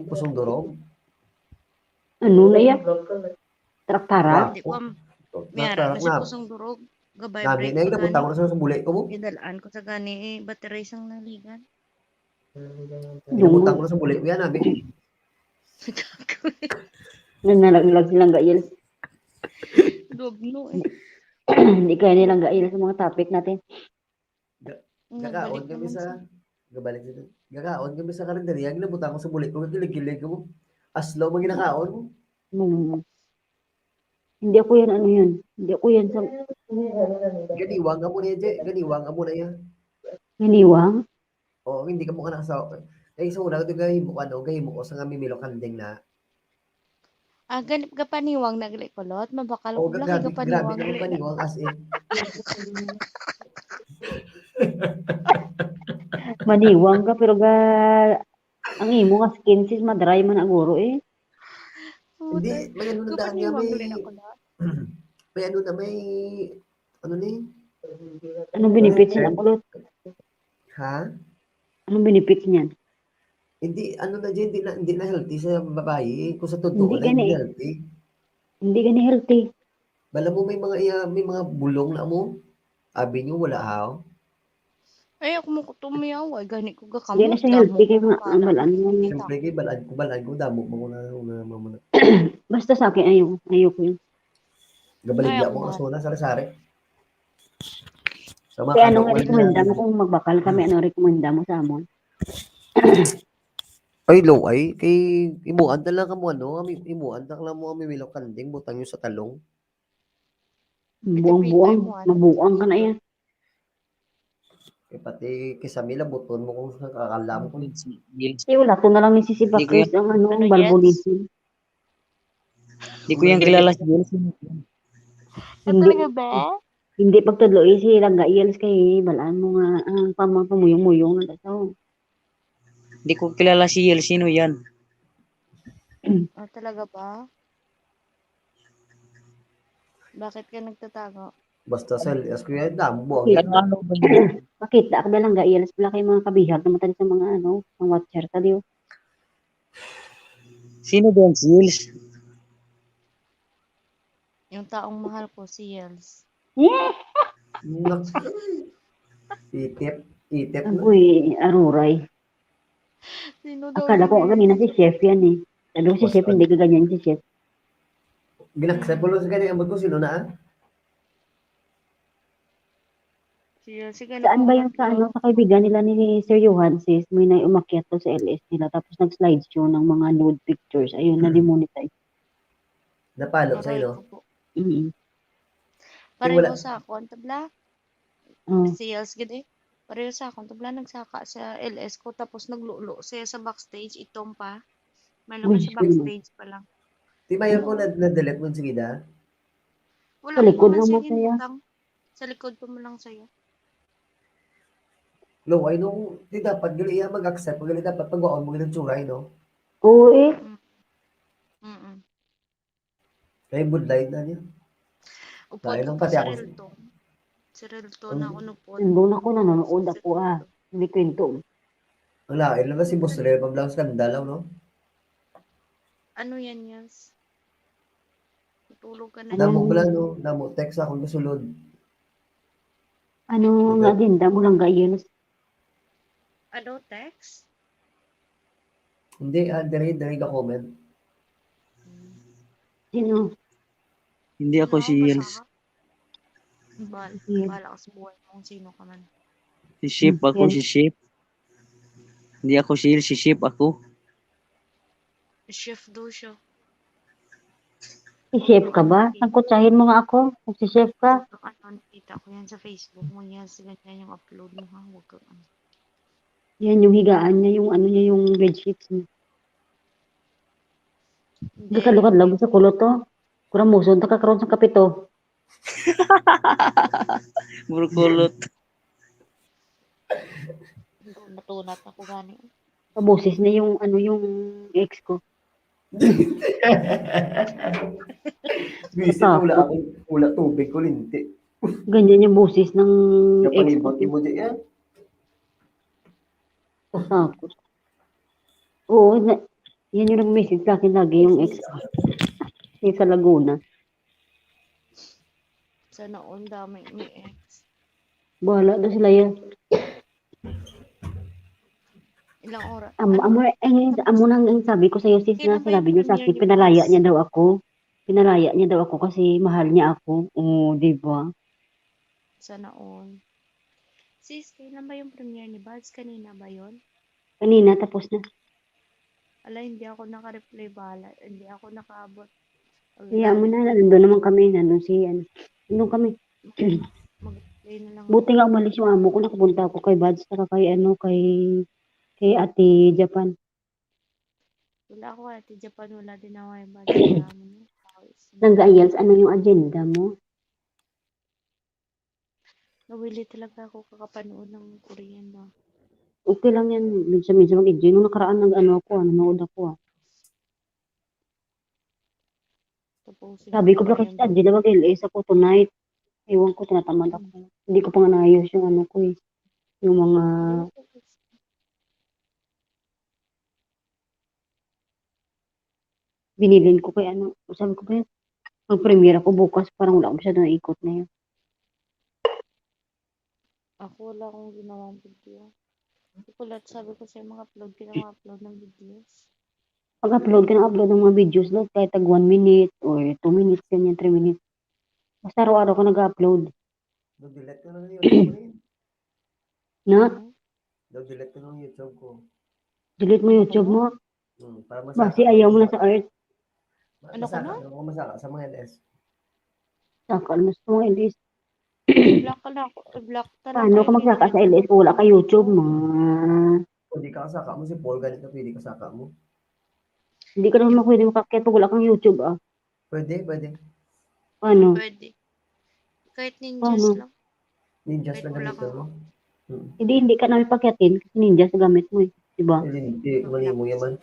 Pusong Durog. Ano na yan? Traktara? Hindi ko am-, Traktara miyara na si nga. Pusong Durog. Gabay Nami break na yung ko napunta gani. Ko na sa buli ko mo. Gidalaan ko sa gani, eh, battery sang naligan. Yung Yung utang ko sa buli, yan, abi. Nanalaglag silang gayel. Dugno, eh. Hindi kaya nilang gayel sa mga topic natin. Ga-, Ang gakaon nagbalik kami naman sa, sa gabalik dito. Gakaon kami sa karinderya, ginabutang ko sa buli ko, kilig-kilig ko. Aslaw, maginakaon. Hmm. Hindi ako yan, ano yun? Hindi ako yan sa Ganiwang ka muna yan, Je. Ganiwang ka muna yan. Ganiwang? Oo, hindi ka mukha nakasawa. Kaya sa una, ito gahimo ko, ano, gahimo ko sa nga mimilo kanding na. Ah, gan-, gapaniwang na gali kulot? Mabakal Oo, ko lang grabe, kay grabe gapaniwang na gali. Paniwang, as in. Maniwang ka, pero ga-, ang imo nga skin, sis, madry man ang guro, eh. Oo, Hindi, tay. May ano na daan niya, gapaniwang may, gali na kulot. May ano na, may, ano ni? Anong benefits na kulot? Ha? Anong benefits niyan? Hindi, ano na dyan, hindi na, hindi na healthy sa babae. Kung sa totoo Hindi na, gani. Hindi healthy. Hindi gani healthy. Bala mo may mga iya, may mga bulong na mo. Abi nyo, wala haw. Ay, ako mo kutumiyaw. Ay, gani ko Hindi na gakamot. Siya healthy kay mga Para balaan mo. kita. Siyempre, kay balaan ko, balaan ko, damo mo na, na, na, na. Basta sa akin, ayaw, ayaw ko yun. Gabaligya Ay, mo ako ang suna, sari-sari. Sa Kaya ano, anong rekomenda mo kung magbakal kami, anong rekomenda mo sa amon? Ay, low ay. Kay imuan na lang kamo ano, ami- imuan na lang mo ang milk kanding, butang nyo sa talong. Buang-buang, mabuang ka na yan. Kay pati kay sa mila, buton mo kung sa kakalam ko. Kaya wala ko na lang ni Sisi Bakers ang ano, Ano, balbonisin. Di ko yan kilala si Yels. Talaga ba? Hindi pagtudlo eh, si Langga Yels kay balaan mo nga ang pamang pamuyong-muyong na daw. Di ko kilala si Yels. Sino yan? Oh, talaga ba? Bakit ka nagtatago? Basta sa L S ko yan, dambo ang Okay. Ano, ano ba yun? Makita ako na Langga Yels pala kay mga kabihag naman tayo sa mga ano, mga watcher ta diyo. Sino ba yan si Yels? Yung taong mahal ko, si Yels. Itip, itip. Agoy, aruray. Sino daw Akala ko yun? Kanina si Chef yan eh. Ano si Basta- Chef, hindi ka ganyan si Chef. Ginaksa ko lang sa kanya, ambot ko sino na ah. Si Yels, sige, Saan ba yung sa ano, sa kaibigan nila ni Sir Johan, sis? May na umakyat to sa L S nila tapos nag-slideshow ng mga nude pictures. Ayun, na-demonetize. Napalo sa ilo. Mm. Pareho sa akon, tabla. Oh. Si Yels gid eh. Pareho sa akon, tabla, nagsaka sa L S ko tapos naglulo siya sa backstage, itom pa. May Uy, naman sa backstage pa lang. Di ba yun ko na, na-delete mo sige da? Wala Sa likod ko man lang mo siya kaya? ginutang. Sa likod pa man lang sa'yo. Low ay nung, di dapat, gali iya mag-accept, gali dapat pagwaon mo ng tsuray, no? Oo eh. Mm-mm. Kaya budlay na niya. Upod Dahil ko lang po pati si ako. Relton. Si Relton Mm. na unupod. Hindi na ko na nanood ako ah. Hindi kwento. Ang lain lang si Boss Rel, pablang skandalo, no? Ano yan, Yels? Natulog ka na. Ano? Namo pala, no? Namo text ako kasulod. Ano nga agenda mo lang gayon? Ano, text? Hindi, ah, diri, diri ka comment. Sino? Hindi ako Ano, si Yels. basa ka? Bal Sige. Bala ka sa buhay mo kung sino ka man. Si Chef ako, Yels. Si Chef. Hindi ako si Yels, si Chef ako. Chef daw siya. Si Chef ka ba? Sangkutsahin mo nga ako kung si Chef ka. Ang ano, nakita ko yan sa Facebook mo, Yels, ganyan yung upload mo, ha? Huwag kang ano. Yan yung higaan niya, yung ano niya, yung bedsheets niya. Hindi. Kadlok-kadlok sa kulot to. Kuramuson ta ka karon sa kapito. Burkulot. Natunat ako gani. Kaboses na yung ano, yung ex ko. Busy, wala ako, wala tubig ko linti. Ganyan yung boses ng ex ko. Napalibot mo di yan. Tapos, oo, na, yan yung nag-message sa akin lagi yung ex ko. Yung sa Laguna. Sana all dami ni ex. Bahala daw sila yan. Ilang oras? Amo, amo, eh, amo nang ang sabi ko sa'yo, sis, na sinabi niya sa akin, pinalaya niya daw ako. Pinalaya niya daw ako kasi mahal niya ako. Oo, di ba? Sana all. Sis, kailan ba yung premiere ni Buds? Kanina ba yun? Kanina, tapos na. Ala, hindi ako naka-reply bala. Hindi ako nakaabot. Kaya mo na, nandun naman kami, nandun si, ano, nandun kami. Mag-reply na lang. Buti nga umalis yung amo ko, nakapunta ako kay Buds, saka kay, ano, kay, kay Ate Japan. Wala ako, Ate Japan, wala din ako kay Buds. Wala mo na. Langga Yels, ano yung agenda mo? Nawili talaga ako kakapanood ng Korean ba. Okay lang yan. Minsan-minsan mag-enjoy. Nung nakaraan nag-ano ako, ah, nanood ako, ah. Tapos, Sabi ko pala kasi, Angela, mag-L S ako tonight. Ewan ko, tinatamad ako. Hindi ko pa nga naayos yung ano ko eh. Yung mga binilin ko kay ano, sabi ko ba, "Mag-premiere ako bukas, parang wala ko masyadong ikot na yun." Ako wala akong ginawang video. Hindi ko lahat sabi ko sa'yo, mag-upload ka na, mag-upload ng videos. Pag-upload ka na, upload ng mga videos, Lord, kahit tag one minute or two minutes, ganyan, three minutes. Basta araw-araw ko nag-upload. Mag-delete ko na lang yung YouTube mo eh. Na? Mag-delete ko ng YouTube ko. Delete mo YouTube mo. Hmm, para Basi ayaw mo na sa art. Ano ko na? Ano ko masaka sa mga L S. Saka mo sa mga L S. Block ka na ako. Block talaga. Paano ka magsaka sa L S kung wala ka YouTube mo? Pwede ka saka mo si Paul, ganito pwede ka saka mo. Hindi ka naman pwede makakyat pag wala kang YouTube ah. Pwede, pwede. Paano? Pwede. Kahit ninjas lang. Ninjas lang gamitin mo. Hindi, hindi ka namin pakyatin kasi ninjas gamit mo eh. Diba? Hindi, hindi, mali mo yaman.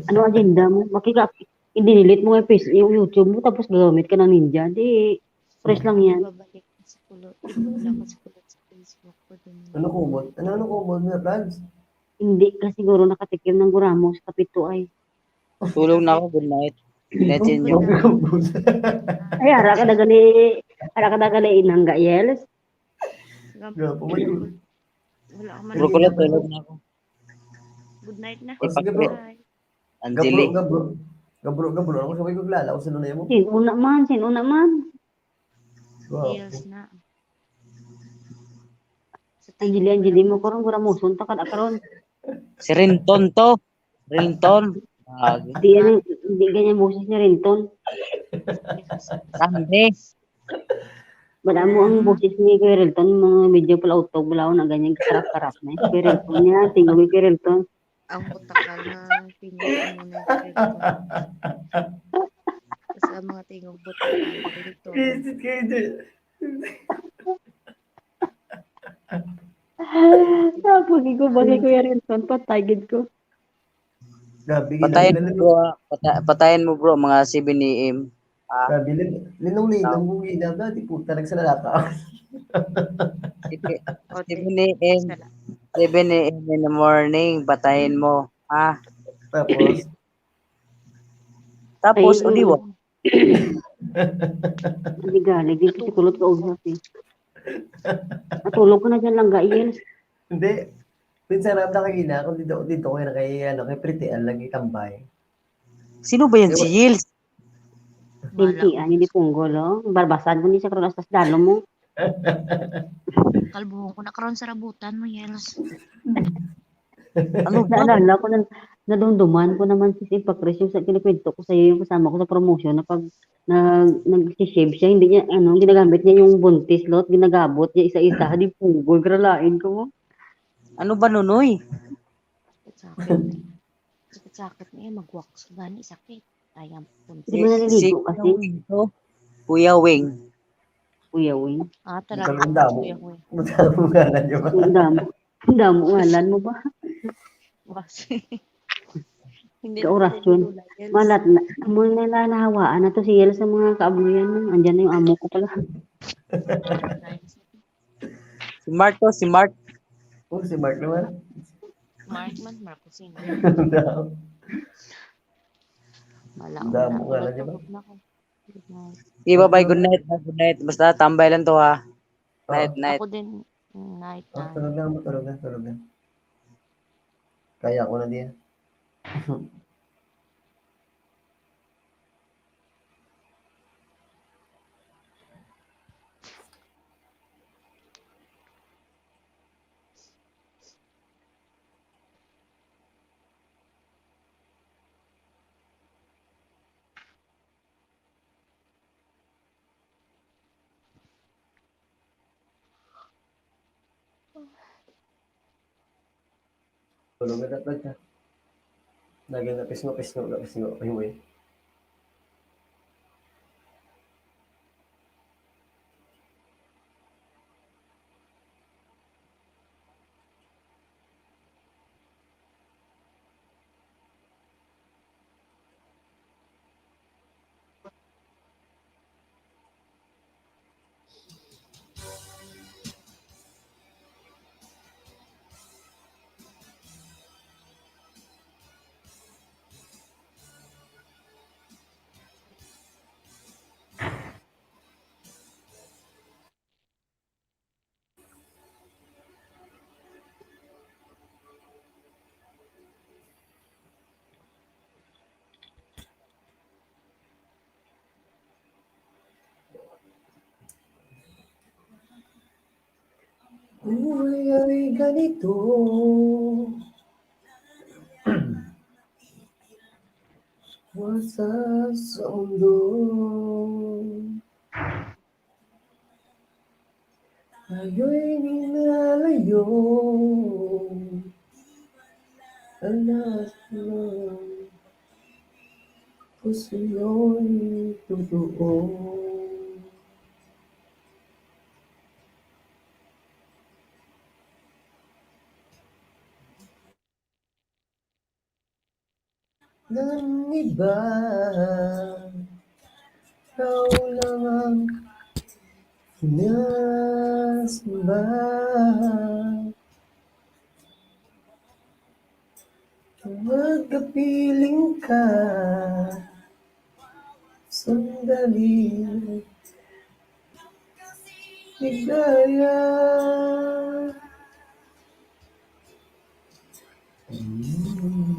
Ano agenda mo? Makika, i-delete mo nga yung, face, yung YouTube mo tapos gagamit ka ng ninja. Di, press lang yan. Babalik ko sa kulot. Wala ko sa kulot sa Facebook ko din. Ano kumot? Ano, ano kumot na plans? Hindi ka siguro nakatikim ng guramo sa kapito ay. Tulog na ako. Good night. Good night sa inyo. Ay, ara ka na gali, ara ka na gali inangga, Yels. Gapo mo yun. Wala ka man. Bro, kulot, tulog na ako. Good night na. O, sige, bro. Bye. Angelique. Gabro, gabro. Gabro, gabro. Ako sabay ko kilala. Ako sa nuna mo. Sin-una man, sin-una man. Wow. Yes na. Sa Angeli, Angeli mo karon, guramoson ta kada karon. Si Rinton to. Rinton. Ah, Di, ano, di ganyan boses ni Rinton. Grande. Wala mo ang boses ni Kuya Rinton, mga medyo palautog, wala na ganyan karap-karap na. Kuya Rinton niya, tingog ni Kuya Rinton. Ang butakal na tingog mo na yung Rinton. Tapos ang mga tingog butakal, Rinton. Visit kayo dyan. Tapos ikaw ba kay Kuya Rinton, patay gid ko. Grabe, Patayin ginagawa mo, na- bro. Pata- patayin mo, bro, mga seven A M. Ah, Grabe, lin- linong-linong mo, ginagawa, di puta, nagsalata. seven A M. seven A M in the morning, patayin mo. Ah, Tapos, tapos, Ayun. O, di wa. Hindi galing, di ko sikulot ka usap eh. Natulog ka na dyan lang, Gail. Hindi. Minsan rap na kagina ako dito, dito ko na kay, ano, kay Pretty Ann lagi tambay. Sino ba yan? Si Yils? Hindi, ano, hindi punggol, oh. Barbasan ko ni sa karon, astas dalo mo. Kalbuhon ko na karon sa rabutan mo, Yels. Ano ba? Naalala ko na, nadumduman ko naman si Ipakris yung sa kinikwento ko sa'yo, yung kasama ko sa promotion na pag na nag-shave siya, hindi niya, ano, ginagamit niya yung buntis, lot, ginagabot niya isa-isa, di punggol, gralain ko mo. Ano ba, Nunoy? Sakit-sakit. Sakit-sakit niya, mag-wax gani, sakit. Ay, ang Di ba naliligo Si kasi? Kuya Wing to. Kuya Wing. Kuya Wing. Ah, Ang talaga. damo. Kuya Wing. Ang damo nga na, di ba? Ang damo. Ang damo, ngalan mo ba? Wax. Hindi Kaorasyon. na pwede, Yels. Malat na. Amo na na nahawaan na to si Yel sa mga kaabluyan mo. Andyan na yung amo ko pala. Si Mark to, si Mark. Oh, si Mark naman. Mark man, Marcosino. Wala Ang damo nga na, di ba? Tulog na ako. Good night. Sige, bye-bye. Good night. Good night. Basta tambay lang to, ha. Oh. Night, night. Ako din. Night, Oh, night. tulog na, tulog na, tulog na. Kaya ko na din. Tulog na dapat ka. Lagi na pisngo, pisngo, na pisngo. Ay, uy. Buhay ay ganito. Wasa sa mundo. Ayo'y nilalayo. Anak ng puso'y totoo. Ng iba, ikaw lang ang sinasamba. Magkapiling ka, sandali, ligaya.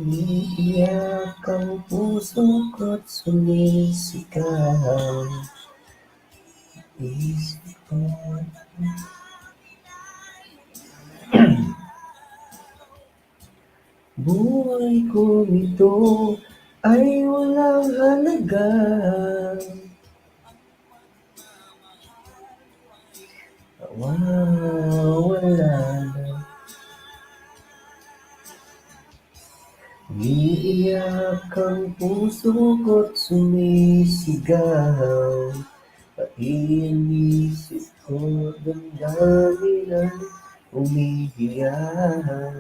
Umiiyak ang puso ko't sumisigaw. Isip ko, buhay ko nito ay walang halaga. Nawawala na. Umiiyak ang puso ko't sumisigaw. Pati ang isip ko damdamin ang umiiyak.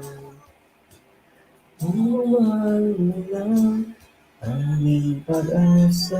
Buwan mo lang aming pag-asa.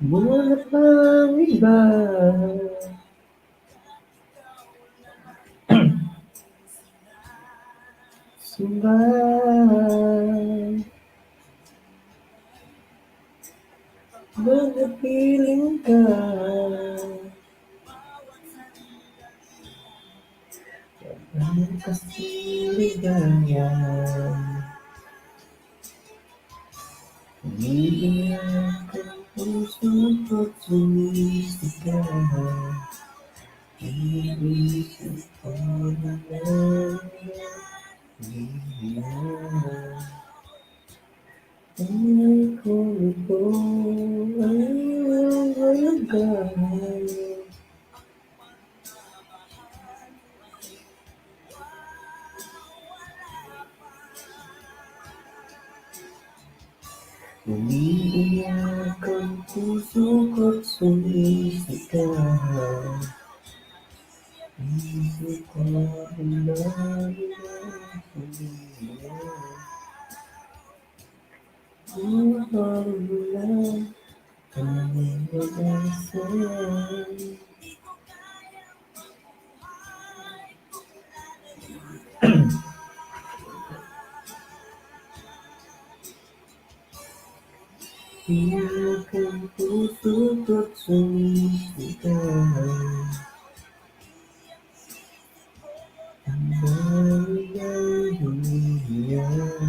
Buwan pa ang iba. Sumba. Magpiling ka. Ang kasiligaya. Umiiyak ang puso ko't sumisigaw. Iisip ko na lang iiyak. Buhay ko ito ay walang halaga. Umiiyak ang puso ko't sumisigaw. Isip ko na lang umiiyak. Ang pamula, ang pag-asa. Iyak ang puso ko't sumisigaw. Ang dami ay umiiyak.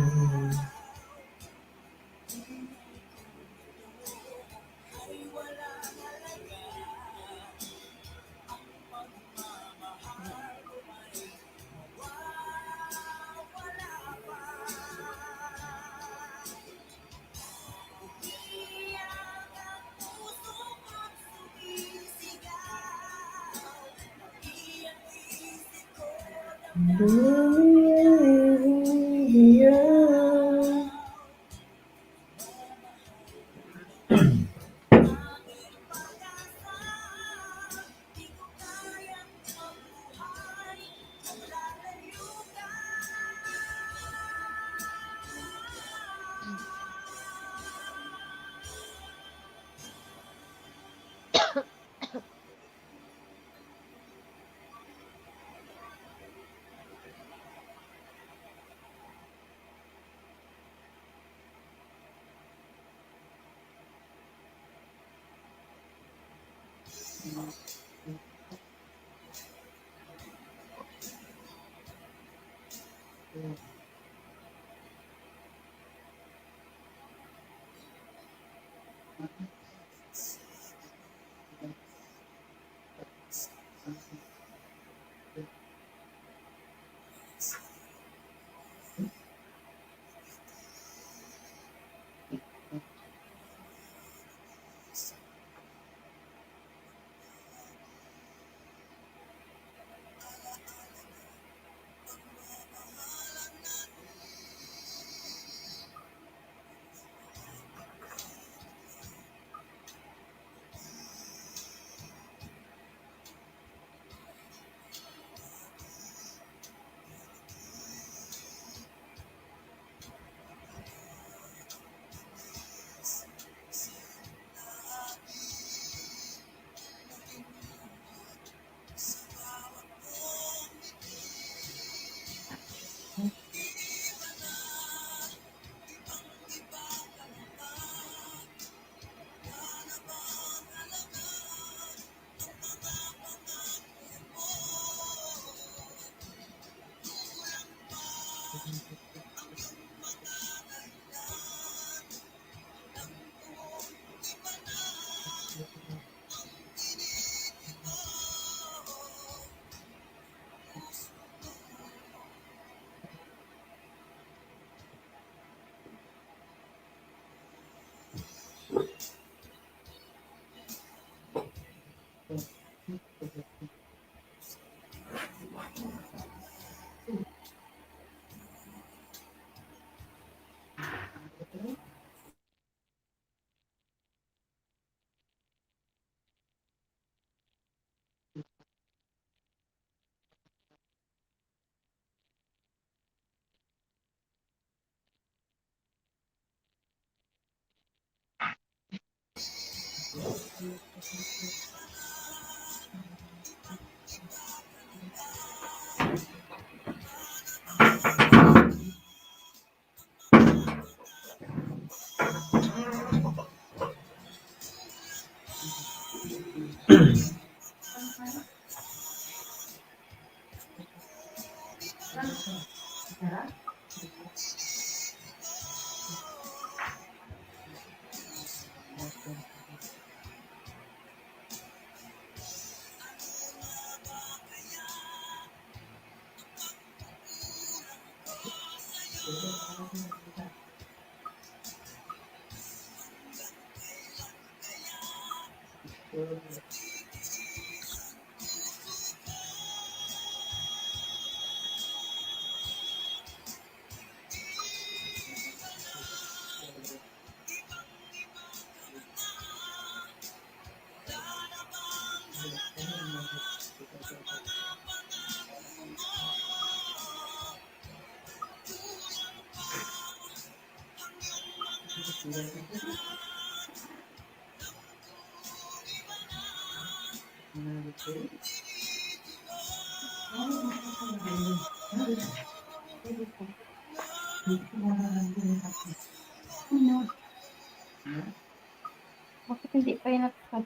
Bakit hindi pa yun nagka-,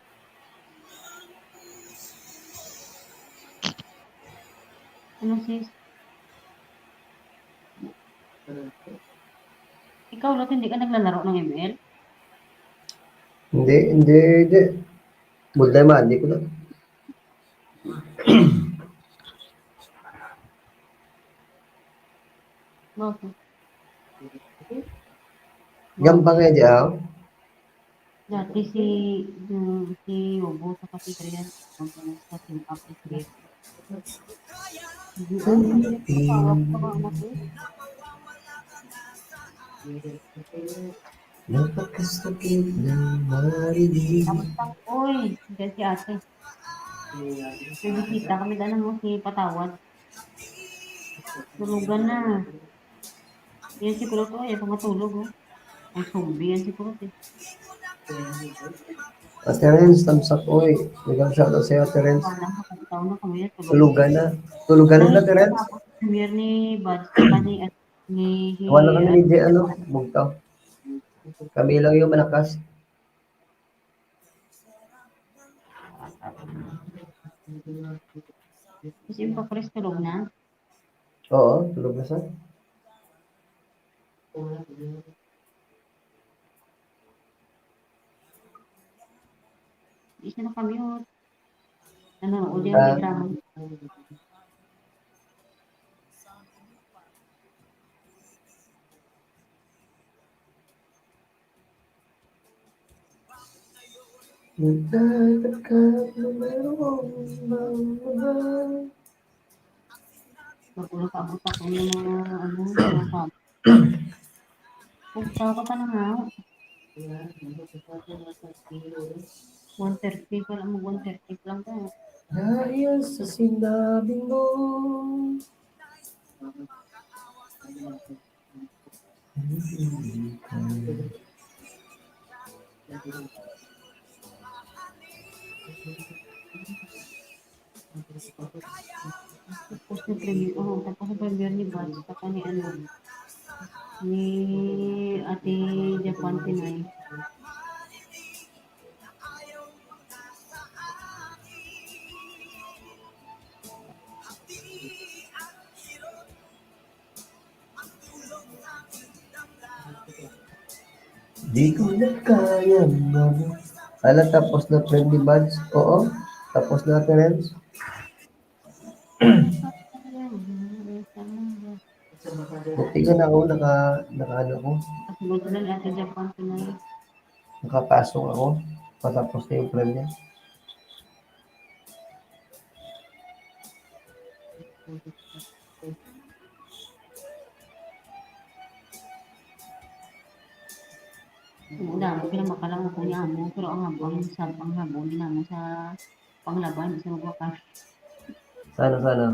ano, sis? Ikaw, Lot, hindi ka naglalaro ng M L? Hindi, hindi, hindi. Multa yung mandi ko na. Bakit? Gampang nga di, ah. Dati si, mm, si Yobo sa Kapitrian, ang sa Team Up is Great. Napakasakit na marinig. Tapos lang, uy, diyan si ate. May bisita kami, dala mo si Patawad. Tulugan na. Yan si Kulot, oh, yan, pangatulog, oh. Ang zombie yan si Kulot, eh. Ah, Terence, thumbs up, oy. Bigyan shout out sa'yo, Terence. Wala, makakataon na kami, tulog. Tulugan na. Tulugan na, Terence. Premiere ni Bad, ni, ni, Wala kami ni J, ano, Bugtaw. Kami lang yung malakas. Kasi yung pa-Chris tulog na. Oo, tulog na siya. Hindi siya nakamute. Ano, o di ang Ah. drama. Nagdagat ka, mayroong mga Pag ulo ka, buta ko yung mga, ano, mga pag-, Kung tao ka pa na nga. One thirty pa lang, mag one thirty pa lang ka. Dahil sa sinabi mo. Tapos yung premier, oh, tapos yung premier ni Bats, saka ni ano, ni Ate Japan Pinay. Di ko na kaya, mama. Ala, tapos na, friend ni Buds. Oo, tapos na, Ate Renz. Buti nga na ako, naka, naka ano ko. Kasunod na lang, Ate Japan, Pinay. Nakapasok ako. Patapos na yung friend niya. Wala, okay lang, makalang ako niya mo, pero ang habol, sa, ang habol namo sa panglaba, hindi siya magwakas. Sana, sana.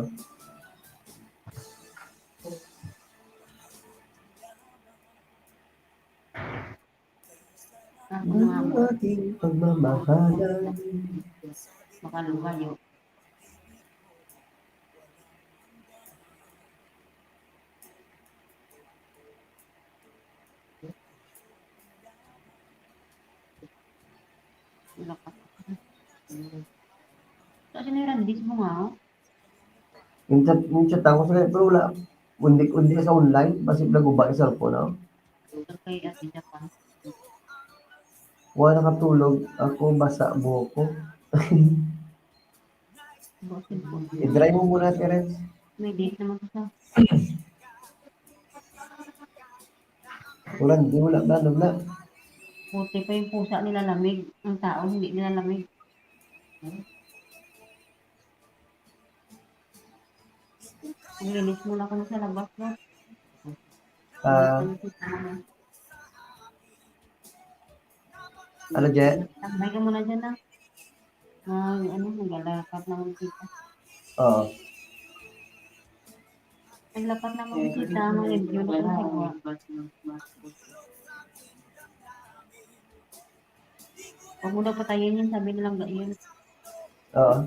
Ang mga ating pagmamahalan. Makalugayo. Wala pa. Sa siniran, di mo nga, oh. Yung chat, yung chat ako sa, pero wala. Undi-undi sa online, basi naguba yung cellphone, no? Ito kay Ate Japan. Wala nakatulog. Ako, basa buhok ko. Buhok ko. I-dry mo muna, Terence. May date naman ko sa. Wala, di wala na, wala. Puti pa yung pusa nila lamig. Ang tao, hindi nila lamig. Maglinis muna kami sa labas, no? Ah. Ano, Je? Tambay ka muna dyan, ah. Mag, ano, maglalakad na bisita. Oo. Naglapat na mga bisita, mga review na kung sa buwa. Huwag mo daw patayin yun, sabi nilang gayon. Oo.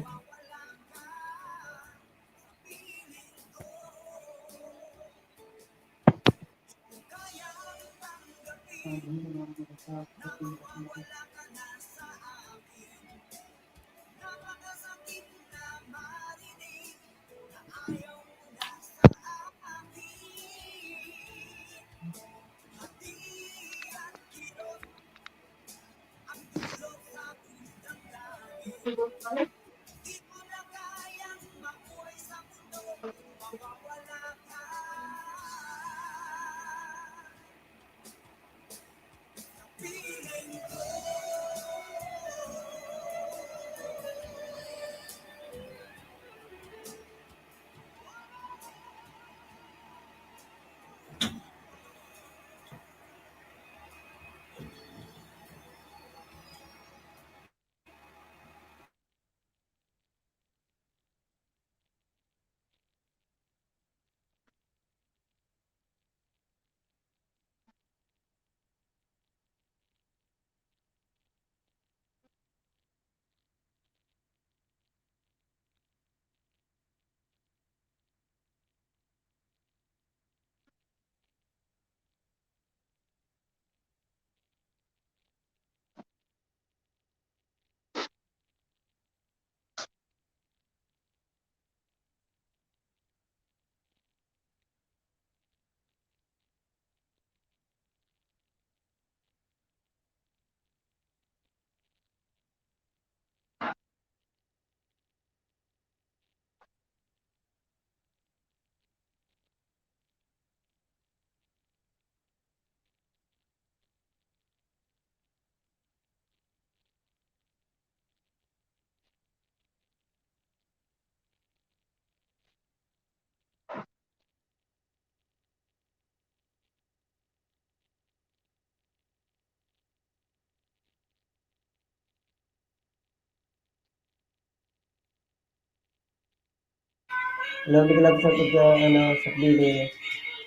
Hello, big love sa pagka, ano, sa Billy.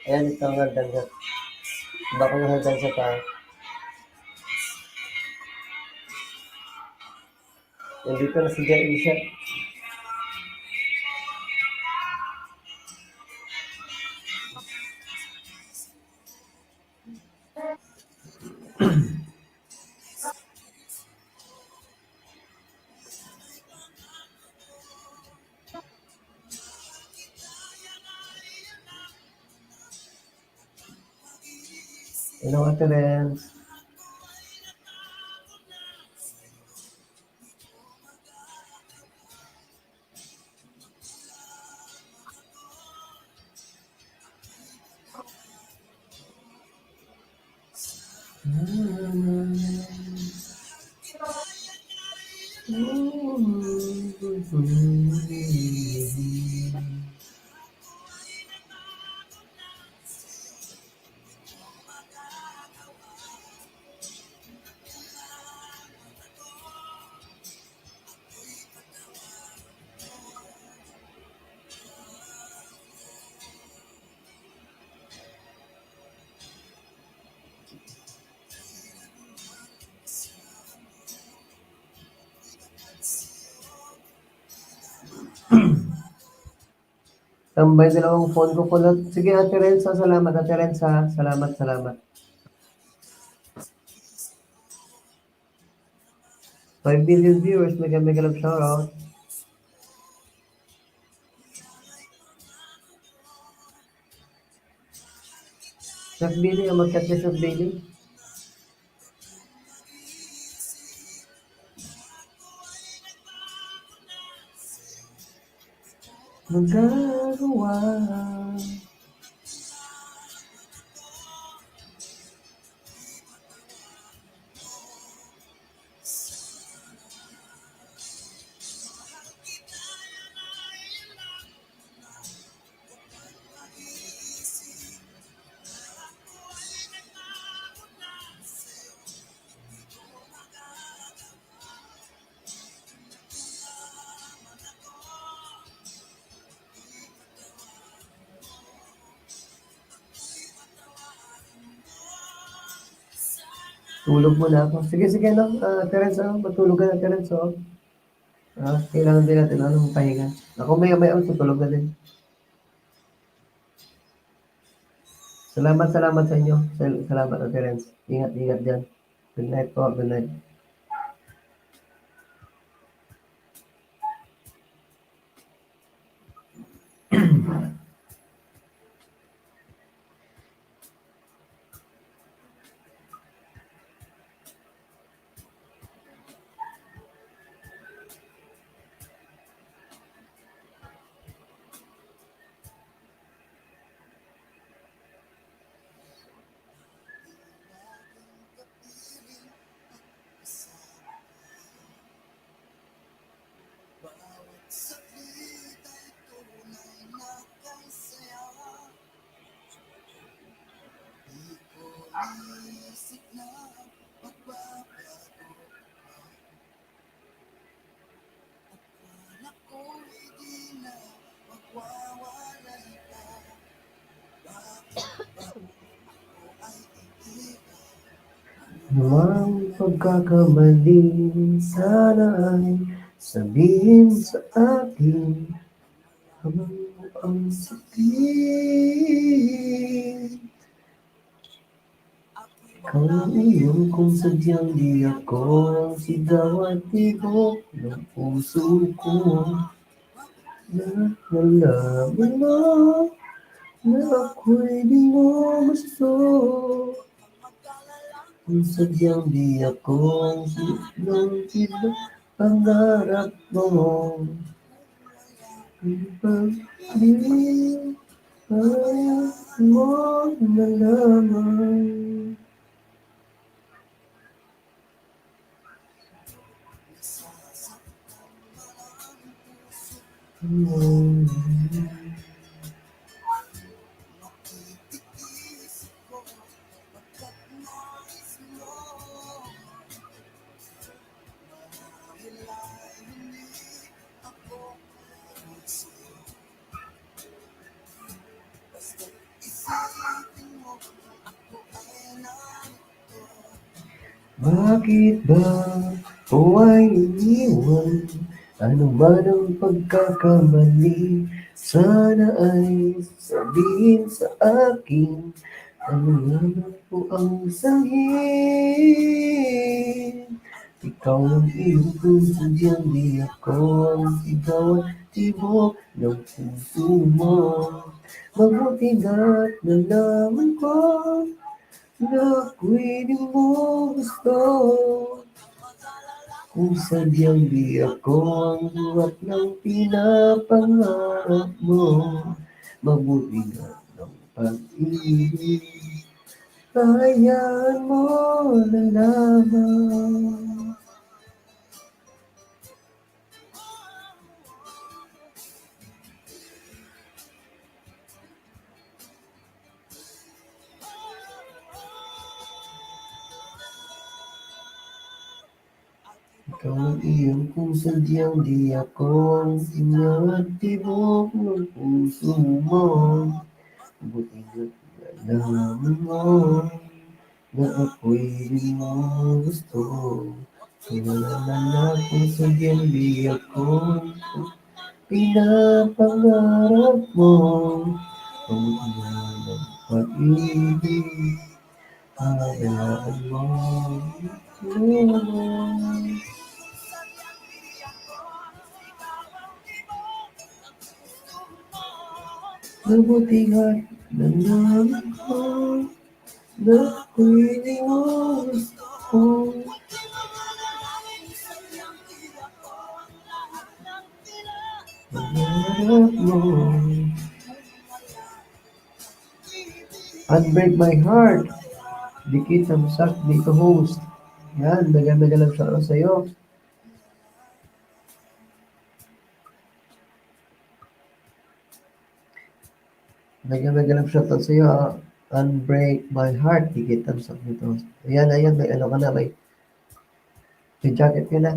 Ayan, ito ang hagdan sa, baka nga hagdan sa pa. Nandito na si Jai siya. Hello, Ate Renz. Tambay, dalawang phone ko pala. Sige, Ate Renz, ha, salamat, Ate Renz, ha. Salamat, salamat. Five billion viewers, mega, mega love shoutout. Chef Billy, ang magkat ni Chef Billy. Magagawa. Tulog muna ako. Sige, sige, no? Ah, Terence, oh, matulog ka na, Terence, oh. Ah, kailangan din natin, ano, pahinga. Ako may, may, oh, tutulog na din. Salamat, salamat sa inyo. Sal-, salamat, Ate Renz. Ingat, ingat dyan. Good night po, good night. Anumang pagkakamali, sana ay sabihin sa akin. Habang ang sakit, ikaw ang iyon kung sadyang di ako ang sigaw at tibok ng puso ko. Na nalaman mo na ako'y di mo gusto. Kung sadyang di ako ang sigaw ng tibok, pangarap mo. Ang pag-ibig mo na lamang. Bakit ba ko ay iniwan? Ano man ang pagkakamali, sana ay sabihin sa akin. Ano lamang po ang sanhi? Ikaw ang iyong puso, di ako ang sigaw at tibok ng puso mo. Mabuti na nalaman ko na ako'y di mo gusto. Kung sadyang di ako ang buhat ng pinapangarap mo, mabuti na ng pag-ibig, hayaan mo na lamang. Ikaw ang iyang kung sadyang di ako ang sinatibok ng puso mo. Buti na nalaman mo na ako'y di mo gusto. Kaya naman ako sa gimbi ako pinapangarap mo. Ang unang pag-ibig, hayaan mo. Mabuti nga nalaman ko na ako'y di mo gusto. Pangarap mo. Unbreak My Heart. Dikit ang sak dito, host. Yan, dagan-dagan lang shoutout sa'yo. Dagan-dagan lang shoutout sa'yo, ah. Unbreak My Heart. Dikit ang sak dito. Ayan, ayan, may ano ka na, may, may jacket ka na.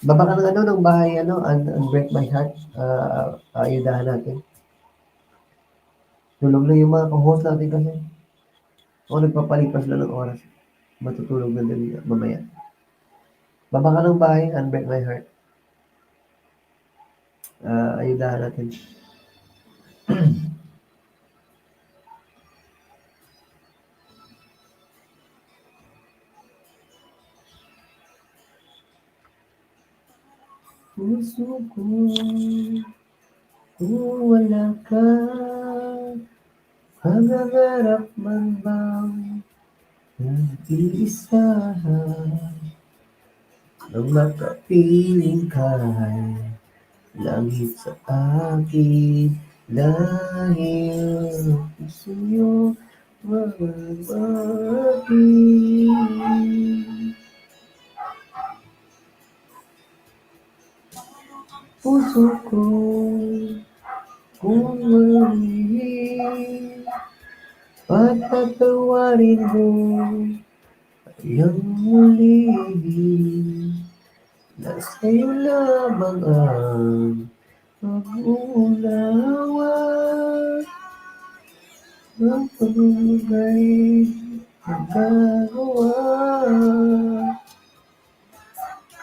Baba ka ng ano, ng bahay, ano, un-, Unbreak My Heart. Ah, ayudahan natin. Tulog na yung mga co-host natin kasi. O, nagpapalipas lang ng oras. Matutulog na din mamaya. Baba ka ng bahay, Unbreak My Heart. Ah, ayudahan natin. Puso ko, kung wala ka, pangarap man bang nag-iisa? Ang makapiling kay langit sa akin, dahil gusto niyo mamati. Puso ko, kung mali, pagpatawarin mo ang muli. Na sa'yo lamang ang pag-unawa. Ang pag-ibig ay magagawa.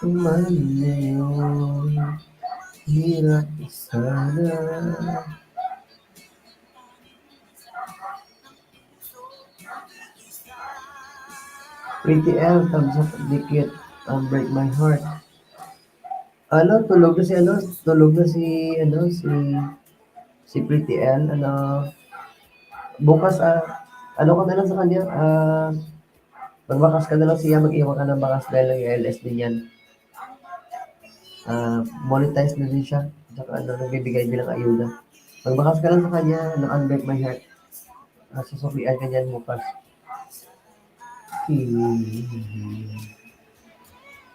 Kung man ngayon, hirap sana. Pretty L, thumbs up, dikit, ang Break My Heart. Ano, tulog na si, ano, tulog na si, ano, si, si Pretty L, ano, bukas, ah, ano ka na lang sa kanya, ah, magbakas ka na lang siya, mag-iwan ka ng bakas dahil nag-L S din yan. Ah, monetize na din siya. Tsaka, ano, nagbibigay bilang ayuda. Magbakas ka lang sa kanya, na Unbreak My Heart. Ah, susuklian ka niyan bukas. Hmm.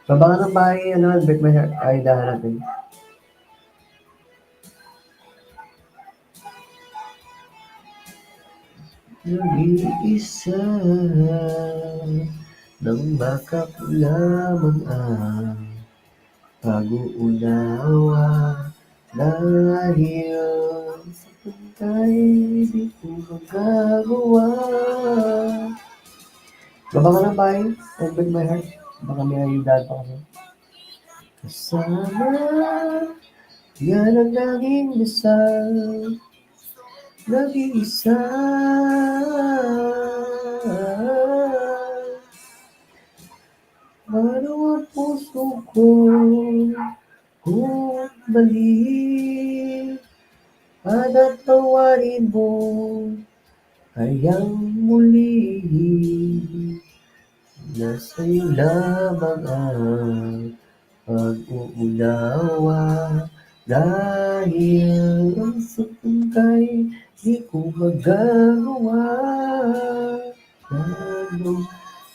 Baba ka ng bahay, ano, Unbreak My Heart. Ay, dahan natin. Nag-iisa nang baka ko lamang ang pag-uunawa, dahil sa pantay di ko magagawa. Baba ka lang, bay. Open my heart. Baka may ayudahan pa kasi. Kasama, yan ang naging dasal. Nag-iisa. Ano ang puso ko? Kung mali, patawarin mo. Kayang muli na sa'yo lamang ang pag-uunawa. Dahil ang sakay di ko magagawa. Ano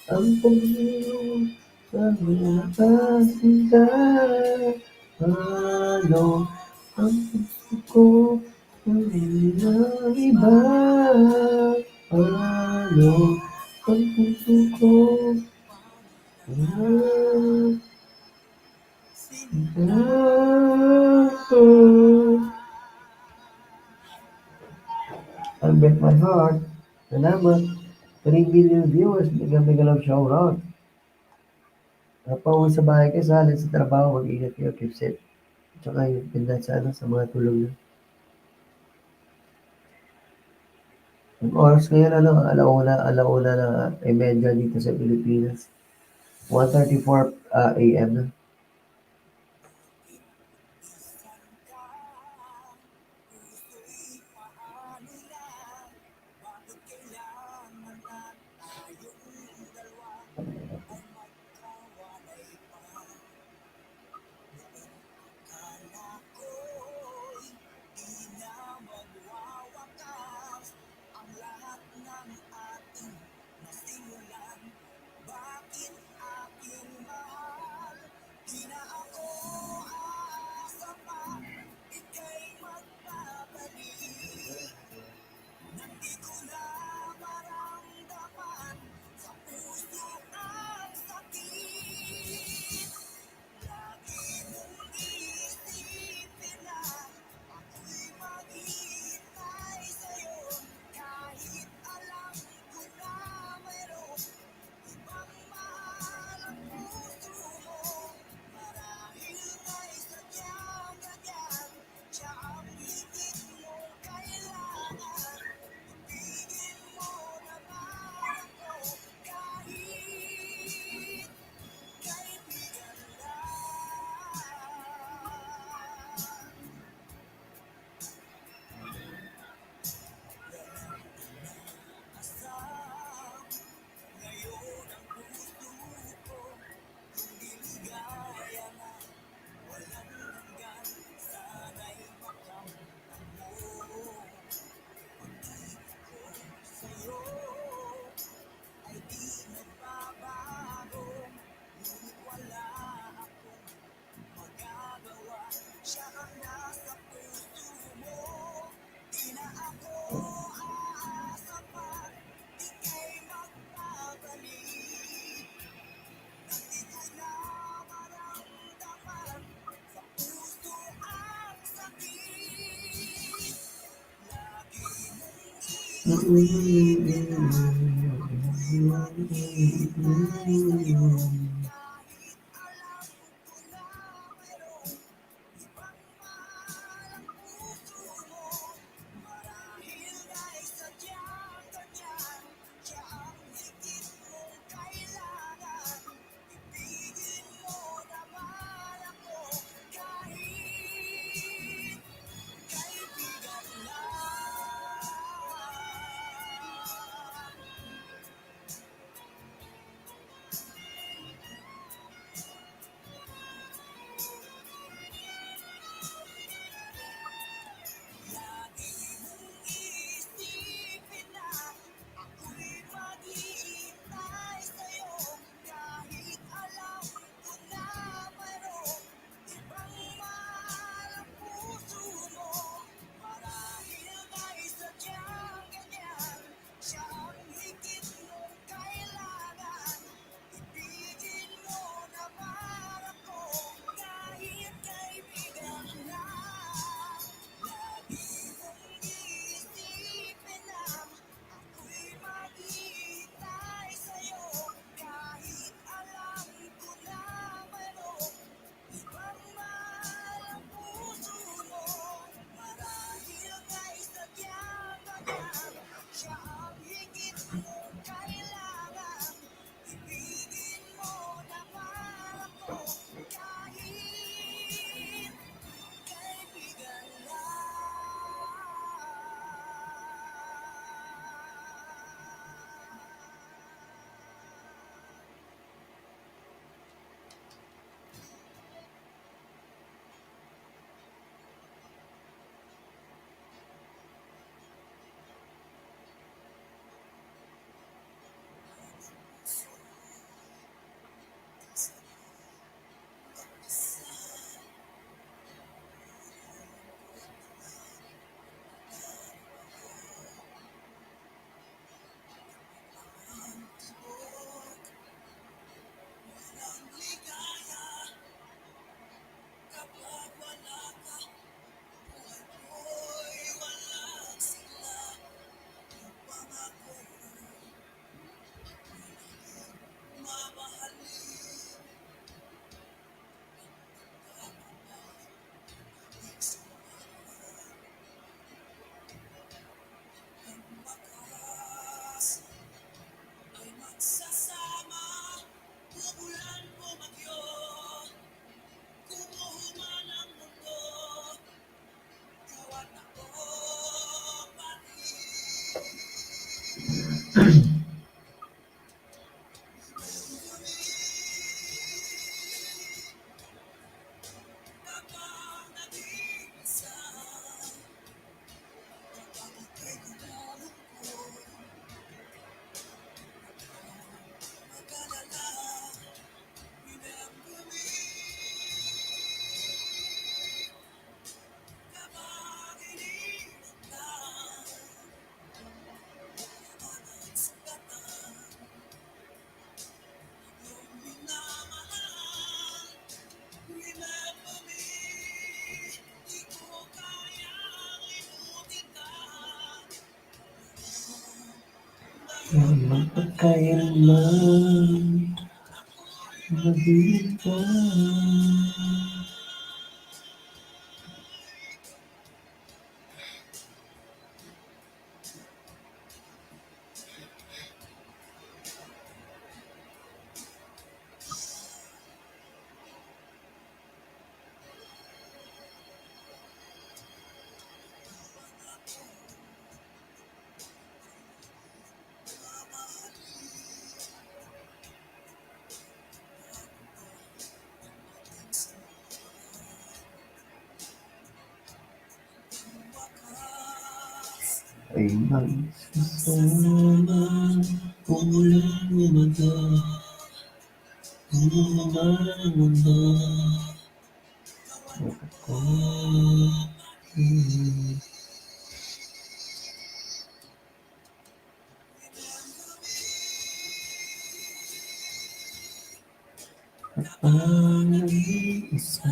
ang pag-, ang pag-, ano ang puso ko? Ang iba, ano ang puso ko? Ah, ah, ah. Ang Break My Heart. Salamat. Three million viewers. Mega, mega love shout out. Kapag sa bahay kayo, sa, sa trabaho, mag-ingat kayo, keep safe. Tsaka yung pindan sa, ano, sa mga tulog na. Ang oras ngayon, ano, alauna, alauna na, eh, medya dito sa Pilipinas. One thirty-four, ah, A M na. Magpakailanman maging ka. Ay, magsasama, kung walang umaga, kung walang umaga. Ang nag-iisa.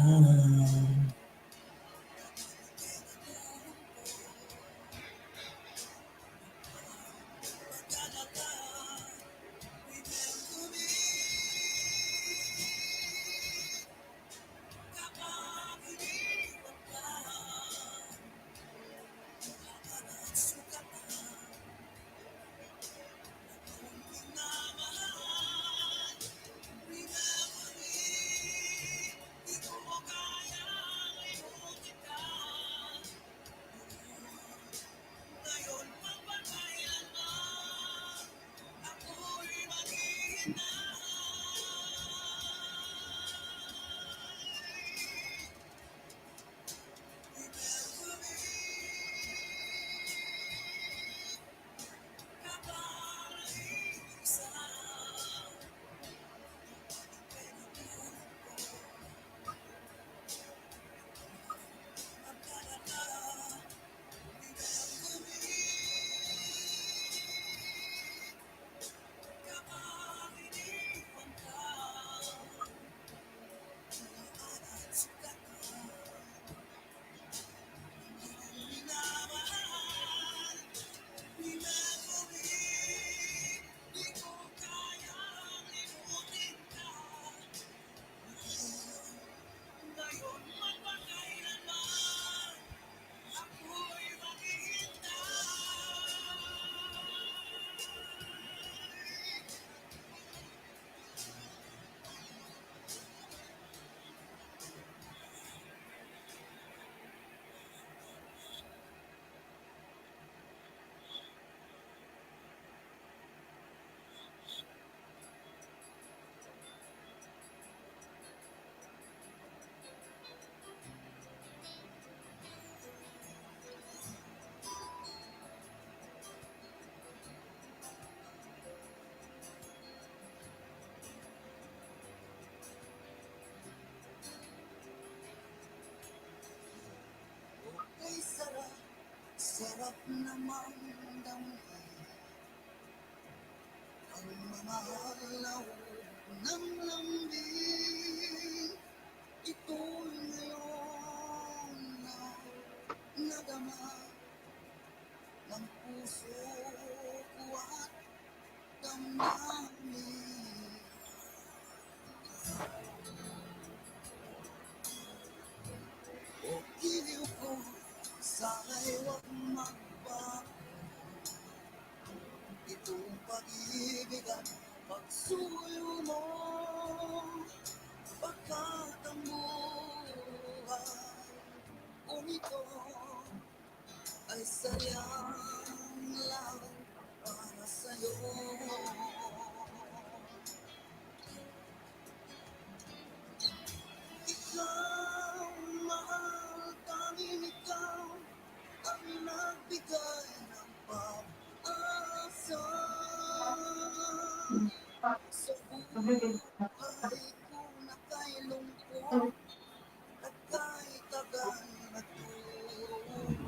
Okay, sarap, sarap na magdamhan. Ang mamahal na ng lambing, ito'y ngayon na nadama ng puso ko at damdamin. O iliw ko, sana'y huwag magbago. Itong pag-ibig at pagsuyo mo, pagkat ang buhay kong ito ay sayang lang para sa'yo. Ay, kung nakailungkot, at kay tagan nagturusan.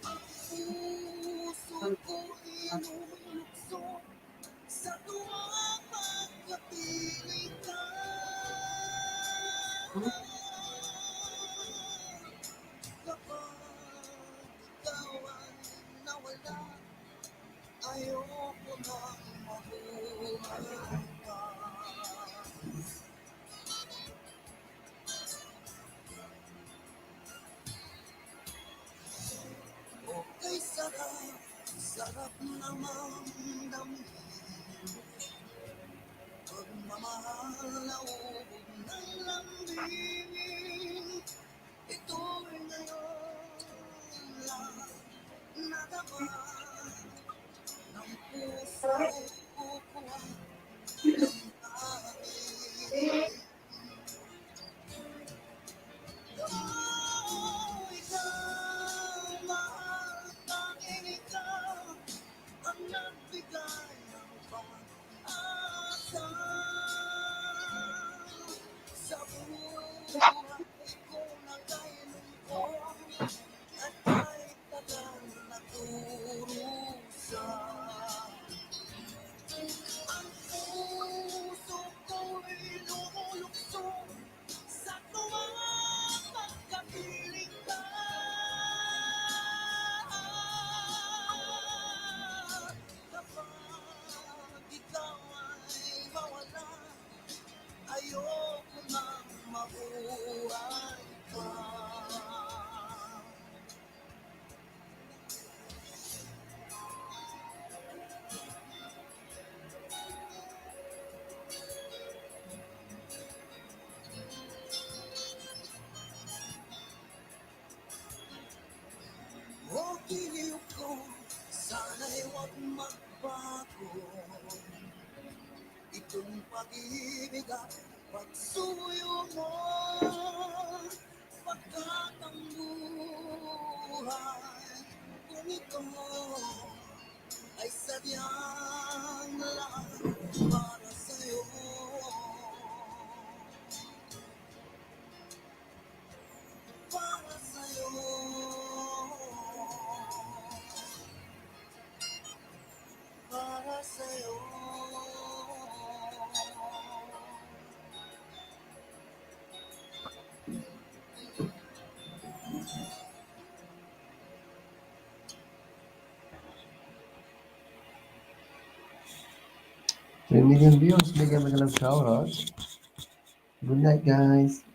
Ang puso ko inulukso sa tuwa pagkapiling ka. Kapag ikaw ay nawala, ayoko nang mabuhay pa. Okay, sarap, sarap na mamdamhin. Pagmamahal na ubod ng lambing. Ito'y ngayon lang nadama ng puso ko ang damdamin. Oh, ikaw, mahal, tanging ikaw ang nagbigay ng pag-asa sa buhay ko na kay lungkot at kay tagal na kurusa. Ang puso ko'y lumulukso sa tuwa pagkapiling ka. Kapag ikaw ay mawala, ayoko nang mabuhay pa. O giliw ko, sana'y huwag magbago itong pag-ibig at pagsuyo mo, pagkat ang buhay kong ito ay sadyang lahat para sa'yo. Para sa'yo. Para sa'yo. Three million views, bigyan mo ng shoutout. Good night, guys.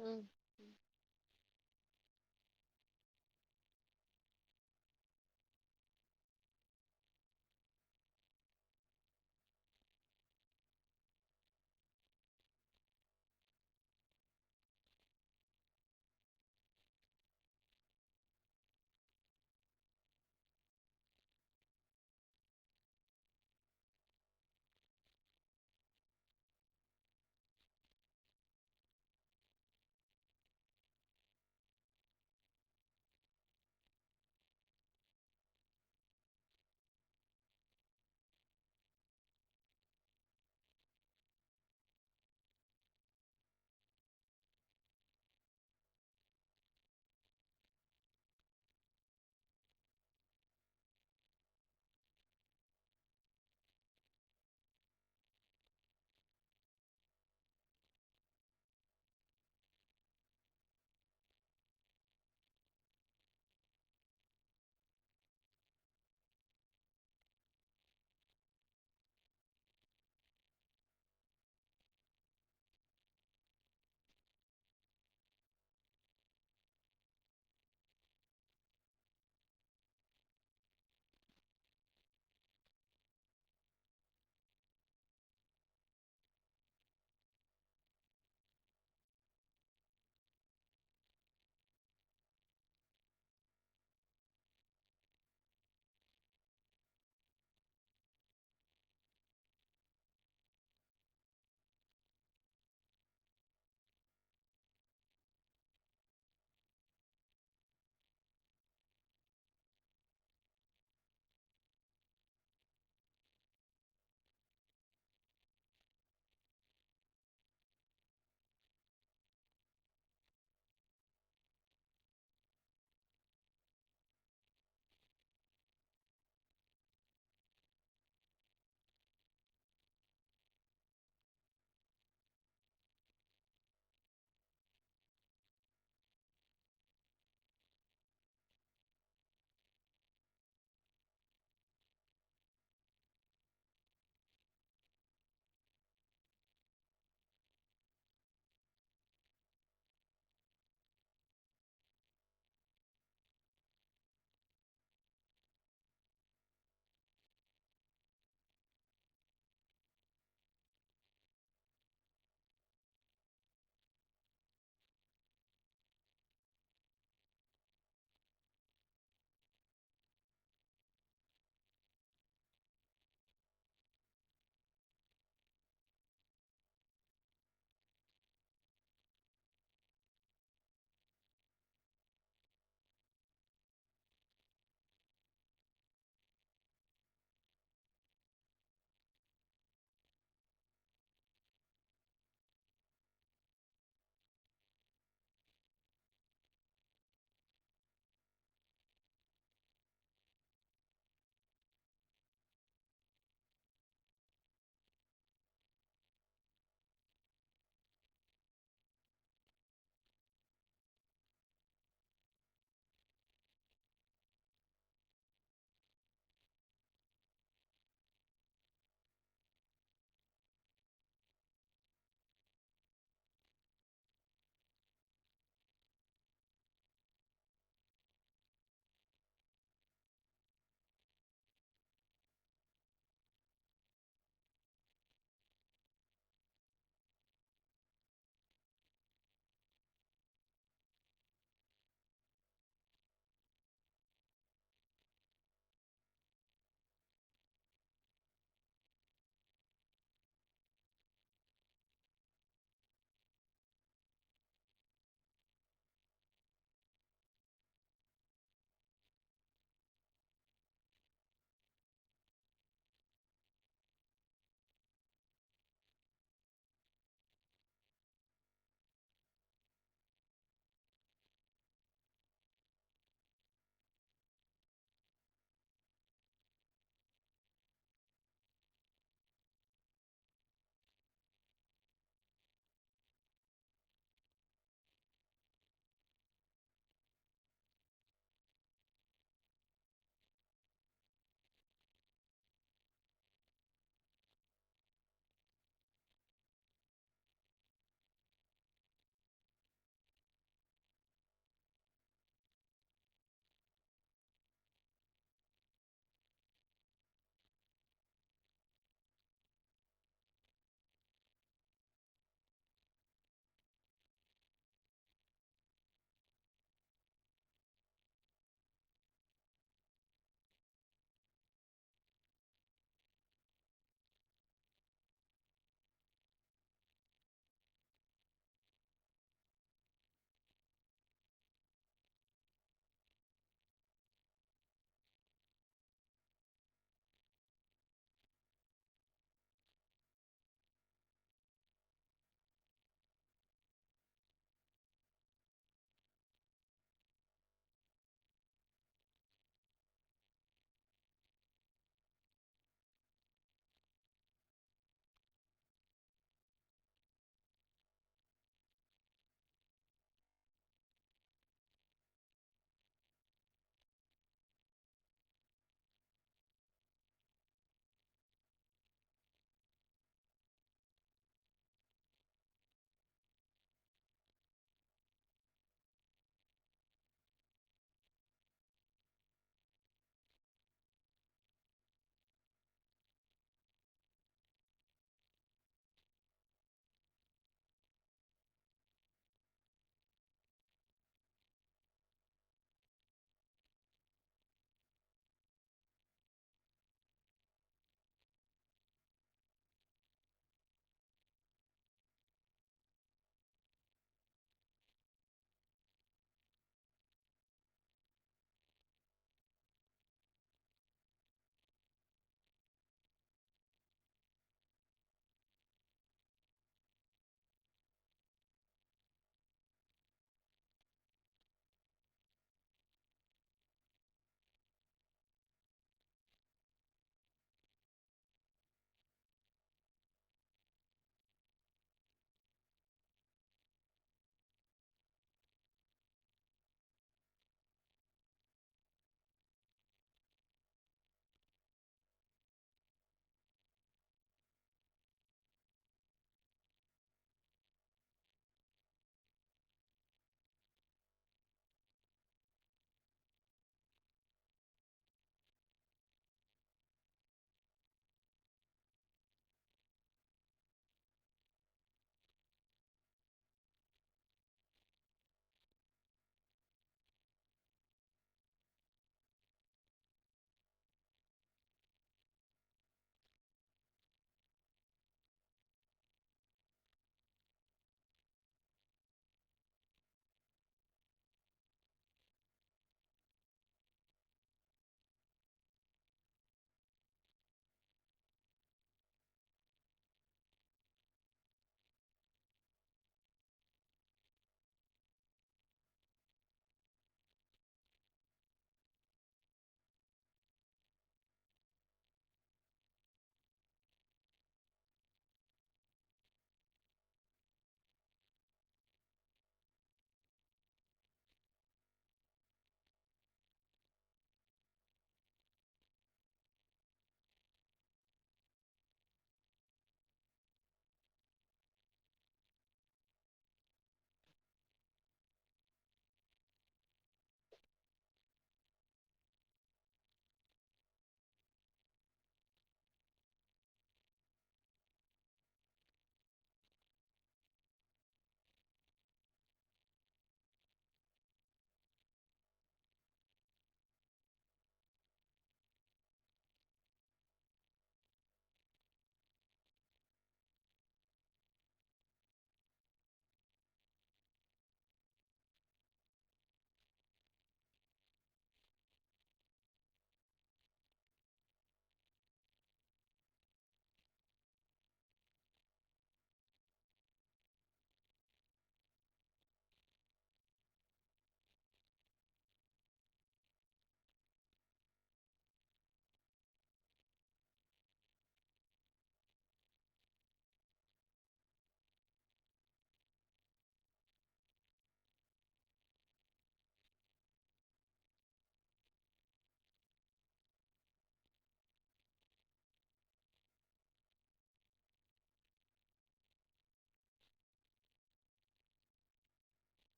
Mm.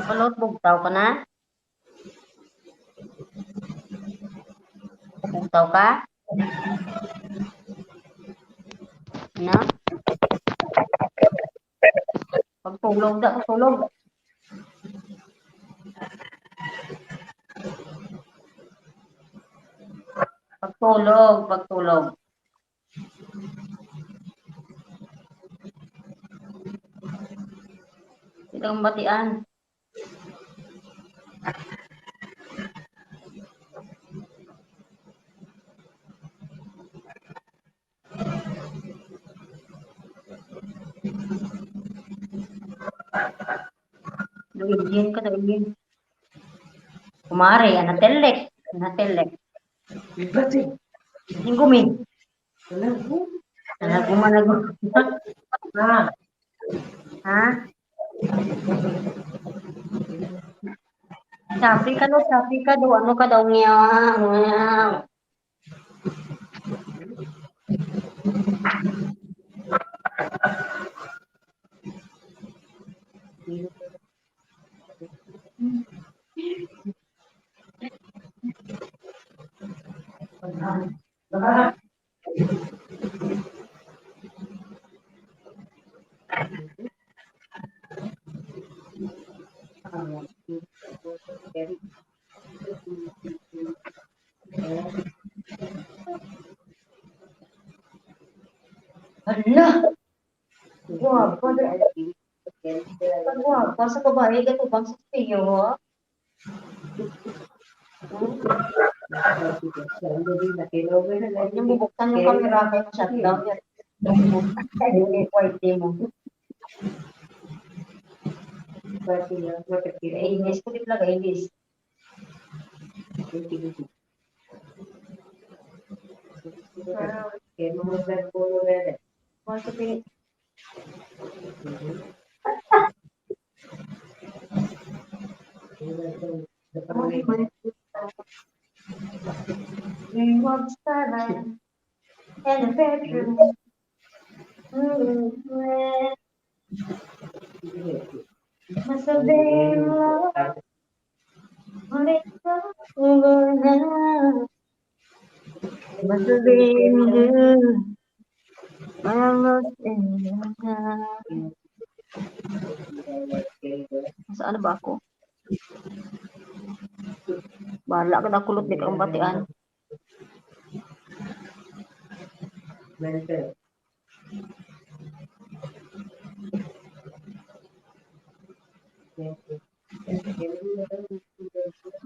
Kulot, bugtaw ka na? Bugtaw ka? No? Pagtulog, da, pagtulog. Pagtulog, pagtulog. Itong batian. Doon din ka, doon din. Kumare, anatelek. Anatelek. Iba, eh. Singgumin. Ano? Ano, gumana, gumana. Ah. Ha? Sabi ka, no, sabi ka, do, ano ka daw niya, ano niya? Hala! Guwapa, gra-, guwapa sa babae, gatubang sa Espio, ha? Hmm? Huwag niyong bubuksan yung camera, kaya ma-shutdown yan. Ay, hindi, quality mo. Inis ko din talaga, inis. Mahal ko pin-, May wag sa in the bedroom. Mm, masabi mo, ulit ko, wala. Masabi mo, I'm lost in love. Saan ba ako? Bahala ka na, kulot, di ka ang batian.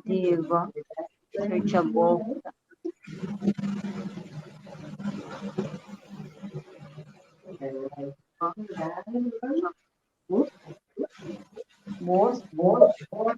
Diba? Searchable. Boss, boss, boss.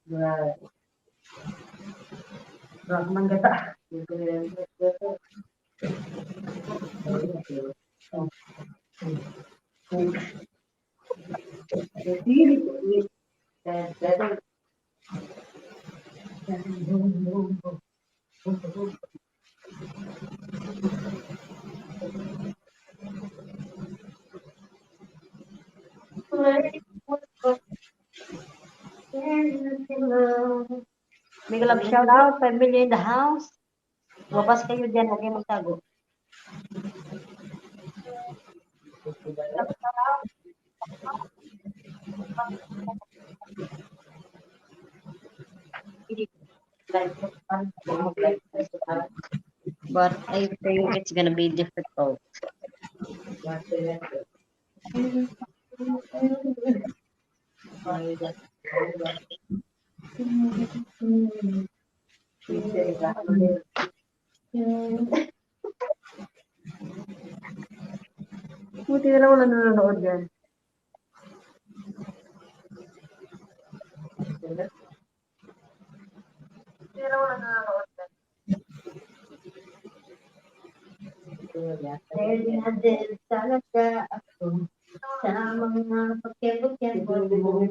Right. Wag man gata. Big love shout out, family in the house. Lumabas kayo dyan, huwag kayong magtago. But I think it's gonna be difficult. Buti na lang wala nanonood yan. Buti na lang wala nanonood yan. Pwede na din talaga ako sa mga pakiabot-kiabot mo.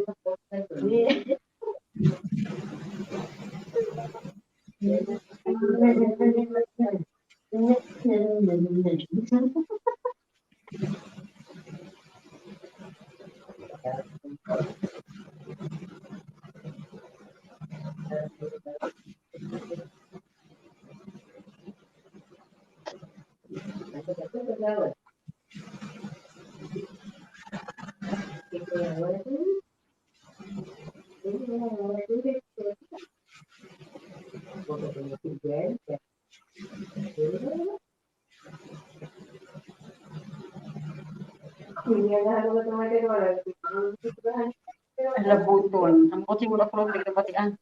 Ang labuton. Ang buti mo na kulog, nagkabatian.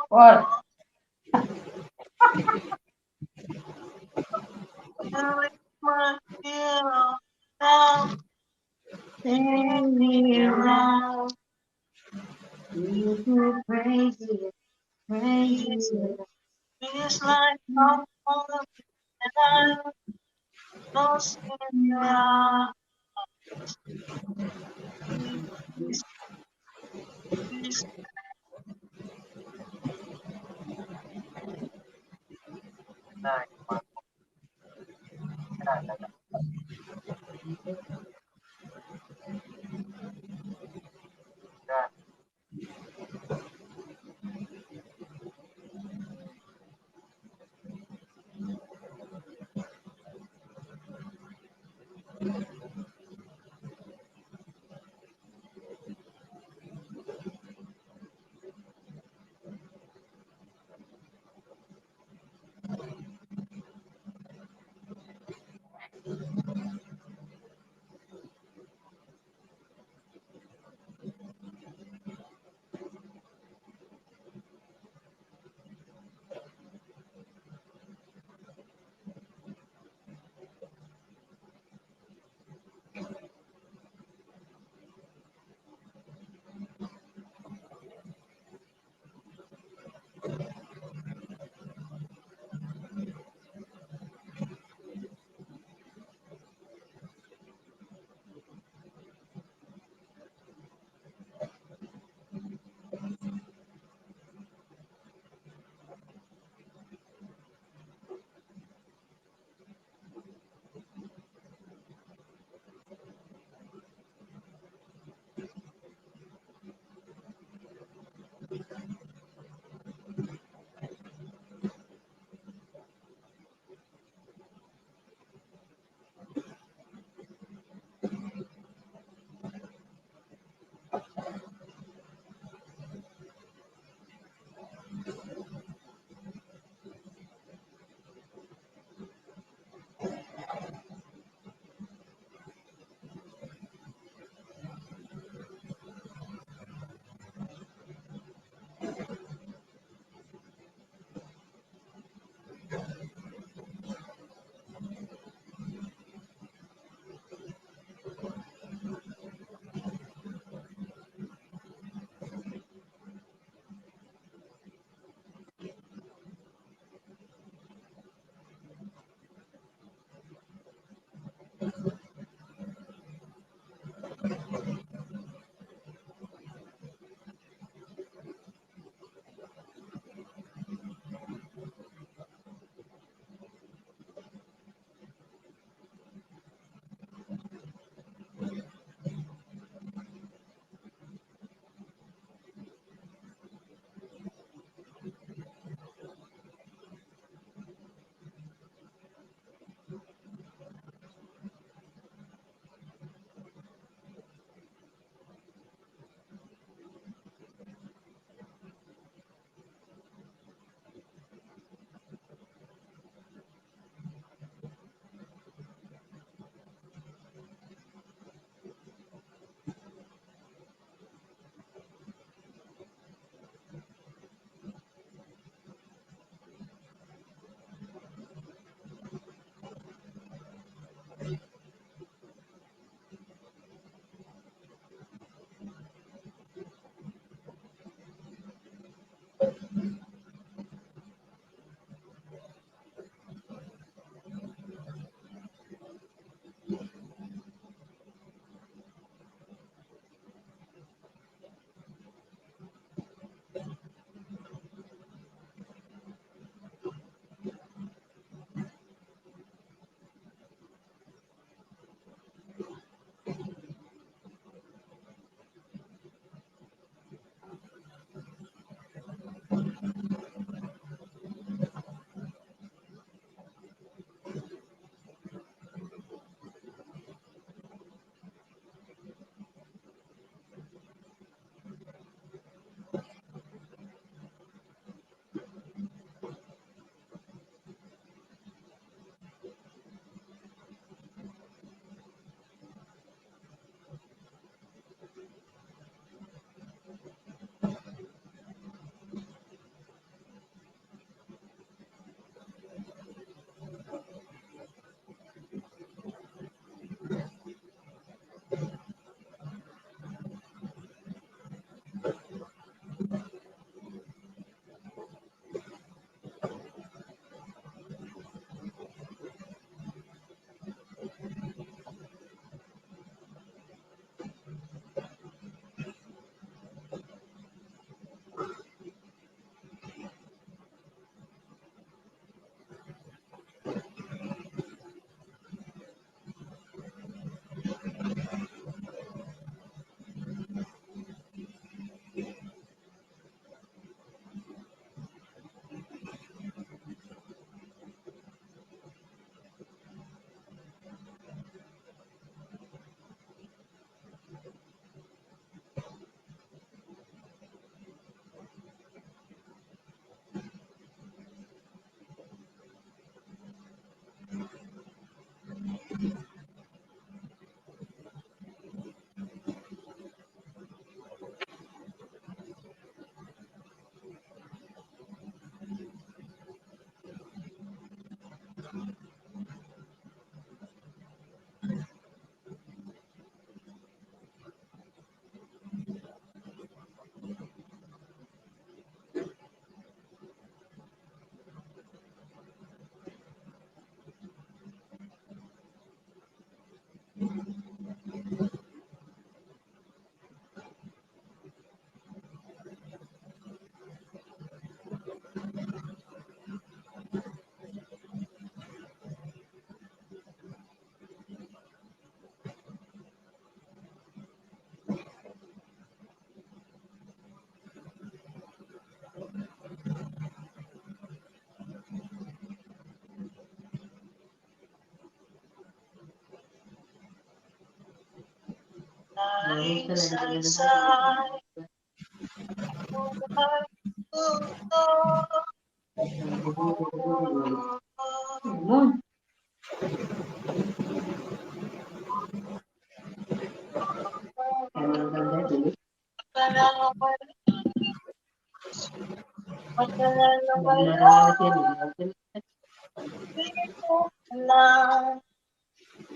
What?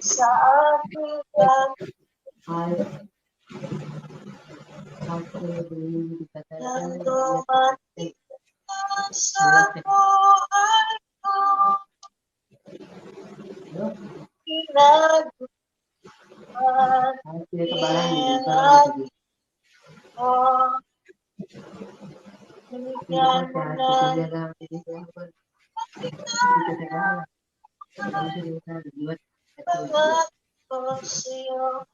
Sa akin lang ang dumating sa buhay ko. Ginagawa ko. Bigyan mo na. Salamat ko sa'yo.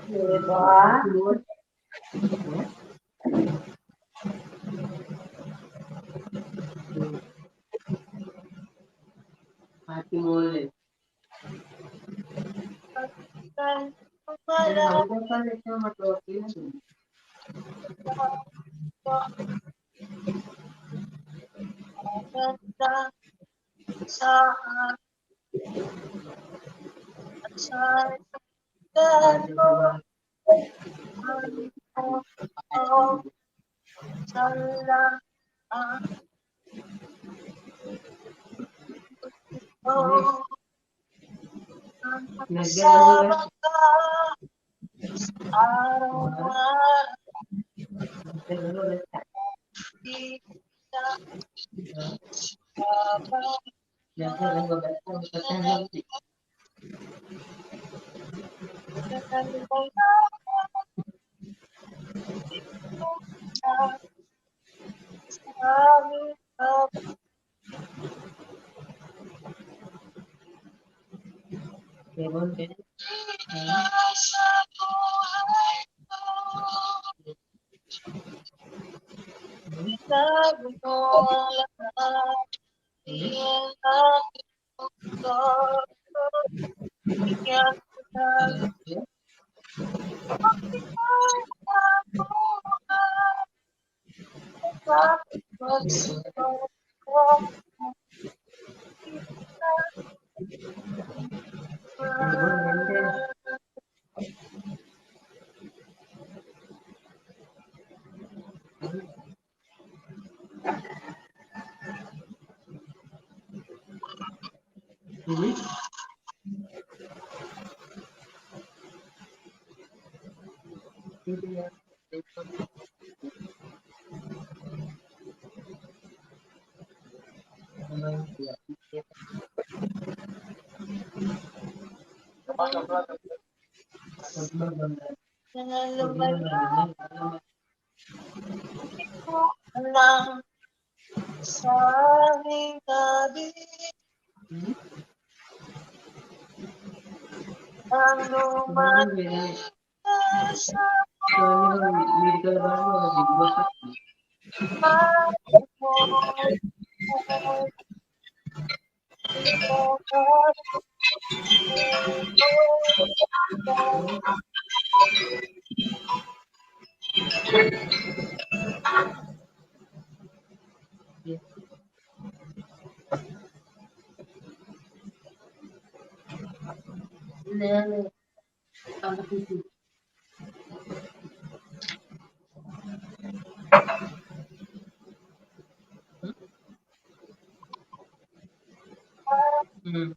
Diba? Ate Mole. Sa Lang sa gabi. Ang lumating sa buhay. Mm.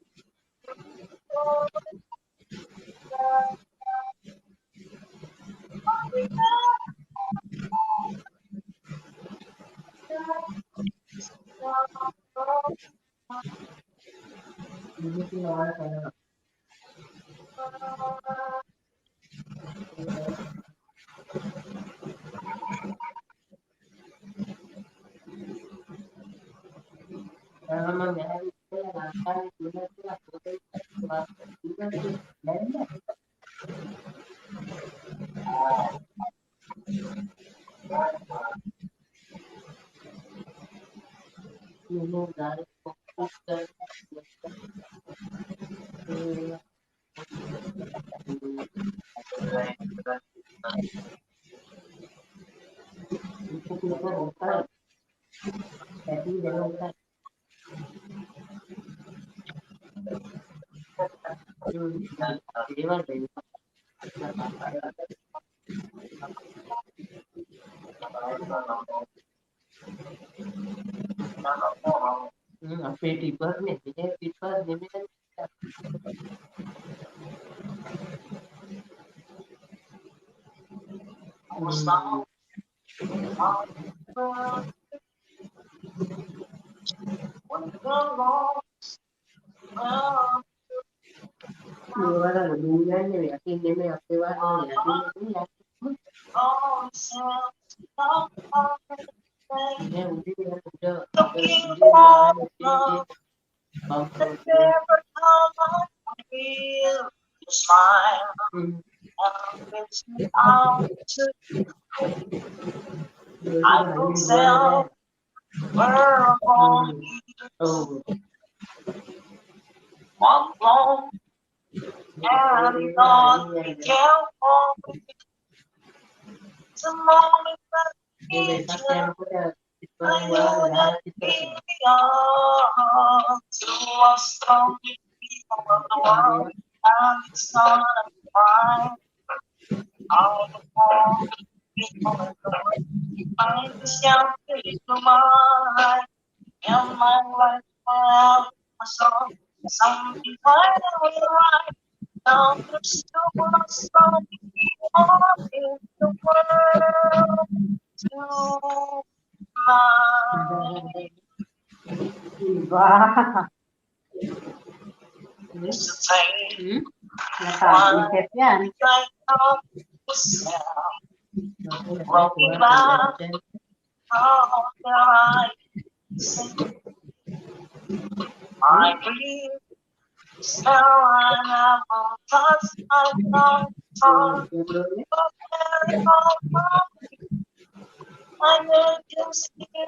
Hmm, ang pretty pa ni, pretty pa ni. Hmm. Wala, wala, wala. Never come I feel your smile. Mm. And it's out to I don't sell where I'm going. Oh. One blow and on the airport. It's a moment that is I know that we are two of strong people of the world, and it's not a crime. All the more people of the world, I just can't feel it for mine. And my life forever, my song, something I will write. Now there's too much strong people in the world to mine. Diba? Hmm? Naka-reset yan. I believe so. I never touch my tongue. I need to see you.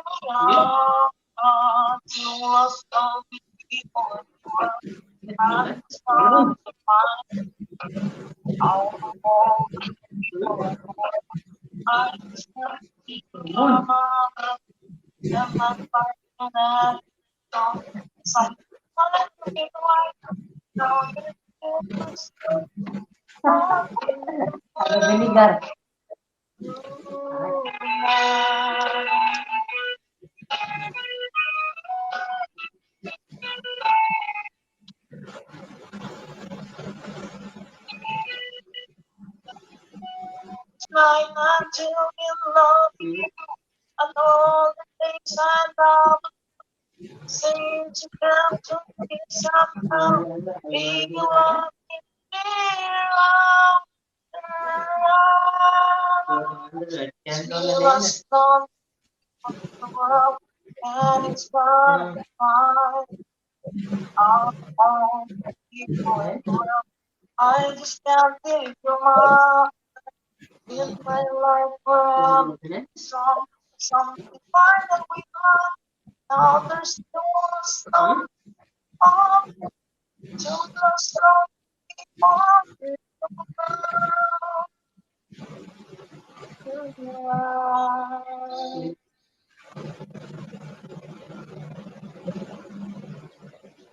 Ano, vinegar? Try not to be lonely. And all the things I love seem to come to me somehow. Baby, what is it? She was gone from the world, and it's gone far. All the people in the world, I just can't take your mind. In my life, forever, some, something find that we love. Now there's no one stop. All to the strong people in the world.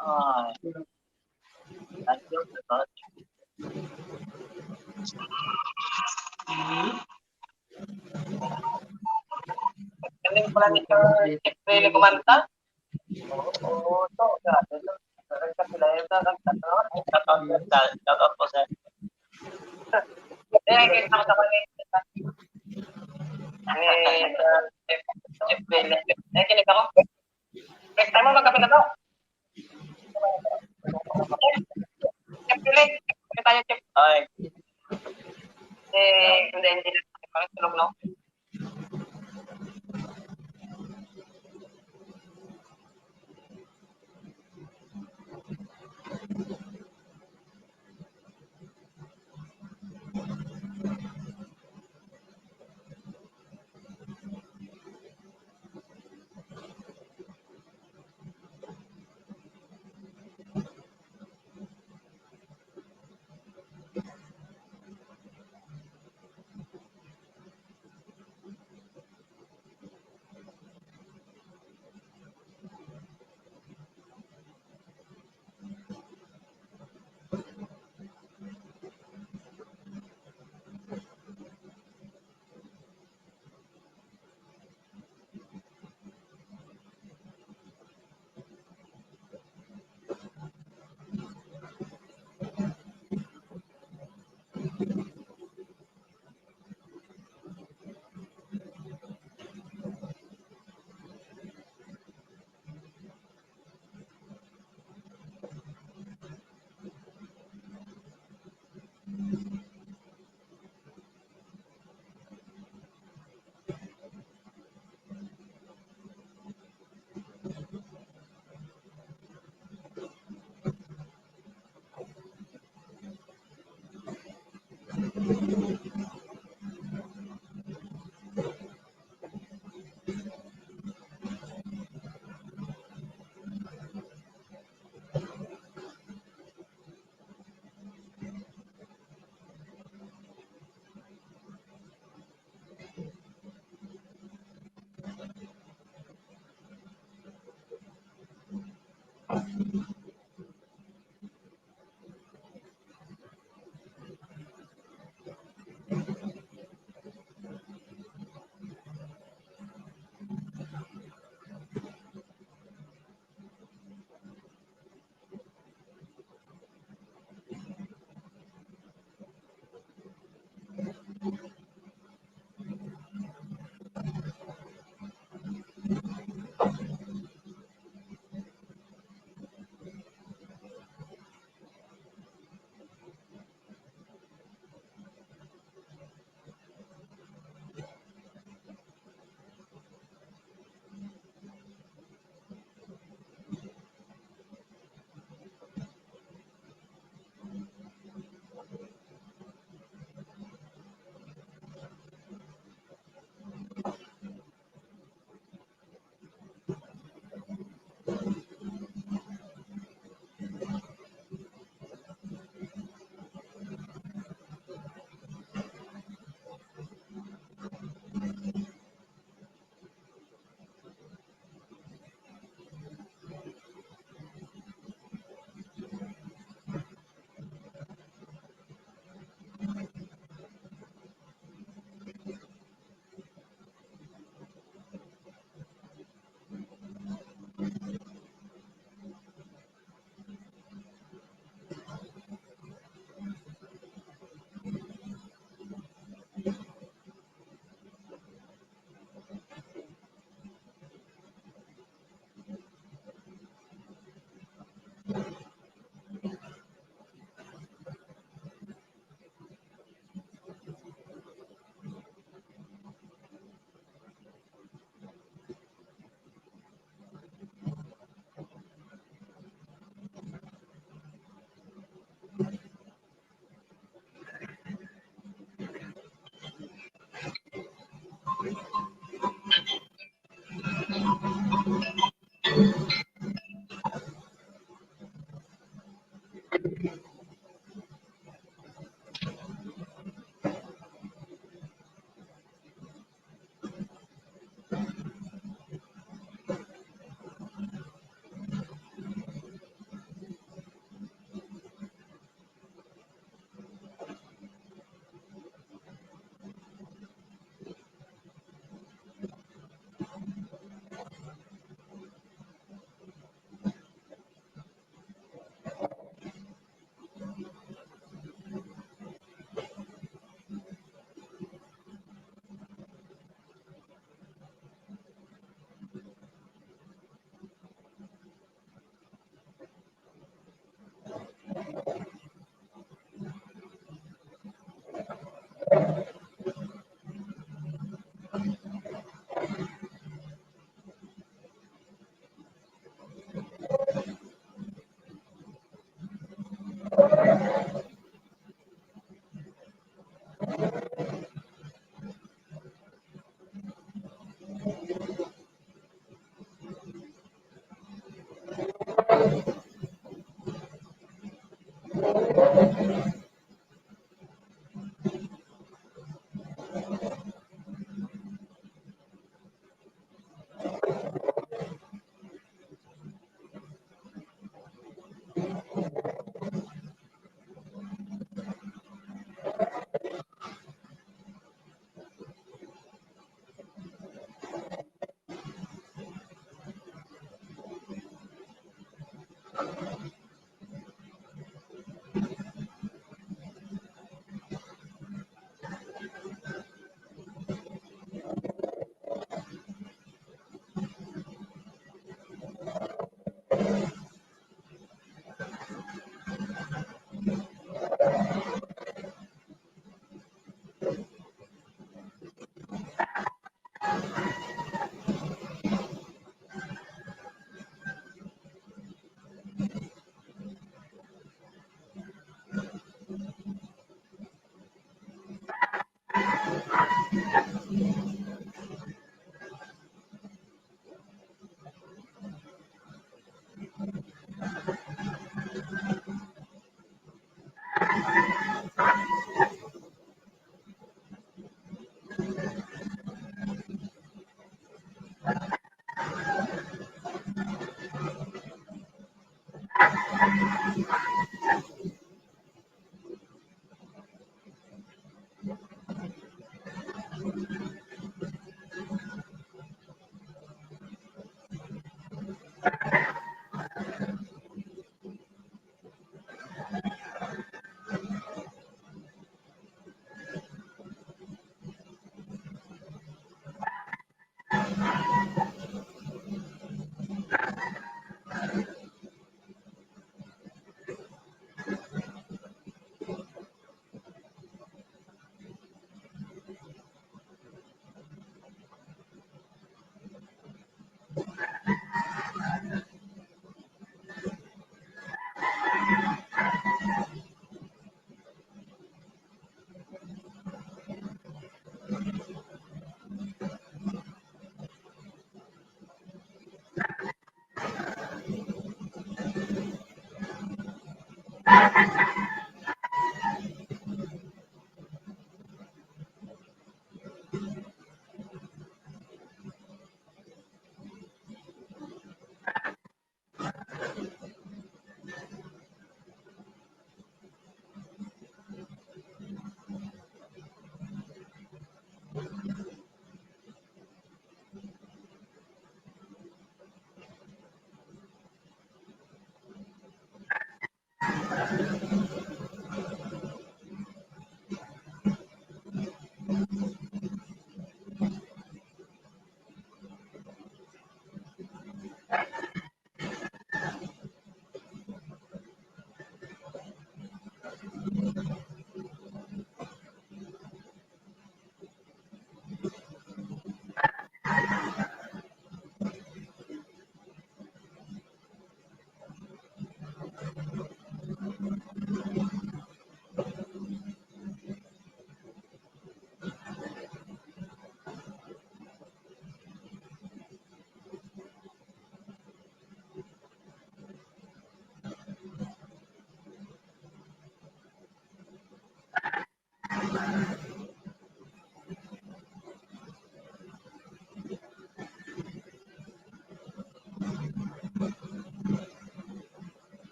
Ay. Thank you so much. Galing pala ni Sir Jeffrey kumanta. Oo, to, grabe, to. Shout out, shout out po, sir. Eh, kita ko sa kanila. Eh, sir, eh, eh, eh, eh, kinig ako. Next time mo, magkape na to. Chef Philip, kape tayo, Chef. Ay. Eh, hindi, hindi. Parang tulog, no?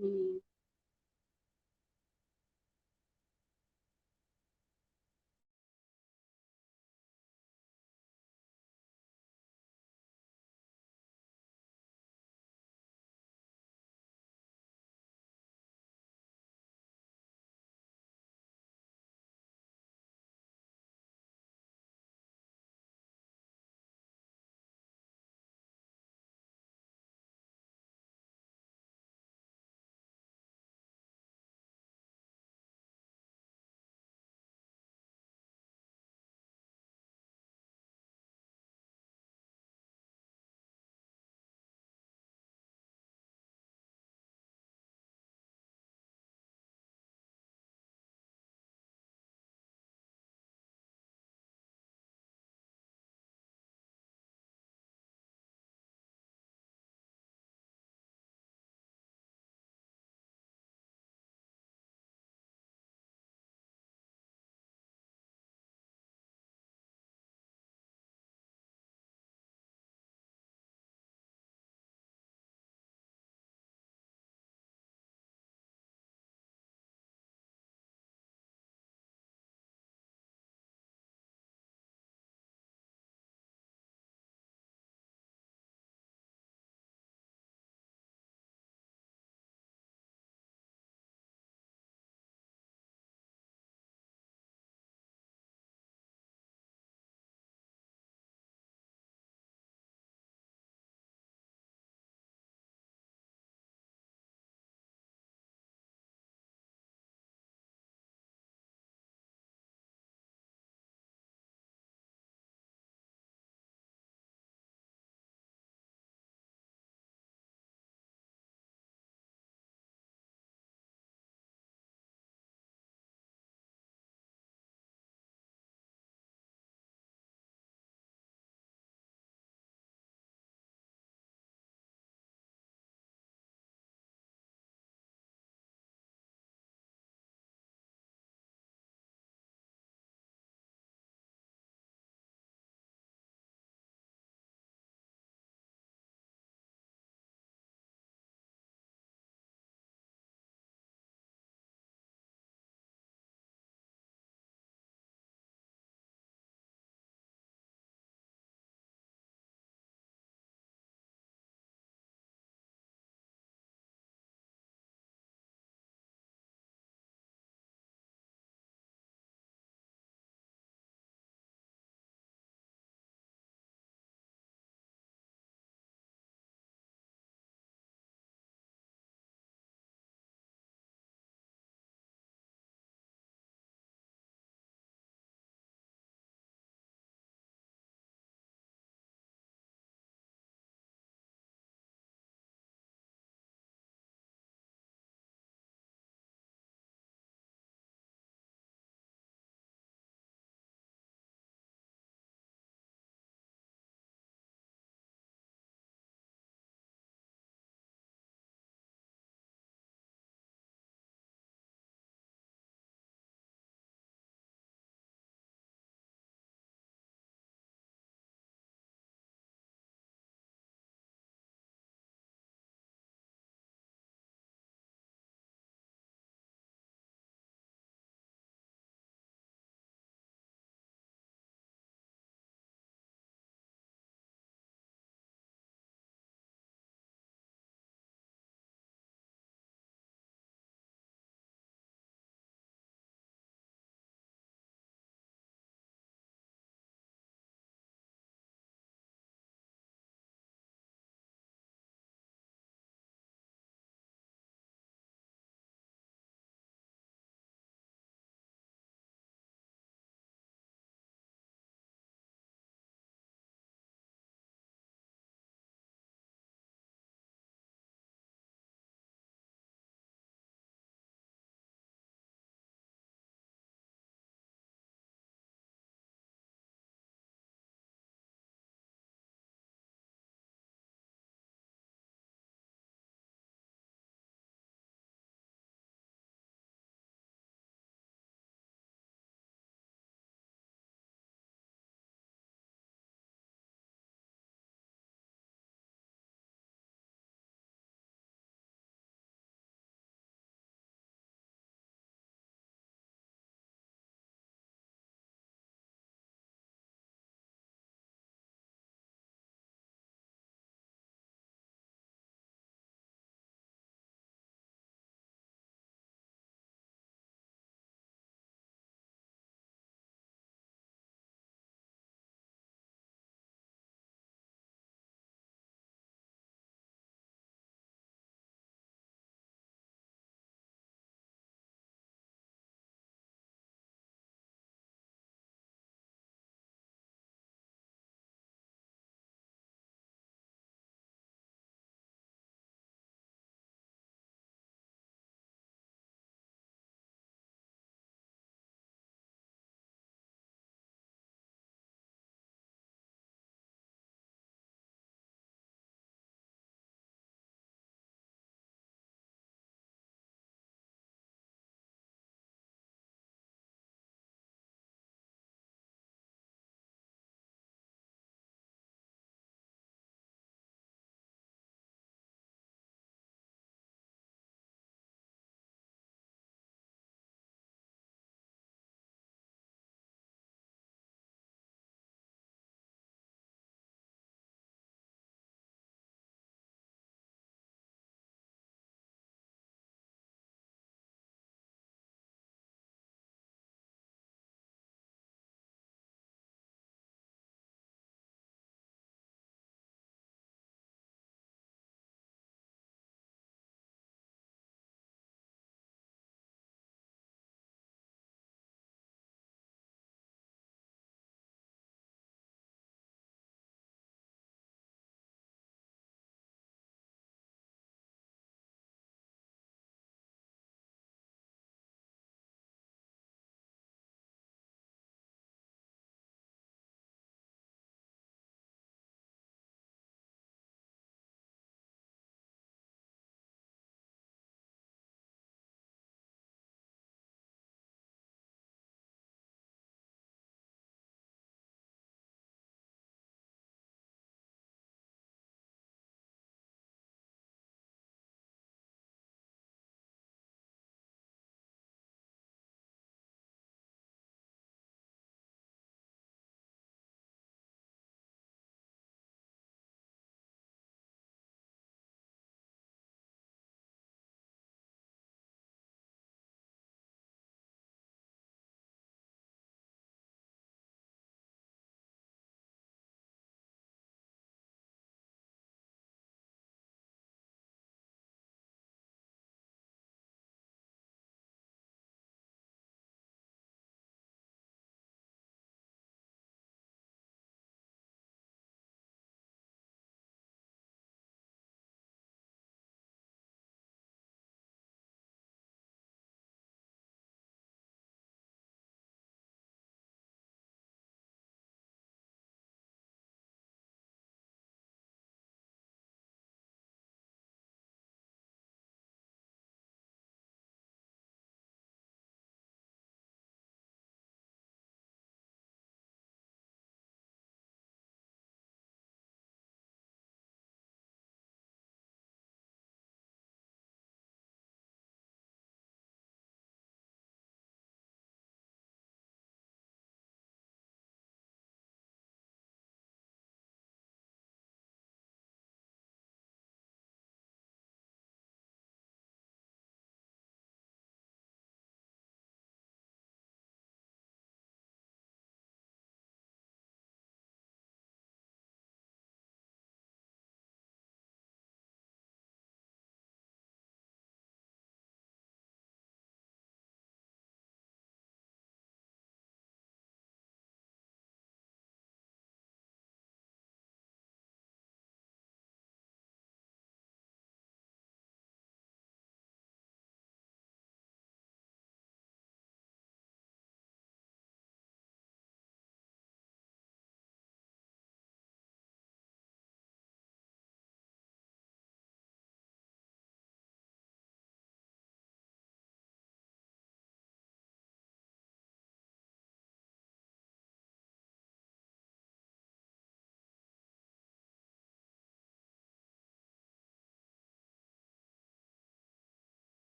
meaning,